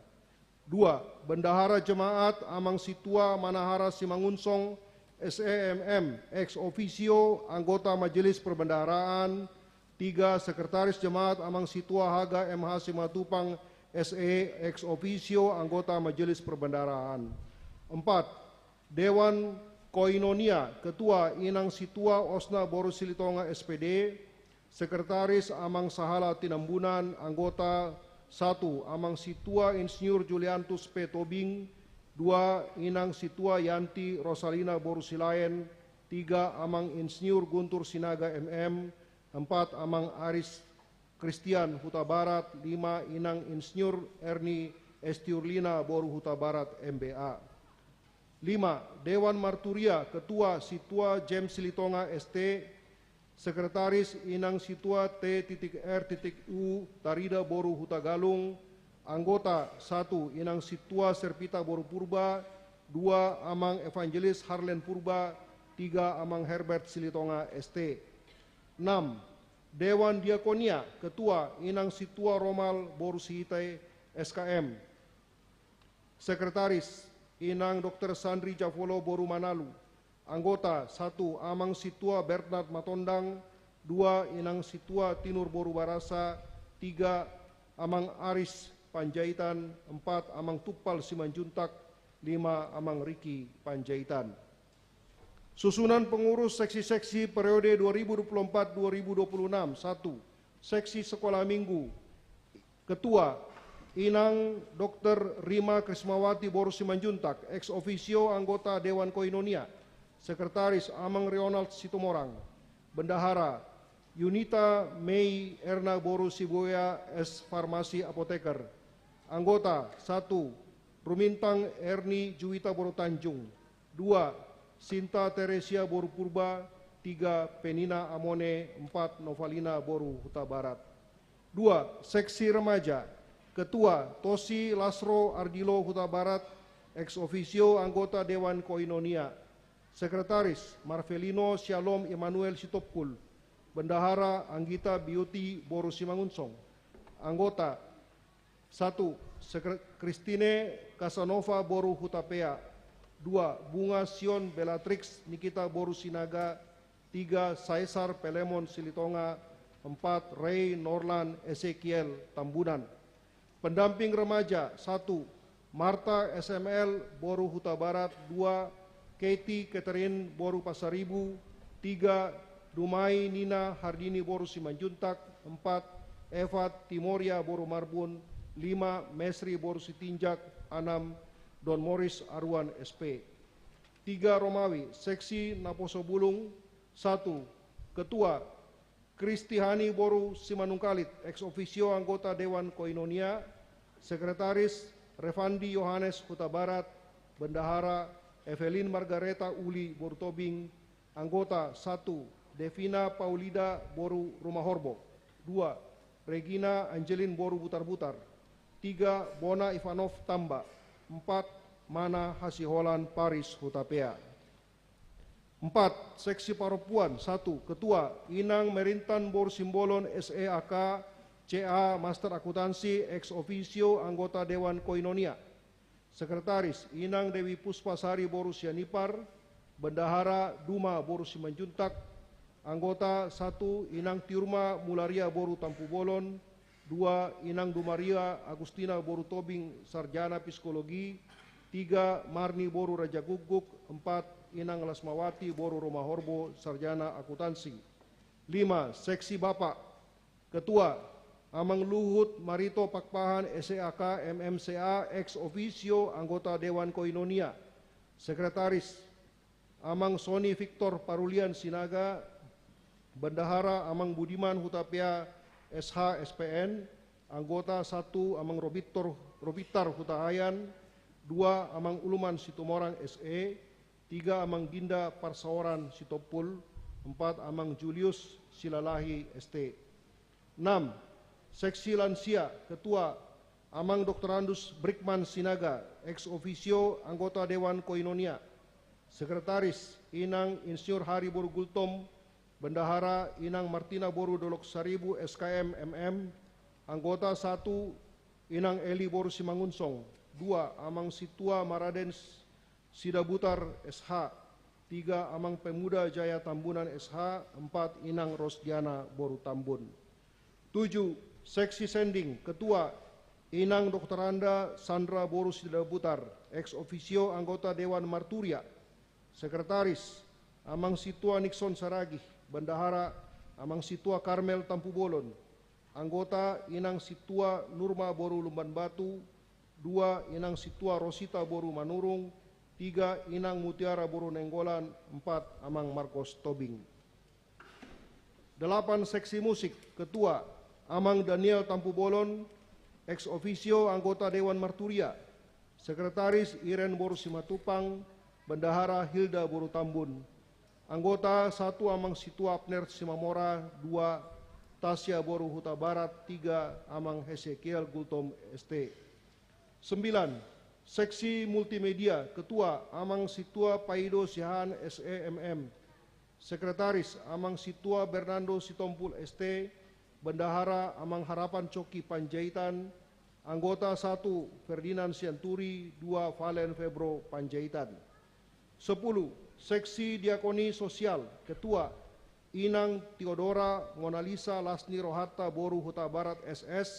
Dua, Bendahara Jemaat, Amang Situa Manahara Simangunsong, S E M M, ex officio, anggota Majelis Perbendaharaan. Tiga, Sekretaris Jemaat, Amang Situa Haga M H Simatupang, S E, ex officio, anggota Majelis Perbendaharaan. Empat, Dewan Koinonia, ketua Inang Situa Osna boru Silitonga S P D, sekretaris Amang Sahala Tinambunan, anggota satu Amang Situa Insinyur Juliantus P Tobing, dua Inang Situa Yanti Rosalina boru Silaen, tiga Amang Insinyur Guntur Sinaga M M, empat Amang Aris Kristian Hutabarat, lima Inang Insinyur Erni Estiurlina boru Hutabarat M B A. Lima, Dewan Marturia, ketua Situa James Silitonga S T, sekretaris Inang Situa T titik R titik U Tarida boru Hutagalung, anggota satu Inang Situa Servita boru Purba, dua Amang Evangelis Harlen Purba, tiga Amang Herbert Silitonga S T. Enam, Dewan Diakonia, ketua Inang Situa Romal boru Sihitai S K M. Sekretaris, Inang Dokter Sandri Javolo boru Manalu. Anggota, satu Amang Situa Bernard Matondang, dua Inang Situa Tinur boru Barasa, tiga Amang Aris Panjaitan, empat Amang Tumpal Simanjuntak, lima Amang Riki Panjaitan. Susunan pengurus seksi-seksi periode dua ribu dua puluh empat dua ribu dua puluh enam. Satu, seksi sekolah minggu. Ketua, Inang Dokter Rima Krismawati boru Simanjuntak, ex officio anggota Dewan Koinonia. Sekretaris, Amang Ronald Situmorang. Bendahara, Yunita Mei Erna boru Sibuea, ex farmasi apoteker. Anggota, satu Rumintang Erni Juwita boru Tanjung, dua Sinta Teresia boru Purba, tiga Penina Amone, empat Novalina boru Hutabarat. Dua, seksi remaja. Ketua, Tosi Lasro Ardilo Hutabarat, ex officio anggota Dewan Koinonia. Sekretaris, Marvelino Shalom Immanuel Sitompul. Bendahara, Anggita Beauty boru Simangunsong. Anggota, satu, Sekre-, Christine Casanova boru Hutapea. Dua, Bunga Sion Bellatrix Nikita boru Sinaga. Tiga, Caesar Pelemon Silitonga. Empat, Rey Norlan Ezekiel Tambunan. Pendamping remaja, satu, Marta S M L boru Hutabarat. Dua, Katie Catherine boru Pasaribu. Tiga, Dumai Nina Hardini boru Simanjuntak. Empat, Eva Timoria boru Marbun. Lima, Mesri boru Sitinjak. Enam, Don Moris Aruan S P. Tiga, Romawi, seksi Naposo Bulung. Satu, Ketua, Kristi Hani boru Simanungkalit, ex officio anggota Dewan Koinonia. Sekretaris, Revandi Yohanes Hutabarat. Bendahara, Evelyn Margareta Uli boru Tobing. Anggota, satu, Devina Paulida boru Rumahorbo. Dua, Regina Angelin boru Butarbutar. Tiga, Bona Ivanov Tamba. Empat, Mana Hasiholan Paris Hutapea. Empat, seksi parompuan. Satu, Ketua, Inang Merintan boru Simbolon, S E A K, C A, Master Akuntansi, ex officio anggota Dewan Koinonia. Sekretaris, Inang Dewi Puspasari boru Sianipar. Bendahara, Duma boru Simanjuntak. Anggota, satu, Inang Tiurma Mularia boru Tampubolon. Dua, Inang Dumaria Agustina boru Tobing, sarjana psikologi. Tiga, Marni boru Rajagugguk. Empat, Inang Lasmawati boru Rumahorbo, sarjana akuntansi. Lima, seksi bapak. Ketua, Amang Luhut Marito Pakpahan, S E A K, M M C A, ex officio anggota Dewan Koinonia. Sekretaris, Amang Soni Victor Parulian Sinaga. Bendahara, Amang Budiman Hutapea, S H, S P N. Anggota, satu, Amang Robitor, Robitar Hutahayan. Dua, Amang Uluman Situmorang, S E. Tiga, Amang Ginda Parsaoran Sitompul. Empat, Amang Julius Silalahi, S T. Enam, seksi lansia. Ketua, Amang Doktorandus Brikman Sinaga, ex officio anggota Dewan Koinonia. Sekretaris, Inang Insinyur Hari boru Gultom. Bendahara, Inang Martina boru Dolok Saribu, S K M, M M. Anggota, satu, Inang Eli boru Simangunsong. Dua, Amang Situa Maraden Sidabutar, S H. Tiga, Amang Pemuda Jaya Tambunan, S H. Empat, Inang Rosdiana boru Tambun. Tujuh, seksi sending. Ketua, Inang Doktoranda Sandra boru Sidabutar, ex officio anggota Dewan Marturia. Sekretaris, Amang Sintua Nixon Saragih, Bendahara, Amang Sintua Karmel Tampubolon. Anggota, Inang Sintua Nurma boru Lumbanbatu. Dua, Inang Sintua Rosita boru Manurung. Tiga, Inang Mutiara boru Nainggolan. Empat, Amang Marcos Tobing. Delapan, seksi musik. Ketua, Amang Daniel Tampubolon, ex officio anggota Dewan Marturia. Sekretaris, Iren boru Simatupang. Bendahara, Hilda boru Tambun. Anggota, satu, Amang Sintua Abner Simamora. Dua, Tasya boru Hutabarat. Tiga, Amang Hesekiel Gultom S T. Sembilan, seksi multimedia. Ketua, Amang Sintua Paido Siahaan, S E M M. Sekretaris, Amang Sintua Bernardo Sitompul S T. Bendahara, Amang Harapan Coki Panjaitan. Anggota, satu, Ferdinand Sianturi. Dua, Valen Febro Panjaitan. Sepuluh, seksi diakoni sosial. Ketua, Inang Teodora Monalisa Lasni Rohanta boru Hutabarat S S,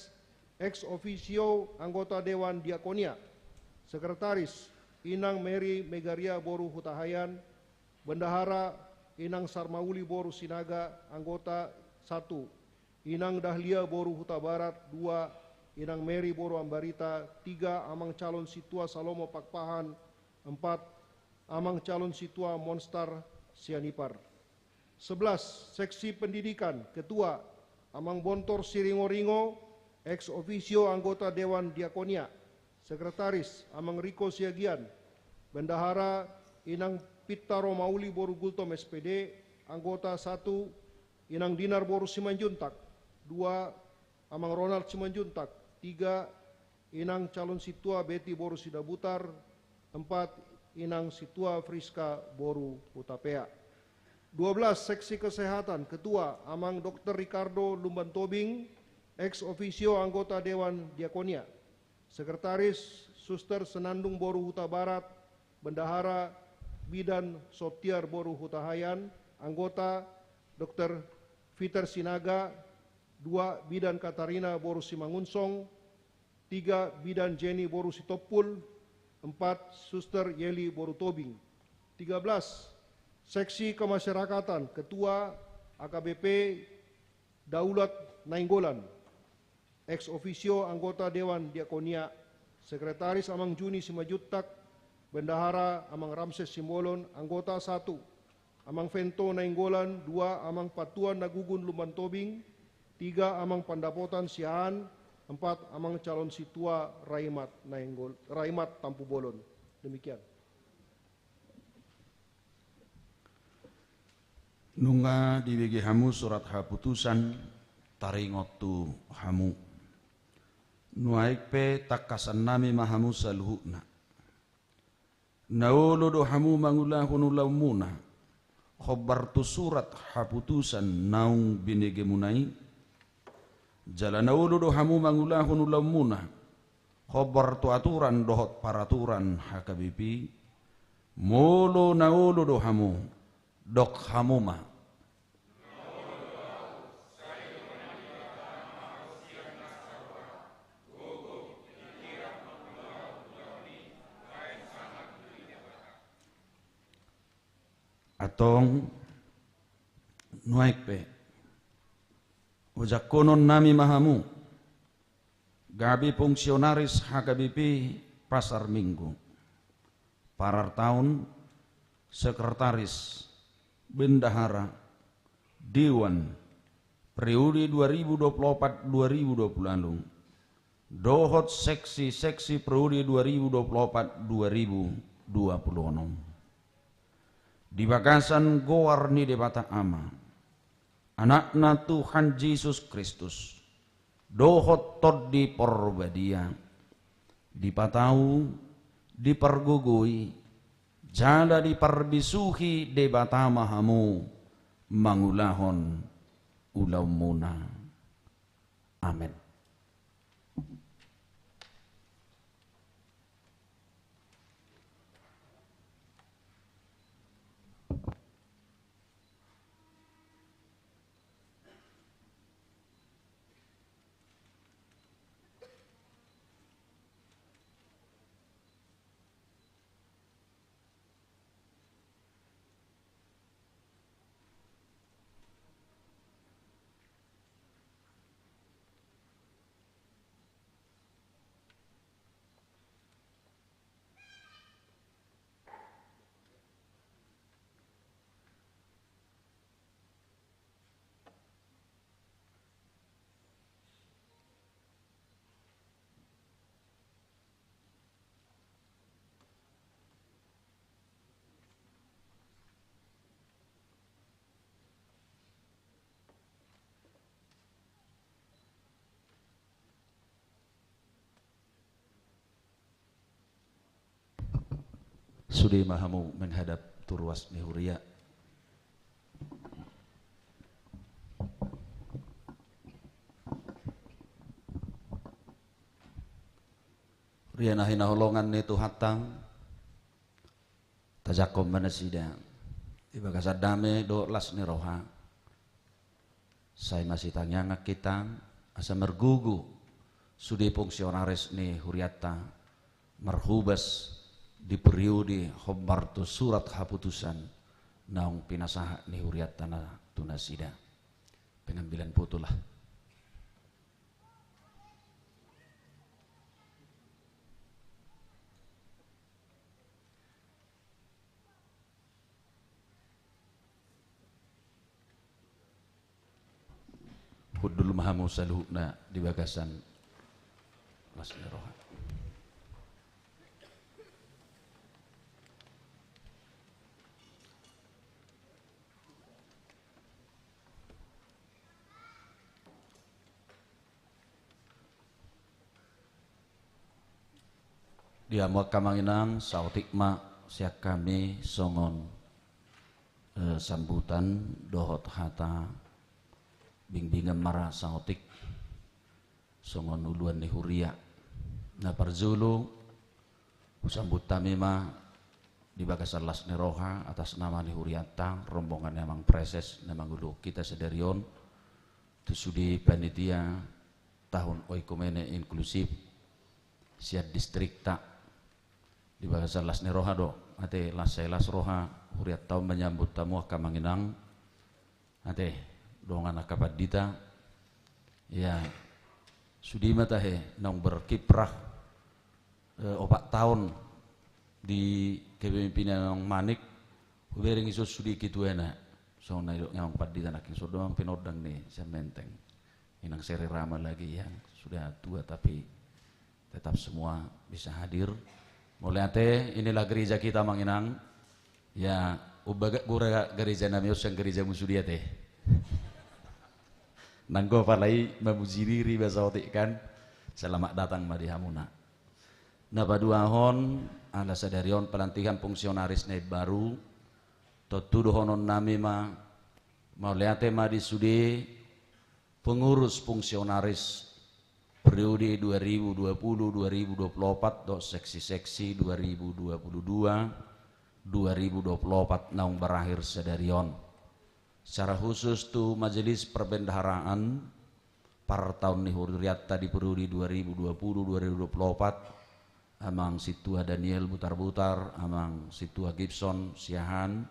ex officio anggota Dewan Diakonia. Sekretaris, Inang Mary Megaria boru Hutahaean. Bendahara, Inang Sarmauli boru Sinaga. Anggota, satu, Inang Dahlia boru Hutabarat. Dua, Inang Mary boru Ambarita. Tiga, Amang Calon Sintua Salomo Pakpahan. Empat, Amang Calon Sintua Monstar Sianipar. Sebelas, seksi pendidikan. Ketua, Amang Bontor Siringoringo, ex officio anggota Dewan Diakonia. Sekretaris, Amang Riko Siagian. Bendahara, Inang Pitta Romauli boru Gultom S P D. Anggota, satu, Inang Dinar boru Simanjuntak. Dua, Amang Ronald Simanjuntak. Tiga, Inang Calon Sintua Beti boru Sidabutar. Empat, Inang Sintua Friska boru Hutapea. Dua belas, seksi kesehatan. Ketua, Amang Dokter Ricardo Lumban Tobing, ex officio anggota Dewan Diakonia. Sekretaris, Suster Senandung boru Hutabarat. Bendahara, Bidan Sotiar boru Hutahaean. Anggota, Dokter Peter Sinaga. Dua, Bidan Katarina boru Simangunsong. Tiga, Bidan Jenny boru Sitompul. Empat, Suster Yeli boru Tobing. Tiga belas, seksi kemasyarakatan. Ketua, A K B P Daulat Nainggolan, ex officio anggota Dewan Diakonia. Sekretaris, Amang Juni Simanjuntak. Bendahara, Amang Ramses Simbolon. Anggota, satu, Amang Vento Nainggolan. Dua, Amang Patuan Nagugun Lumban Tobing. Tiga, Amang Pandapotan Siahaan. Empat, Amang Calon Sintua Raimat Nainggol-, Raimat Tampubolon. Demikian. Nunga dibege hamu surat haputusan, taringot tu hamu. Nuaeng pe tangkasannami ma hamu saluhutna. Na olo do hamu mangulahon ulaonmuna, hombar tu surat haputusan naung binegemuna i? Jala na olo do hamu mangulahon ulaonmuna, hombar tu aturan dohot paraturan H K B P i? Molo na olo do hamu, dok hamu ma. Antong, nuaeng pe, ojangkononnami ma hamu, gabe fungsionaris H K B P Pasar Minggu. Parartaon, sekretaris, bendahara, dewan, periode dua ribu dua puluh opat dua ribu dua puluh enam, dohot seksi-seksi periode dua ribu dua puluh opat dua ribu dua puluh enam. Di bagasan goar ni Debata Ama, Anakna Tuhan Jesus Kristus, dohot Tondi Porbadia, dipatau, dipargogoi, jala diparbisuhi Debata ma hamu mangulahon ulaonmuna. Amen. Sude ma hamu menghadap tu ruas ni huria. Huria na hinaholongan ni Tuhanta, tajangkon ma nasida di bagasan dame dohot las ni roha. Sai masitangiangan hita asa margogo sude fungsionaris ni hurianta marhobas di periode hombar tu surat haputusan naung pinasahat ni hurianta na tu nasida. Pengambilan foto lah. Hundul ma hamu saluhutna di bagasan las ni roha. Di hamu angka amang inang, saotik ma sian hami songon, eh, sambutan dohot hata bingbingan ma ra saotik songon uluan ni huria. Na parjolo, husambut hami ma di bagasan las ni roha atas nama ni hurianta, rombongan ni amang praeses na manguluhon hita sadari on, tu sude panitia tahun oikumene inklusif sian distrikta. Di bagasan las ni roha do, ate, las sai las roha hurianta on manyambut hamu angka amang inang. Ate, dongan angka pandita. Ya, sude ma tahe naung berkiprah, eh, opat taon di kepemimpinan Amang Manik, hubereng ison sude ketuana. Songon na nidok ni amang pandita nangkin, songon do amang pinondang ni sian Menteng, Inang Seri Rama lagi, yang sudah tua tapi tetap semua bisa hadir. Mauliate, inilah gereja kita, amang inang. Ya, umbahen gora gereja nami on sian gerejamu sude, ate. Nanggo apalai mamuji diri ba saotik kan. Selamat datang ma di hamuna. Na paduahon, ala sadari on pelantikan fungsionaris na imbaru, tontu dohonon nami ma, mauliate ma di sude pengurus fungsionaris periode dua ribu dua puluh dua ribu dua puluh opat dohot seksi-seksi dua ribu dua puluh dua dua ribu dua puluh opat naung berakhir sadari on. Secara khusus tu Majelis Perbendaharaan partaon ni hurianta di periode dua ribu dua puluh dua ribu dua puluh opat, Amang Sintua Daniel Butarbutar, Amang Sintua Gibson Siahaan,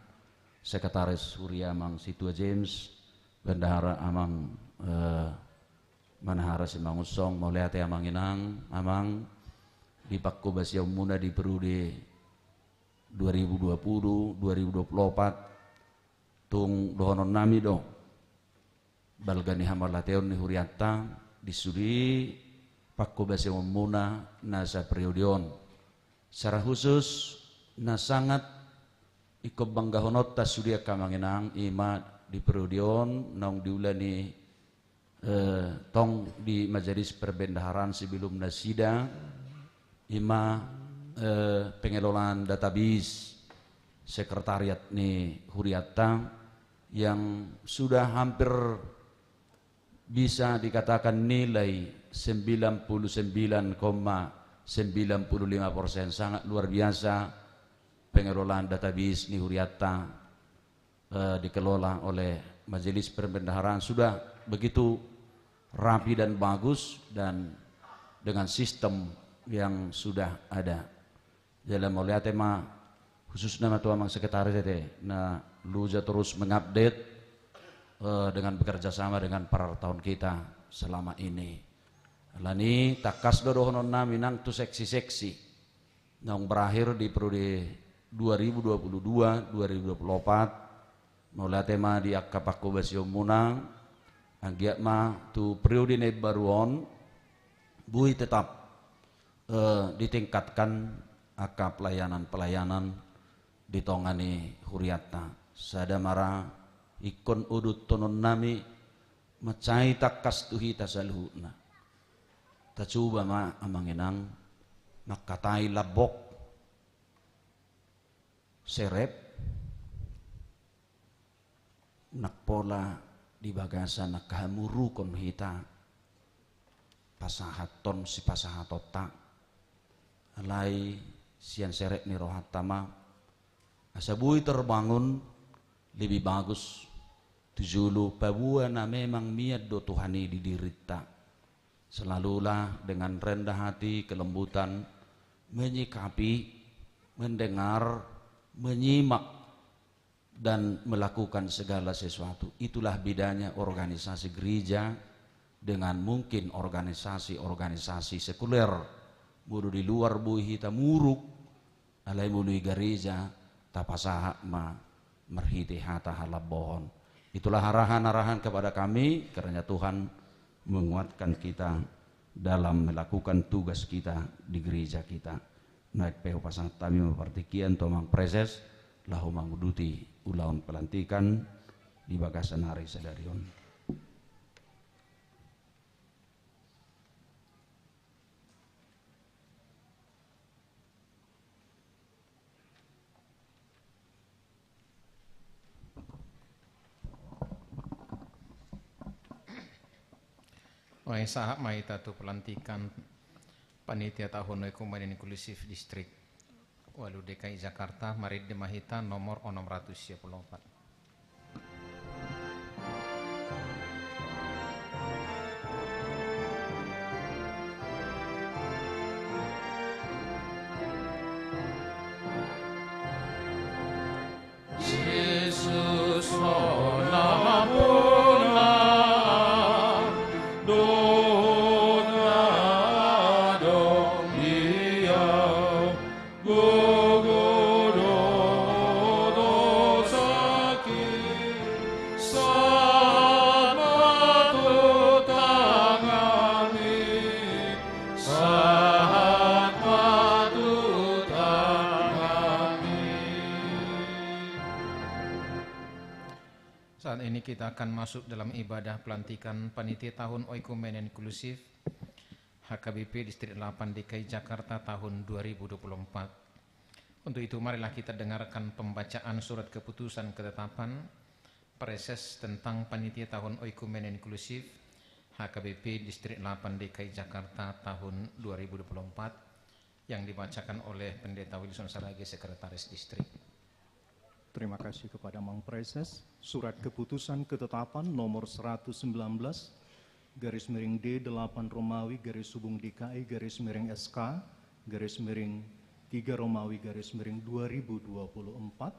Sekretaris Huria Amang Sintua James, Bendahara Amang, eh, Manahara Simangunsong, mauliate amang inang, amang, di panghobasionmuna di periode dua ribu dua puluh dua ribu dua puluh opat, tung dohonon nami do balga ni hamauliateon ni hurianta di sude panghobasionmuna na saperiode on. Secara khusus na sangat ingkon banggahononta sude angka amang inang, i ma di periode on naung diula ni, eh, tong di Majelis Perbendaharaan sebelum nasida, i ma, eh, pengelolaan database sekretariat ni hurianta yang sudah hampir bisa dikatakan nilai sembilan puluh sembilan koma sembilan puluh lima persen, sangat luar biasa pengelolaan database ni hurianta, eh, dikelola oleh Majelis Perbendaharaan sudah begitu rapi dan bagus dan dengan sistem yang sudah ada. Jala mauliate ma khususna ma tu amang sekretaris, ate, na loja terus mengupdate, eh, dengan bekerja sama dengan partaon kita selama ini. Alani tangkas do dohonon nami nang tu seksi-seksi naung berakhir di periode dua ribu dua puluh dua dua ribu dua puluh opat, mauliate ma di angka panghobasionmuna, anggiat ma tu periode na imbaru on, boi tetap, eh, ditingkatkan angka pelayanan-pelayanan di tonga ni hurianta. Sada ma ra ingkon uduthonon nami mansai tangkas tu hita saluhutna. Tacuba ma amang inang mangkatai lambok. Serep, nang pola di bagasan angka hamurukon hita pasahathon sipasahatonta, alai sian serep ni rohanta ma asa boi terbangun lebih bagus tu jolo paboa na memang mian do Tuhan i di dirinta. Selalulah dengan rendah hati, kelembutan, menyikapi, mendengar, menyimak, dan melakukan segala sesuatu. Itulah bedanya organisasi gereja dengan mungkin organisasi-organisasi sekuler. Molo di luar boi hita muruk, alai molo di gareja tapasahat ma marhite hata halambohon. Itulah arahan-arahan kepada kami, kiranya Tuhan menguatkan kita dalam melakukan tugas kita di gereja kita. Naeng pe hupasahat hami ma partingkian tu amang preses, laho manguduti ulaon pelantikan di bagasan ari sadari on. Oi, sahat ma hita tu pelantikan panitia tahun oikumene inklusif distrik ualu D K I Jakarta, marende ma hita nomor onom ratus sia puluh opat. Jesus, hona bona, dona dong dia. Gogo do dosaki, sahat ma tu tanganmi, sahat ma tu tanganmi. Saat ini kita akan masuk dalam ibadah pelantikan Panitia Tahun Oikumene Inklusif H K B P Distrik delapan D K I Jakarta tahun dua ribu dua puluh empat. Untuk itu, marilah kita dengarkan pembacaan surat keputusan ketetapan Praeses tentang Panitia Tahun Oikumene Inklusif H K B P Distrik delapan D K I Jakarta tahun dua ribu dua puluh empat yang dibacakan oleh Pendeta Wilson Sarage, Sekretaris Distrik. Terima kasih kepada Mang Praeses. Surat keputusan ketetapan nomor seratus sembilan belas garis miring D delapan Romawi garis hubung D K I garis miring S K garis miring tiga Romawi garis miring dua ribu dua puluh empat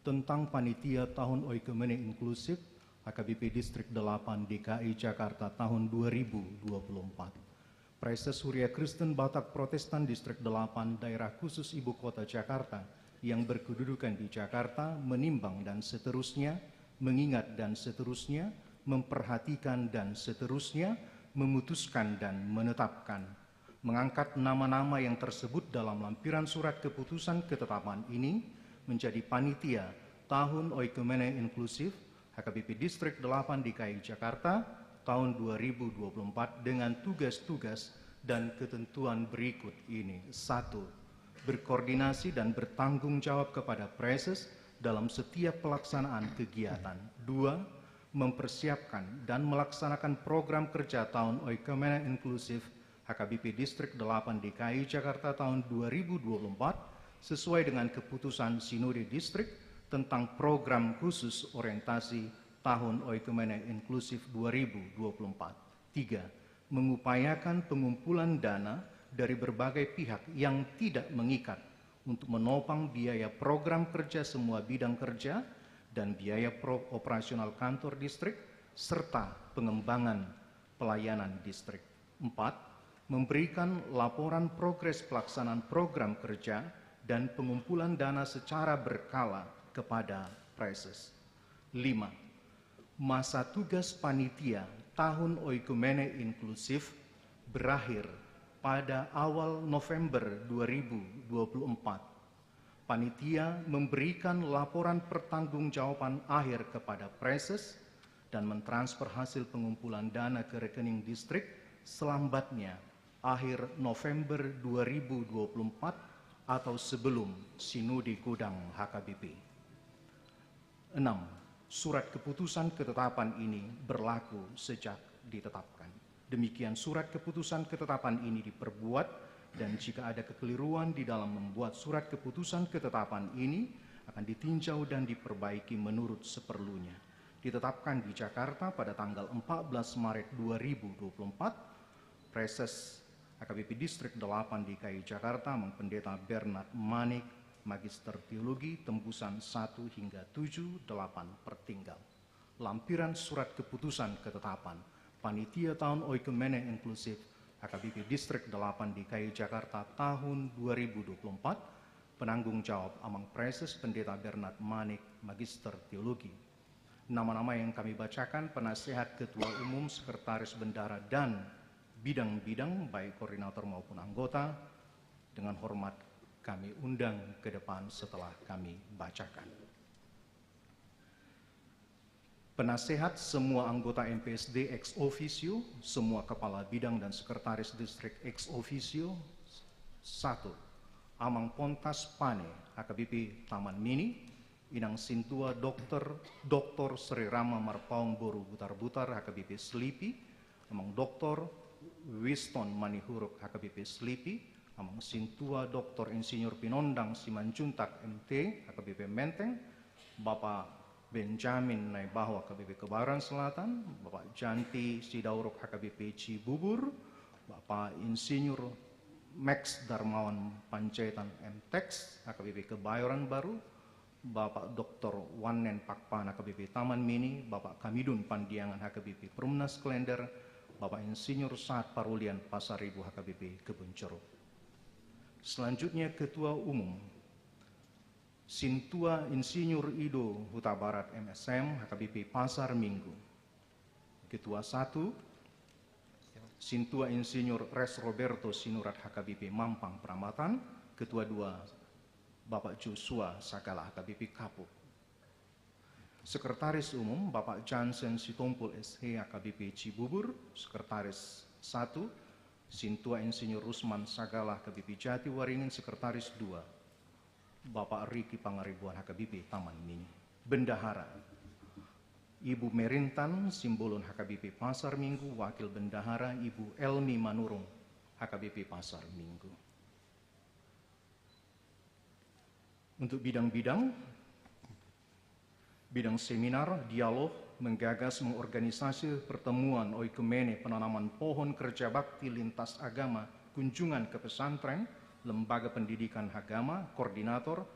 tentang Panitia Tahun Oikumene Inklusif H K B P Distrik delapan D K I Jakarta tahun dua ribu dua puluh empat. Praeses Huria Kristen Batak Protestan Distrik delapan Daerah Khusus Ibu Kota Jakarta yang berkedudukan di Jakarta menimbang dan seterusnya, mengingat dan seterusnya, memperhatikan dan seterusnya, memutuskan dan menetapkan. Mengangkat nama-nama yang tersebut dalam lampiran surat keputusan ketetapan ini menjadi panitia Tahun Oikumene Inklusif H K B P Distrik delapan D K I Jakarta tahun dua ribu dua puluh empat dengan tugas-tugas dan ketentuan berikut ini. Satu, berkoordinasi dan bertanggung jawab kepada Praeses dalam setiap pelaksanaan kegiatan. Dua, mempersiapkan dan melaksanakan program kerja tahun Oikumene Inklusif H K B P Distrik delapan D K I Jakarta tahun dua ribu dua puluh empat sesuai dengan keputusan Sinode Distrik tentang program khusus orientasi tahun Oikumene Inklusif dua ribu dua puluh empat. Tiga, mengupayakan pengumpulan dana dari berbagai pihak yang tidak mengikat untuk menopang biaya program kerja semua bidang kerja dan biaya pro-, operasional kantor distrik serta pengembangan pelayanan distrik. Empat, memberikan laporan progres pelaksanaan program kerja dan pengumpulan dana secara berkala kepada Praeses. Lima, masa tugas panitia tahun Oikumene Inklusif berakhir pada awal November dua ribu dua puluh empat. Panitia memberikan laporan pertanggungjawaban akhir kepada Praeses dan mentransfer hasil pengumpulan dana ke rekening distrik selambatnya akhir November dua ribu dua puluh empat atau sebelum Sinode Godang H K B P. Enam, surat keputusan ketetapan ini berlaku sejak ditetapkan. Demikian surat keputusan ketetapan ini diperbuat, dan jika ada kekeliruan di dalam membuat surat keputusan ketetapan ini, akan ditinjau dan diperbaiki menurut seperlunya. Ditetapkan di Jakarta pada tanggal empat belas Maret dua ribu dua puluh empat, Praeses H K B P Distrik delapan D K I Jakarta, Amang Pendeta Bernard Manik, Magister Teologi, tembusan satu hingga tujuh, delapan pertinggal. Lampiran surat keputusan ketetapan Panitia Taon Oikumene Inklusif H K B P Distrik delapan D K I Jakarta tahun dua ribu dua puluh empat, penanggung jawab Amang Praeses Pendeta Bernard Manik, Magister Teologi. Nama-nama yang kami bacakan, penasehat, ketua umum, sekretaris, bendahara, dan bidang-bidang, baik koordinator maupun anggota, dengan hormat kami undang ke depan setelah kami bacakan. Penasehat, semua anggota M P S D ex officio, semua kepala bidang dan sekretaris distrik ex officio. Satu, Amang Pontas Pane, H K B P Taman Mini, Inang Sintua Doktor, Doktor Sri Rama Marpaung boru Butarbutar, H K B P Slipi, Amang Doktor Winston Manihuruk, H K B P Slipi, Amang Sintua Doktor Insinyur Pinondang Simanjuntak M T, H K B P Menteng, Bapak Benjamin Naibaho, H K B P Kebayoran Selatan, Bapak Janti Sidauruk, H K B P Cibubur, Bapak Insinyur Max Darmawan Panjaitan M Tex, H K B P Kebayoran Baru, Bapak Doktor Wanen Pakpahan, H K B P Taman Mini, Bapak Kamidun Pandiangan, H K B P Perumnas Klender, Bapak Insinyur Sahat Parulian, Pasaribu, H K B P Kebun Jeruk. Selanjutnya, Ketua Umum, Sintua Insinyur Ido Hutabarat M S M, H K B P Pasar Minggu. Ketua satu, Sintua Insinyur Res Roberto Sinurat, H K B P Mampang Pramatan. Ketua dua, Bapak Joshua Sagala, H K B P Kapuk. Sekretaris Umum, Bapak Jansen Sitompul S H, H K B P Cibubur. Sekretaris satu, Sintua Insinyur Rusman Sagala, H K B P Jatiwaringin. Sekretaris dua, Bapak Riki Pangaribuan, H K B P Taman Mini. Bendahara, Ibu Merintan Simbolon, H K B P Pasar Minggu. Wakil Bendahara, Ibu Elmi Manurung, H K B P Pasar Minggu. Untuk bidang-bidang, bidang seminar, dialog, menggagas, mengorganisasi pertemuan oikumene, penanaman pohon kerja bakti lintas agama, kunjungan ke pesantren, lembaga pendidikan agama, koordinator,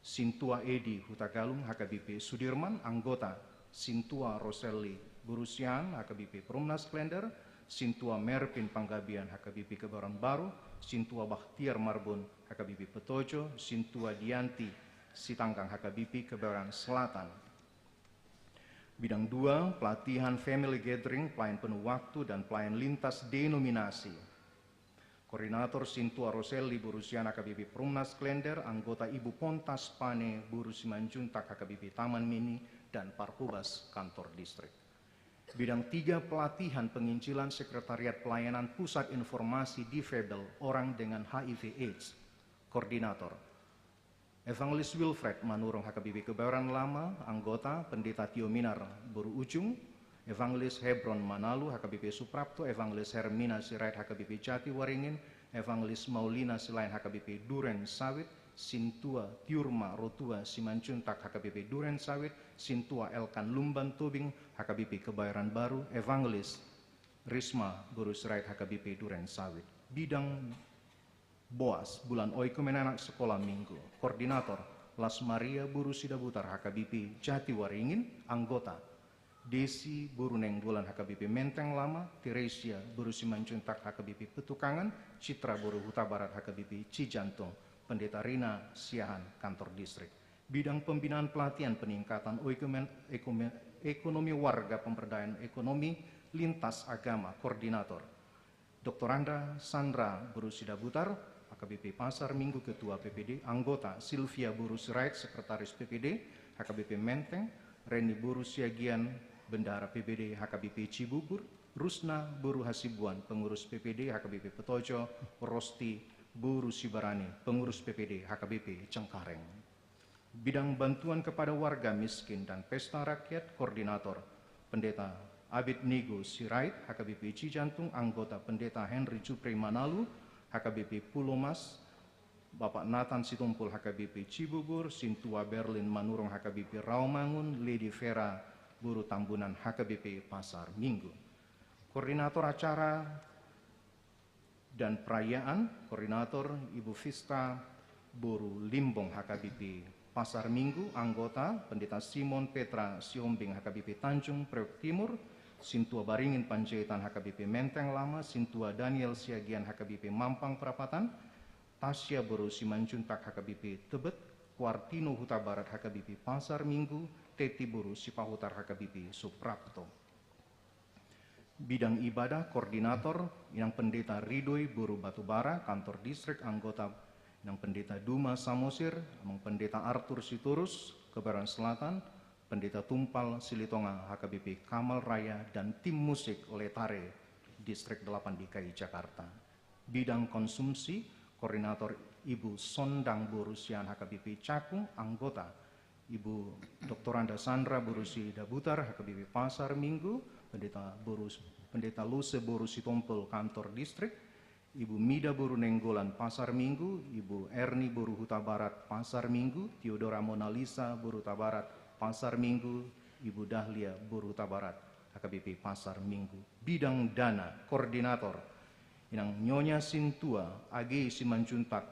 Sintua Edi Hutagalung, H K B P Sudirman. Anggota, Sintua Roselli Boru Siahaan, H K B P Perumnas Klender, Sintua Merpin Panggabean, H K B P Kebayoran Baru, Sintua Bahtiar Marbun, H K B P Petojo, Sintua Dianti Sitanggang, H K B P Kebayoran Selatan. Bidang dua, pelatihan family gathering, pelayan penuh waktu, dan pelayan lintas denominasi. Koordinator, Sintua Roselli Boru Siahaan, H K B P Perumnas Klender. Anggota, Ibu Pontas Pane Boru Simanjuntak, H K B P Taman Mini, dan Parhubas kantor distrik. Bidang tiga, pelatihan penginjilan, Sekretariat Pelayanan Pusat Informasi Difabel, Orang dengan H I V AIDS. Koordinator, Evangelis Wilfred Manurung, H K B P Kebayoran Lama. Anggota, Pendeta Tio Minar Boru Ujung, Evangelis Hebron Manalu, H K B P Suprapto, Evangelis Hermina Sirait, H K B P Jatiwaringin, Evangelis Maulina Silain, H K B P Duren Sawit, Sintua Tiurma Rotua Simanjuntak, H K B P Duren Sawit, Sintua Elkan Lumban Tobing, H K B P Kebayoran Baru, Evangelis Risma Boru Sirait, H K B P Duren Sawit. Bidang Boas, bulan oikumene anak sekolah minggu. Koordinator, Las Maria Boru Sidabutar, H K B P Jatiwaringin. Anggota, Desi Boru Nainggolan, H K B P Menteng Lama, Teresia Boru Simanjuntak, H K B P Petukangan, Citra Boru Hutabarat, H K B P Cijantung. Pendeta Rina Siahaan, kantor distrik. Bidang pembinaan pelatihan peningkatan oikumen-, ekumen-, ekonomi warga, pemberdayaan ekonomi lintas agama. Koordinator, Doktoranda Sandra Boru Sidabutar, H K B P Pasar Minggu, Ketua P P D. Anggota, Silvia Boru Sirait, Sekretaris P P D, H K B P Menteng, Reni Boru Siagian, Bendahara P P D, H K B P Cibubur, Rusna Boru Hasibuan, Pengurus P P D, H K B P Petojo, Rosti Boru Sibarani, pengurus P P D H K B P Cengkareng. Bidang bantuan kepada warga miskin dan pesta rakyat, koordinator Pendeta Abednego Sirait, H K B P Cijantung, anggota Pendeta Henry Jupri Manalu, H K B P Pulomas, Bapak Nathan Sitompul, H K B P Cibubur, Sintua Berlin Manurung, H K B P Rawamangun, Lady Vera, Boru Tambunan, H K B P Pasar Minggu. Koordinator acara dan perayaan, koordinator Ibu Vista Boru Limbong, H K B P Pasar Minggu, anggota Pendeta Simon Petra Sihombing, H K B P Tanjung Priok Timur, Sintua Baringin Panjaitan, H K B P Menteng Lama, Sintua Daniel Siagian, H K B P Mampang Prapatan, Tasya Boru Simanjuntak, H K B P Tebet, Kuartino Hutabarat, H K B P Pasar Minggu, Teti Boru Sipahutar, H K B P Suprapto. Bidang ibadah, koordinator Inang Pendeta Ridoi Boru Batubara, kantor distrik, anggota Inang Pendeta Duma Samosir, Amang Pendeta Arthur Sitorus, Kebayoran Selatan, Pendeta Tumpal Silitonga, H K B P Kamal Raya, dan tim musik Letare, Distrik delapan D K I Jakarta. Bidang konsumsi, koordinator Ibu Sondang Boru Sian, H K B P Cakung, anggota Ibu Doktoranda Sandra Boru Sidabutar, H K B P Pasar Minggu, Pendeta Boru, Pendeta Luse Boru Sitompul, kantor distrik, Ibu Mida Boru Nenggolan, Pasar Minggu, Ibu Erni Boru Hutabarat, Pasar Minggu, Theodora Monalisa Boru Hutabarat, Pasar Minggu, Ibu Dahlia Boru Hutabarat, H K B P Pasar Minggu. Bidang dana, koordinator Inang Nyonya Sintua Age Simanjuntak,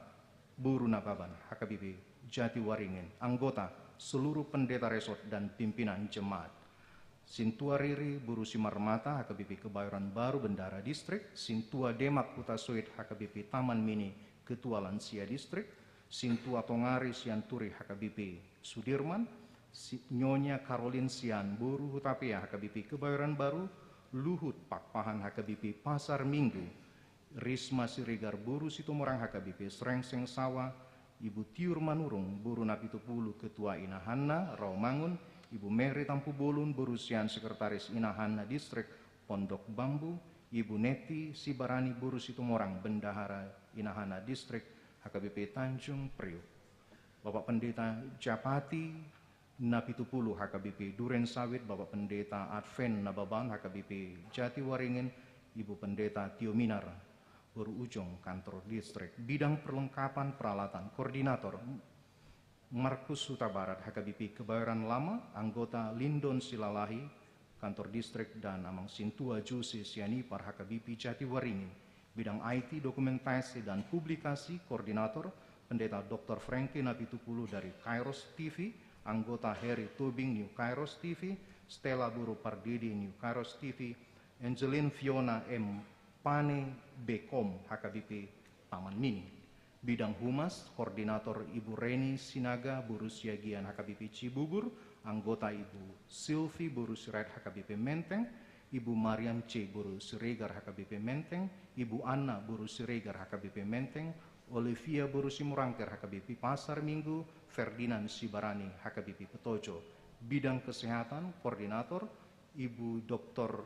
Boru Nababan, H K B P Jatiwaringin, anggota seluruh pendeta resort dan pimpinan jemaat. Sintua Riri Boru Simarmata, H K B P Kebayoran Baru, Bendahara Distrik, Sintua Demak Hutasoit, H K B P Taman Mini, Ketua Lansia Distrik, Sintua Tongari Sianturi, H K B P Sudirman, Si-, Nyonya Karolin Sian Boru Hutapea, H K B P Kebayoran Baru, Luhut Pakpahan, H K B P Pasar Minggu, Risma Siregar Boru Situmorang, H K B P Srengseng Sawa, Ibu Tiur Manurung Boru Napitupulu, Ketua Inahanna Rawamangun, Ibu Mary Tampubolon Boru Sian, Sekretaris Inahanna Distrik Pondok Bambu, Ibu Neti Sibarani Boru Situmorang, Bendahara Inahanna Distrik, H K B P Tanjung Priuk. Bapak Pendeta Japati Napitupulu, H K B P Duren Sawit, Bapak Pendeta Advent Nababan, H K B P Jatiwaringin, Ibu Pendeta Tio Minar Boru Ujong, kantor distrik. Bidang perlengkapan peralatan, koordinator Markus Hutabarat, H K B P Kebayoran Lama, anggota Lindon Silalahi, kantor distrik, dan Amang Sintua Jose Sianipar, H K B P Jatiwaringin. Bidang I T, dokumentasi dan publikasi, koordinator Pendeta Doktor Frankie Napitupulu dari Kairos T V, anggota Heri Tobing New Kairos T V, Stella Boru Pardede New Kairos T V, Angeline Fiona M Pane Bekom, H K B P Taman Mini. Bidang humas, koordinator Ibu Reni Sinaga Boru Siagian, H K B P Cibubur, anggota Ibu Silvi Boru Sirait, H K B P Menteng, Ibu Mariam C Boru Siregar, H K B P Menteng, Ibu Anna Boru Siregar, H K B P Menteng, Olivia Boru Simorangkir, H K B P Pasar Minggu, Ferdinand Sibarani, H K B P Petojo. Bidang kesehatan, koordinator Ibu Doktor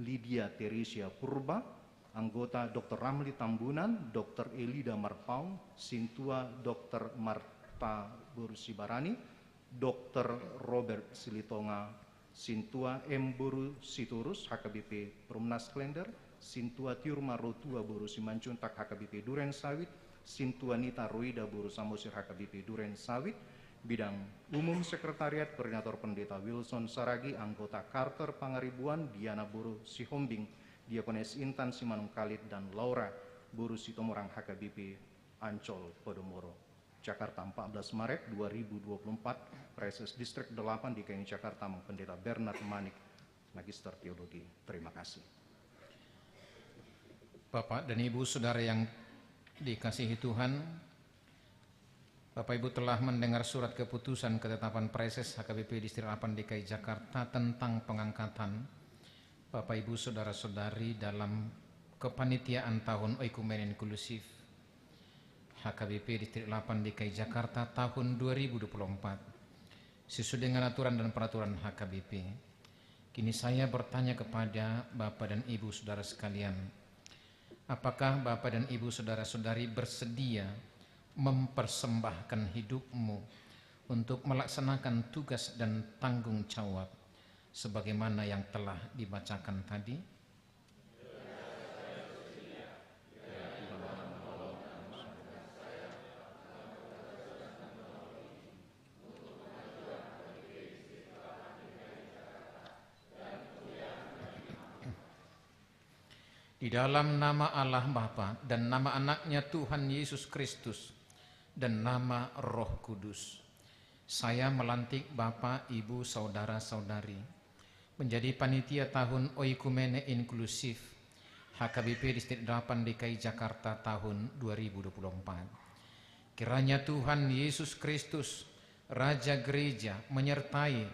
Lydia Theresia Purba, anggota Doktor Ramli Tambunan, Doktor Elida Marpaung, Sintua Doktor Marta Boru Sibarani, Doktor Robert Silitonga, Sintua M Boru Sitorus, H K B P Perumnas Klender, Sintua Tiur Marotua Boru Simanjuntak, H K B P Duren Sawit, Sintua Nita Roida Boru Samosir, H K B P Duren Sawit. Bidang umum, sekretariat, koordinator Pendeta Wilson Saragi, anggota Karter Pangaribuan, Diana Boru Sihombing, Diakones Intan Simanungkalit, dan Laura Boru Situmorang, H K B P Ancol Podomoro. Jakarta, empat belas Maret dua ribu dua puluh empat, Praeses Distrik delapan D K I Jakarta, Amang Pendeta Bernard Manik, Magister Teologi. Terima kasih. Bapak dan Ibu, Saudara yang dikasihi Tuhan, Bapak Ibu telah mendengar surat keputusan ketetapan Praeses H K B P Distrik delapan D K I Jakarta tentang pengangkatan Bapak Ibu Saudara-saudari dalam kepanitiaan tahun oikumene inklusif H K B P Distrik delapan D K I Jakarta tahun dua ribu dua puluh empat sesuai dengan aturan dan peraturan H K B P. Kini saya bertanya kepada Bapak dan Ibu Saudara sekalian, Apakah Bapak dan Ibu, saudara-saudari bersedia mempersembahkan hidupmu untuk melaksanakan tugas dan tanggung jawab sebagaimana yang telah dibacakan tadi? Di dalam nama Allah Bapa dan nama Anaknya Tuhan Yesus Kristus dan nama Roh Kudus, saya melantik Bapak, Ibu, saudara-saudari menjadi panitia tahun Oikumene Inklusif H K B P Distrik delapan D K I Jakarta tahun dua ribu dua puluh empat. Kiranya Tuhan Yesus Kristus, Raja Gereja, menyertai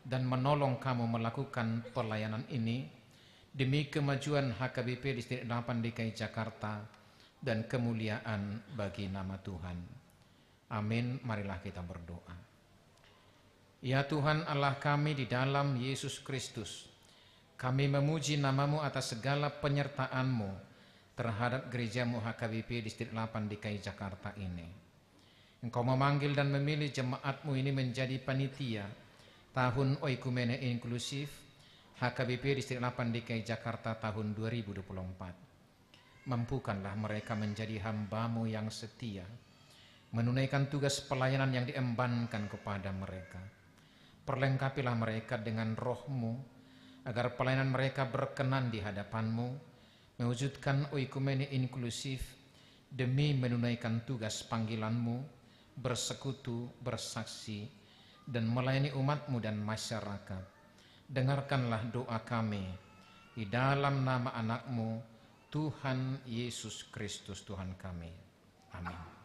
dan menolong kamu melakukan pelayanan ini demi kemajuan H K B P Distrik delapan D K I Jakarta dan kemuliaan bagi nama Tuhan. Amin. Marilah kita berdoa. Ya Tuhan Allah kami di dalam Yesus Kristus, kami memuji nama-Mu atas segala penyertaan-Mu terhadap gereja-Mu H K B P Distrik delapan D K I Jakarta ini. Engkau memanggil dan memilih jemaat-Mu ini menjadi panitia tahun Oikumene Inklusif H K B P Distrik delapan D K I Jakarta tahun dua ribu dua puluh empat. Mampukanlah mereka menjadi hamba-Mu yang setia, menunaikan tugas pelayanan yang diembankan kepada mereka. Perlengkapilah mereka dengan Roh-Mu, agar pelayanan mereka berkenan di hadapan-Mu, mewujudkan oikumene inklusif demi menunaikan tugas panggilan-Mu, bersekutu, bersaksi, dan melayani umat-Mu dan masyarakat. Dengarkanlah doa kami, di dalam nama Anak-Mu, Tuhan Yesus Kristus, Tuhan kami. Amin.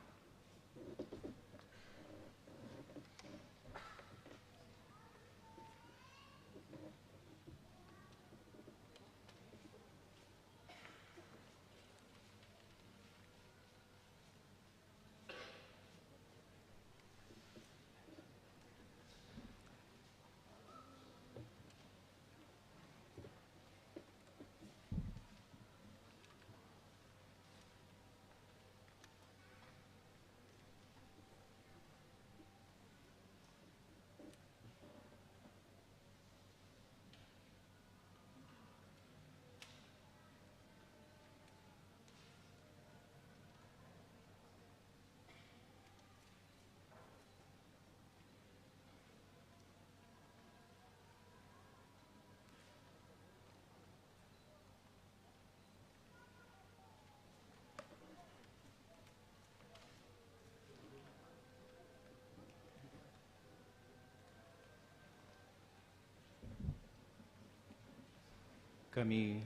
Kami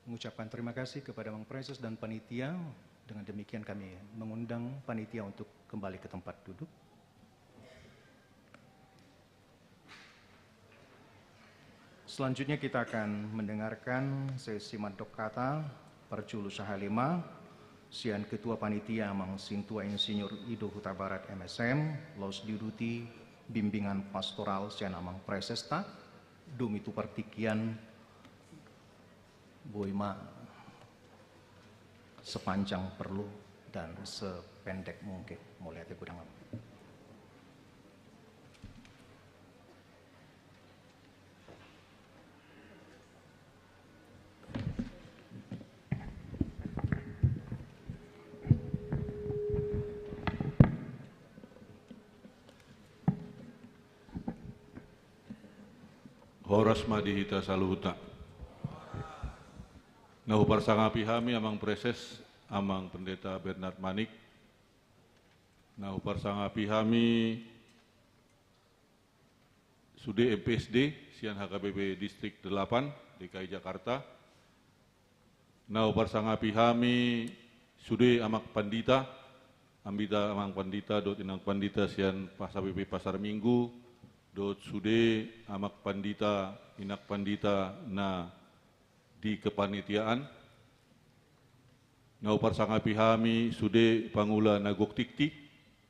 mengucapkan terima kasih kepada Amang Praeses dan panitia. Dengan demikian kami mengundang panitia untuk kembali ke tempat duduk. Selanjutnya kita akan mendengarkan sesi mandok hata parjolo sahalema sian Ketua Panitia Amang Sintua Insinyur Ido Hutabarat M.Sim, laos diuduti bimbingan pastoral sian Amang Praesesta, dung i tu partingkian boi ma sepanjang perlu dan sependek mungkin. Mauliate godang Amang. Horas ma di hita saluhutna. Na huparsangapi hami Amang Praeses, Amang Pendeta Bernard Manik. Na huparsangapi hami sude M P S D sian H K B P Distrik delapan D K I Jakarta. Na huparsangapi hami sude Amang Pandita, Ambita Amang Pandita dohot Inang Pandita sian H K B P Pasar Minggu, dohot sude Amang Pandita, Inang Pandita na di kepanitiaan. Na huparsangapi hami sude pangula na gok tingki,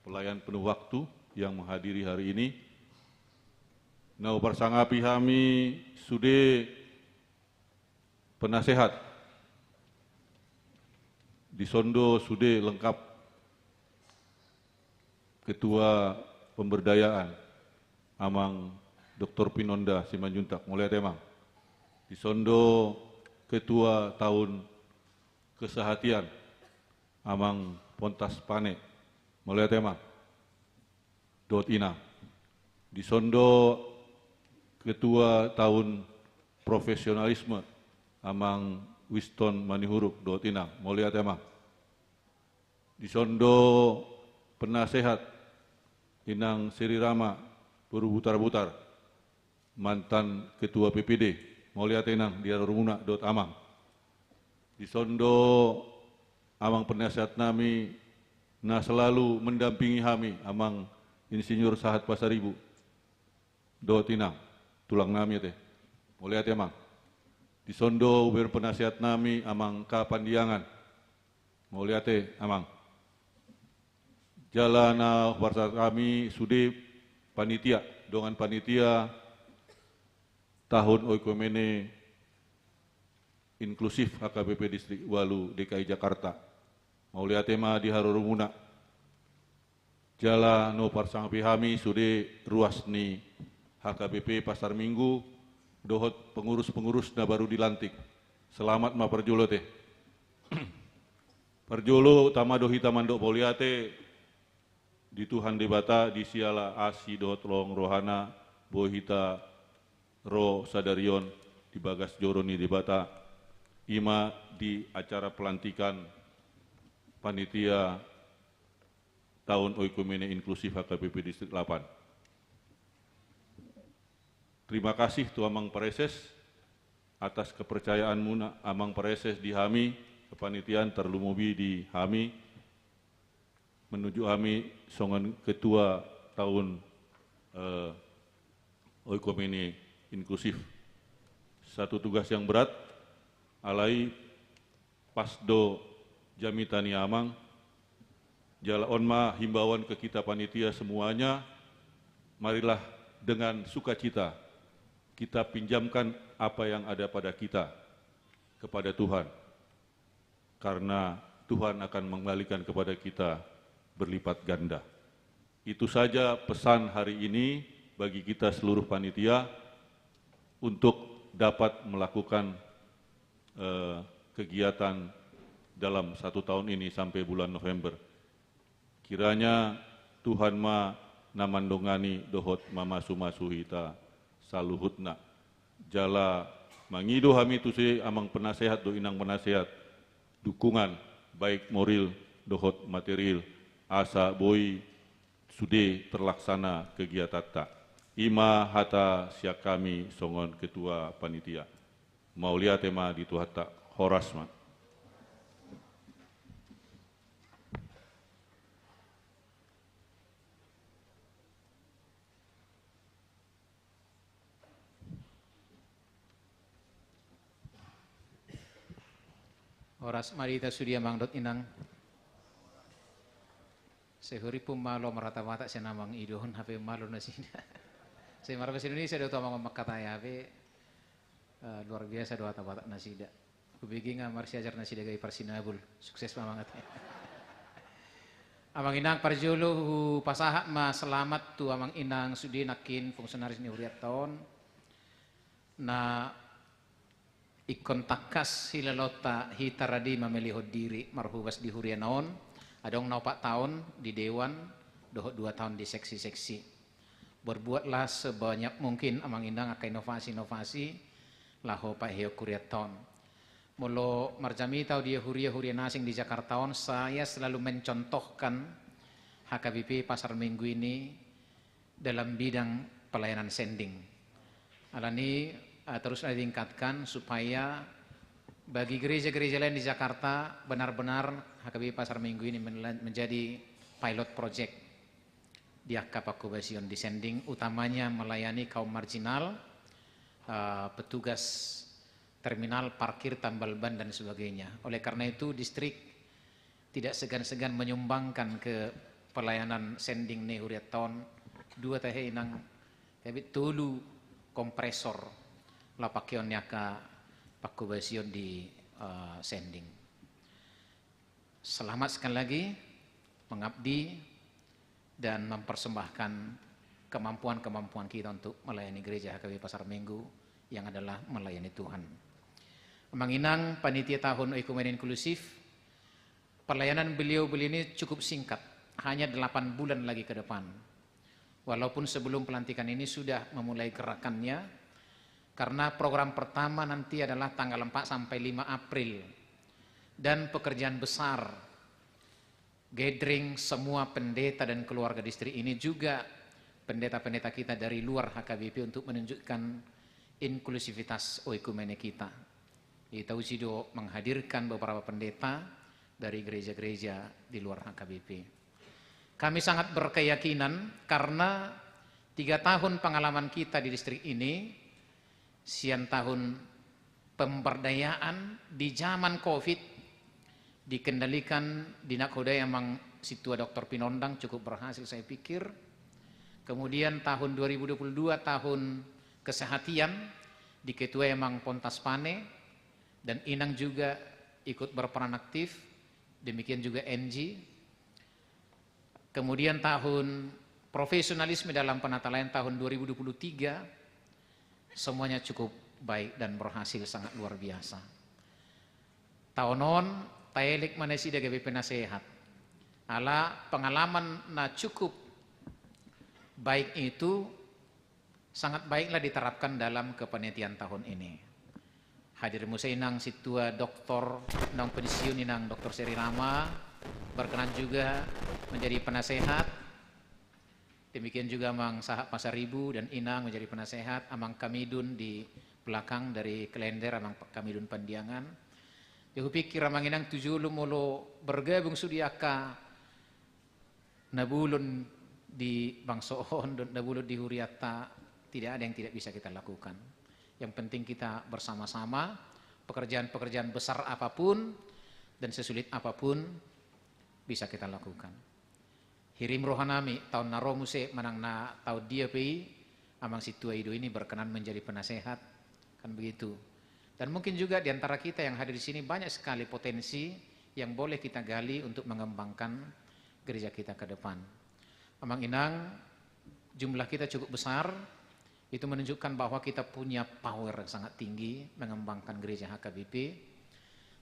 pelayan penuh waktu yang menghadiri hari ini. Na huparsangapi hami sude penasehat Dison do sude lengkap Ketua Pemberdayaan, Amang Doktor Pinonda Simanjuntak, mauliate Amang. Dison do Ketua Taun Kesehatian, Amang Pontas Pane, mauliate Amang dohot Inang. Dison do Ketua Taun Profesionalisme, Amang Winston Manihuruk dohot Inang, mauliate Amang. Dison do penasehat, Inang Seri Rama Boru Butarbutar, mantan Ketua P P D, mauliate Inang di haroromuna dohot Amang. Dison do amang penasehat nami na selalu mendampingi hami, Amang Insinyur Sahat Pasaribu dohot Inang, tulang nami ate. Mauliate Amang. Dison do uber penasehat nami, Amang K Pandiangan. Mauliate Amang. Jala na huparsahat hami sude panitia, dongan panitia tahun Oikomene Inklusif H K B P Distrik Ualu D K I Jakarta. Mauliate ma di haroromuna. Jala na huparsangapi hami sude ruas ni H K B P Pasar Minggu dohot pengurus-pengurus na baru dilantik. Selamat ma parjolo ate. Parjolo tama do hita mandok mauliate di Tuhan Debata, di siala asi dohot holong rohana boi hita ro sadari on di bagas joro ni Debata, i ma di acara pelantikan panitia tahun Oikomene Inklusif H K B P Distrik delapan. Terima kasih tu Amang Praeses atas kepercayaanmuna, Amang Praeses, di hami kepanitiaan, tarlumobi di hami, menunjuk hami songon ketua tahun, eh, Oikomene Inklusif. Satu tugas yang berat, alai pas do jamita ni Amang. Jala on ma himbauan ke kita panitia semuanya, marilah dengan sukacita kita pinjamkan apa yang ada pada kita kepada Tuhan, karena Tuhan akan mengembalikan kepada kita berlipat ganda. Itu saja pesan hari ini bagi kita seluruh panitia untuk dapat melakukan, eh, kegiatan dalam satu tahun ini sampai bulan November. Kiranya Tuhan ma na mandongani dohot mamasu-masu hita saluhutna. Jala mangido hami tu sude amang penasehat dohot inang penasehat dukungan, baik moral dohot material, asa boi sude terlaksana kegiatanta. I ma hata sian hami songon ketua panitia. Mauliate ma di Tuhanta, horas ma. Horas ma di hita sude amang dohot inang. Sehuri pun malo marhata Batak sian amang i do, on hape malo nasida. Sai marbahasa Indonesia do tu amang mangkatai, hape, eh, luar biasa do hata Batak nasida. Hubege nga marsiajar nasida gabe parsinabul. Sukses ma amang ate. Amang inang, parjolo hupasahat ma selamat tu amang inang sude nangkin fungsionaris ni hurianta on. Na ingkon tangkas hilalaonta hita rade mamelehon diri marhobas di huriana on, adong na opat taon di dewan dohot dua taon di seksi-seksi. Berbuatlah sebanyak mungkin amang inang angka inovasi-inovasi laho paihehon hurianta on. Molo marjamita au di huria-huria na asing di Jakarta on, saya selalu mencontohkan H K B P Pasar Minggu ini dalam bidang pelayanan sending. Alani, eh, terus ditingkatkan supaya bagi gereja-gereja lain di Jakarta benar-benar H K B P Pasar Minggu ini menla-, menjadi pilot project di angka panghobasion di sending, utamanya melayani kaum marginal, eh, petugas terminal, parkir, tambal ban, dan sebagainya. Oleh karena itu, distrik tidak segan-segan menyumbangkan ke pelayanan sending ni hurianta on dua tahe inang, tapi tolu kompresor laho pakeon ni angka panghobasion di, eh, sending. Selamat sekali lagi mengabdi dan mempersembahkan kemampuan-kemampuan kita untuk melayani gereja H K B P Pasar Minggu yang adalah melayani Tuhan. Amang Inang, panitia tahun oikumene inklusif, pelayanan beliau-beliau ini cukup singkat, hanya delapan bulan lagi ke depan. Walaupun sebelum pelantikan ini sudah memulai gerakannya, karena program pertama nanti adalah tanggal empat sampai lima April. Dan pekerjaan besar gathering semua pendeta dan keluarga distrik ini juga pendeta-pendeta kita dari luar H K B P untuk menunjukkan inklusivitas oikumene kita. Jadi, tausi do menghadirkan beberapa pendeta dari gereja-gereja di luar H K B P. Kami sangat berkeyakinan karena tiga tahun pengalaman kita di distrik ini, sian tahun pemberdayaan di zaman covid, dikendalikan di Nakhodai amang Sintua Doktor Pinondang, cukup berhasil saya pikir. Kemudian tahun dua ribu dua puluh dua tahun kesehatian, diketuai amang Pontas Pane, dan Inang juga ikut berperan aktif, demikian juga N G. Kemudian tahun profesionalisme dalam penata layanan tahun dua ribu dua puluh tiga, semuanya cukup baik dan berhasil sangat luar biasa. Taon on, taelek ma nasida gabe penasehat. Ala pengalaman na cukup baik itu sangat baiklah diterapkan dalam kepanitiaan tahun ini. Hadir muse Inang Sintua Doktor, naung pensiun, Inang Doktor Seri Rama, berkenan juga menjadi penasehat. Demikian juga Amang Sahat Pasaribu dan Inang menjadi penasehat, Amang Kamidun di belakang dari kalender, Amang Kamidun Pandiangan. Jadi hupikir Amang Inang tu jolo molo bergabung sude angka na bolon di bangso on dohot na bolon di hurianta, tidak ada yang tidak bisa kita lakukan. Yang penting kita bersama-sama, pekerjaan-pekerjaan besar apapun dan sesulit apapun bisa kita lakukan. Hirim rohanami, taon na ro muse manang na taon dia pe i, Amang Sintua Ido ini berkenan menjadi penasehat, kan begitu. Dan mungkin juga di antara kita yang hadir di sini banyak sekali potensi yang boleh kita gali untuk mengembangkan gereja kita ke depan. Amang Inang, jumlah kita cukup besar, itu menunjukkan bahwa kita punya power yang sangat tinggi mengembangkan gereja H K B P.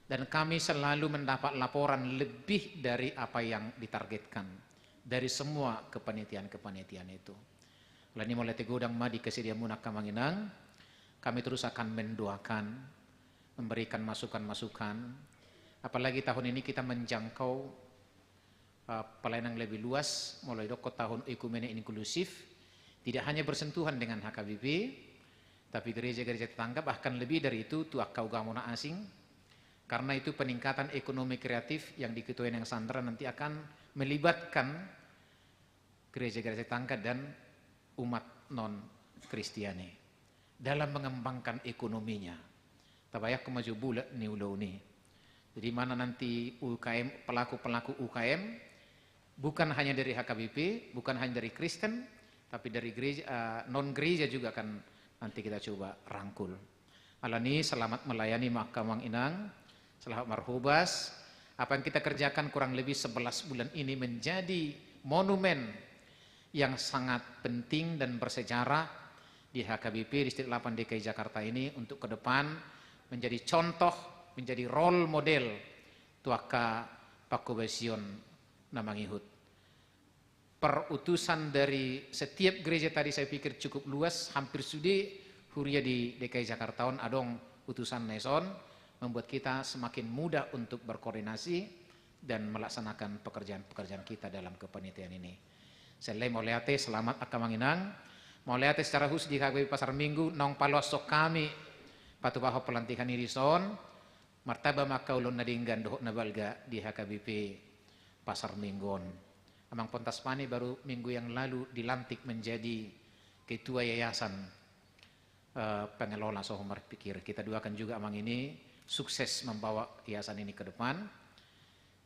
Dan kami selalu mendapat laporan lebih dari apa yang ditargetkan dari semua kepanitiaan-kepanitiaan itu. Alani mauliate godang ma di kesediaanmuna angka Amang Inang, kami terus akan mendoakan, memberikan masukan-masukan. Apalagi tahun ini kita menjangkau, eh, pelayanan lebih luas, molo didok tahun oikumene inklusif, tidak hanya bersentuhan dengan H K B P, tapi gereja-gereja tetangga, bahkan lebih dari itu, tu angka ugamo na asing. Karena itu peningkatan ekonomi kreatif yang diketuai Inang Sandra nanti akan melibatkan gereja-gereja tetangga dan umat non-Kristiani dalam mengembangkan ekonominya. Tabayangkon ma jo bulat ni ulaon i. Jadi mana nanti U K M, pelaku-pelaku U K M, bukan hanya dari H K B P, bukan hanya dari Kristen, tapi dari gereja, eh, non-gereja juga akan nanti kita coba rangkul. Alani, selamat melayani ma angka Amang Inang, selamat marhobas. Apa yang kita kerjakan kurang lebih sebelas bulan ini menjadi monumen yang sangat penting dan bersejarah di H K B P Distrik delapan D K I Jakarta ini untuk ke depan menjadi contoh, menjadi role model tu angka panghobasion na mangihut. Perutusan dari setiap gereja tadi saya pikir cukup luas, hampir sude huria di D K I Jakarta on adong utusanna dison, membuat kita semakin mudah untuk berkoordinasi dan melaksanakan pekerjaan-pekerjaan kita dalam kepanitiaan ini. Saleleng mauliate, selamat angka Amang Inang. Mauliate secara khusus di H K B P Pasar Minggu naung paloashon hami patupahon pelantikan i dison. Martamba ma angka ulaon na denggan dohot na balga di H K B P Pasar Minggu on. Amang Pontas Pane baru minggu yang lalu dilantik menjadi ketua yayasan, eh, pengelola, so marpikir. Kita doakan juga Amang ini sukses membawa yayasan ini ke depan.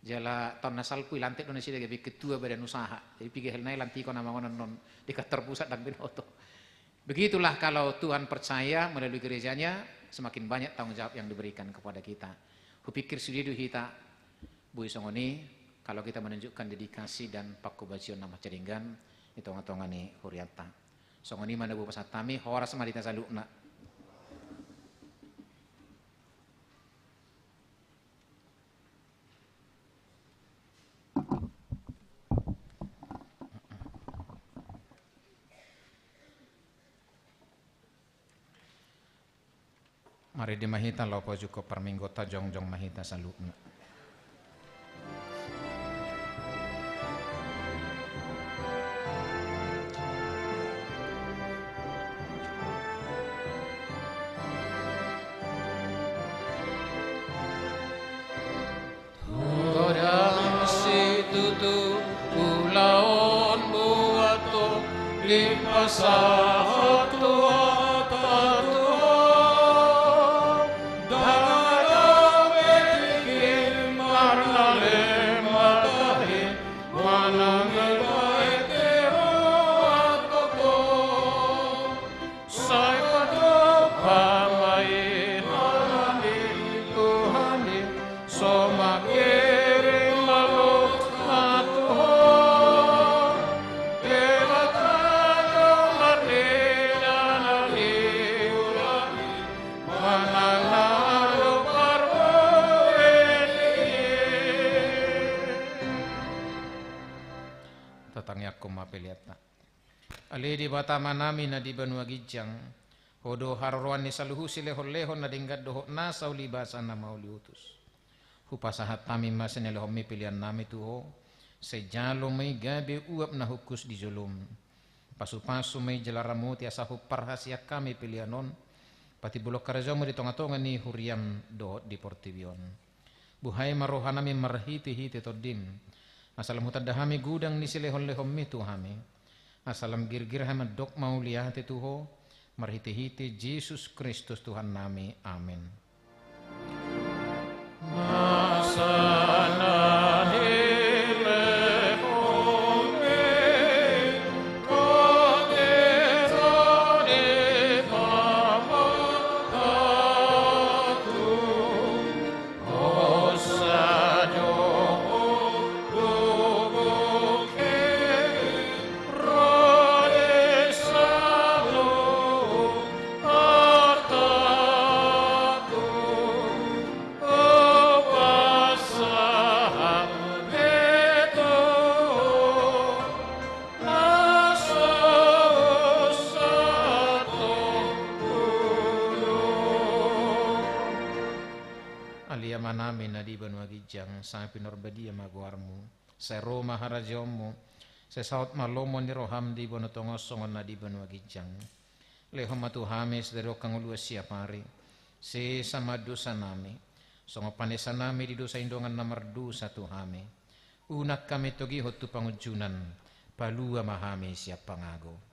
Jala taon na salpu dilantik do nasida gabe ketua badan usaha. Jadi piga hal nai lantikon Amang on annon di kantor pusat ndang binoto. Begitulah kalau Tuhan percaya melalui gerejanya, semakin banyak tanggung jawab yang diberikan kepada kita. Hupikir sude do hita Boi songon i, kalau kita menunjukkan dedikasi dan panghobasion na mansai denggan di tonga-tonga ni hurianta. Songon i ma na boi pasahat hami, horas ma di hita saluhutna. Marende ma hita laho pajukhon parmingguonta, jongjong ma hita saluhutna. Godang situtu ulaon buat ho, limpasahon tu hata Tuhan. Ndang adong be tingki marnalem matahi, manang ibaen teho antokon. Sai padopa ma i, Tuhan i, so manghirim malum na tu ho. Debata do marnida na niula i, manang na adong parboruon i. Tatangiangkon ma peleanta. Ale Debata Amanami na di banua ginjang, Ho do haroroan ni saluhut silehon-lehon na denggan dohot nasa ulibasa na mauliutus. Hupasahat hami ma sinalehonmi peleannami tu Ho, sai jalo ma i gabe uap na hungkus di jolom. Pasu-pasu ma i jala ramoti asa homparhaseang hami pelean on, patimbulhon harajaonmu di tonga-tonga ni huriam dohot di portibi on. Buhai ma rohanami marhite-hite Tondim, asa lam hutanda hami godang ni silehon-lehonmi tu hami, asa lam girgir hami mandok mauliate tu Ho, marhite-hite Jesus Kristus Tuhannami. Amen. Ale Amanami na di banua ginjang, sai pinarbadia ma goarmu, sai ro ma harajaonmu, sai saut ma lomo ni roham di banua tonga on songon na di banua ginjang. Lehon ma tu hami sadari on hangoluan siapari, sesa ma dosanami, songon panesanami di dosa ni dongan na mardosa tu hami. Unang hami togihon tu pangunjunan, palua ma hami sian pangago.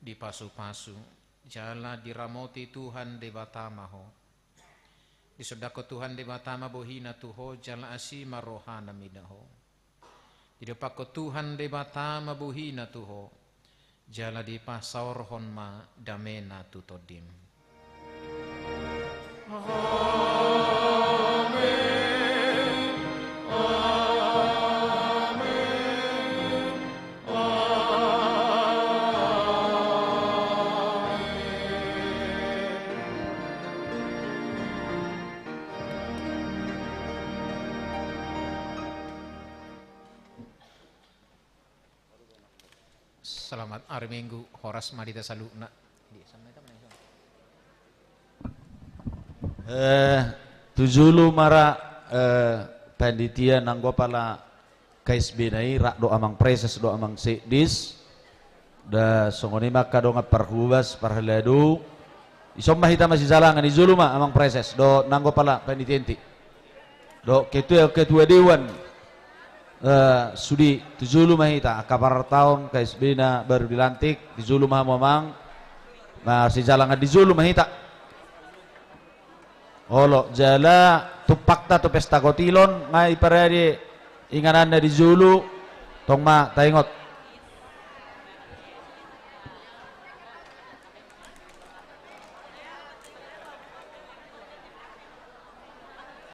Dipasu-pasu jala diramoti Tuhan Debata ma ho. Disondangkon Tuhan Debata ma bohina tu ho jala asi ma rohana mida ho. Didompakkon Tuhan Debata ma bohina tu ho, jala dipasaorhon ma damena tu tondim. Amen. Amen. Amen. Selamat hari Minggu, horas ma di hita saluhutna. Eh, tu jolo ma ra, eh, panitia nanggo pala K S B na i, rap do amang preses do amang sekdis. Da songon i ma angka dongan parhobas parhalado. Dison ma hita masijalangan, di jolo ma amang preses dohot nanggo pala panitia inti dohot ketua, ketua dewan. Eh, sude tu jolo ma hita, angka partaon K S B na baru dilantik, di jolo ma hamu amang. Masijalangan di jolo ma hita. Olo, jala tumpakta tu pesta kotilon, nga i parade ingananna di jolo, tong ma taingot.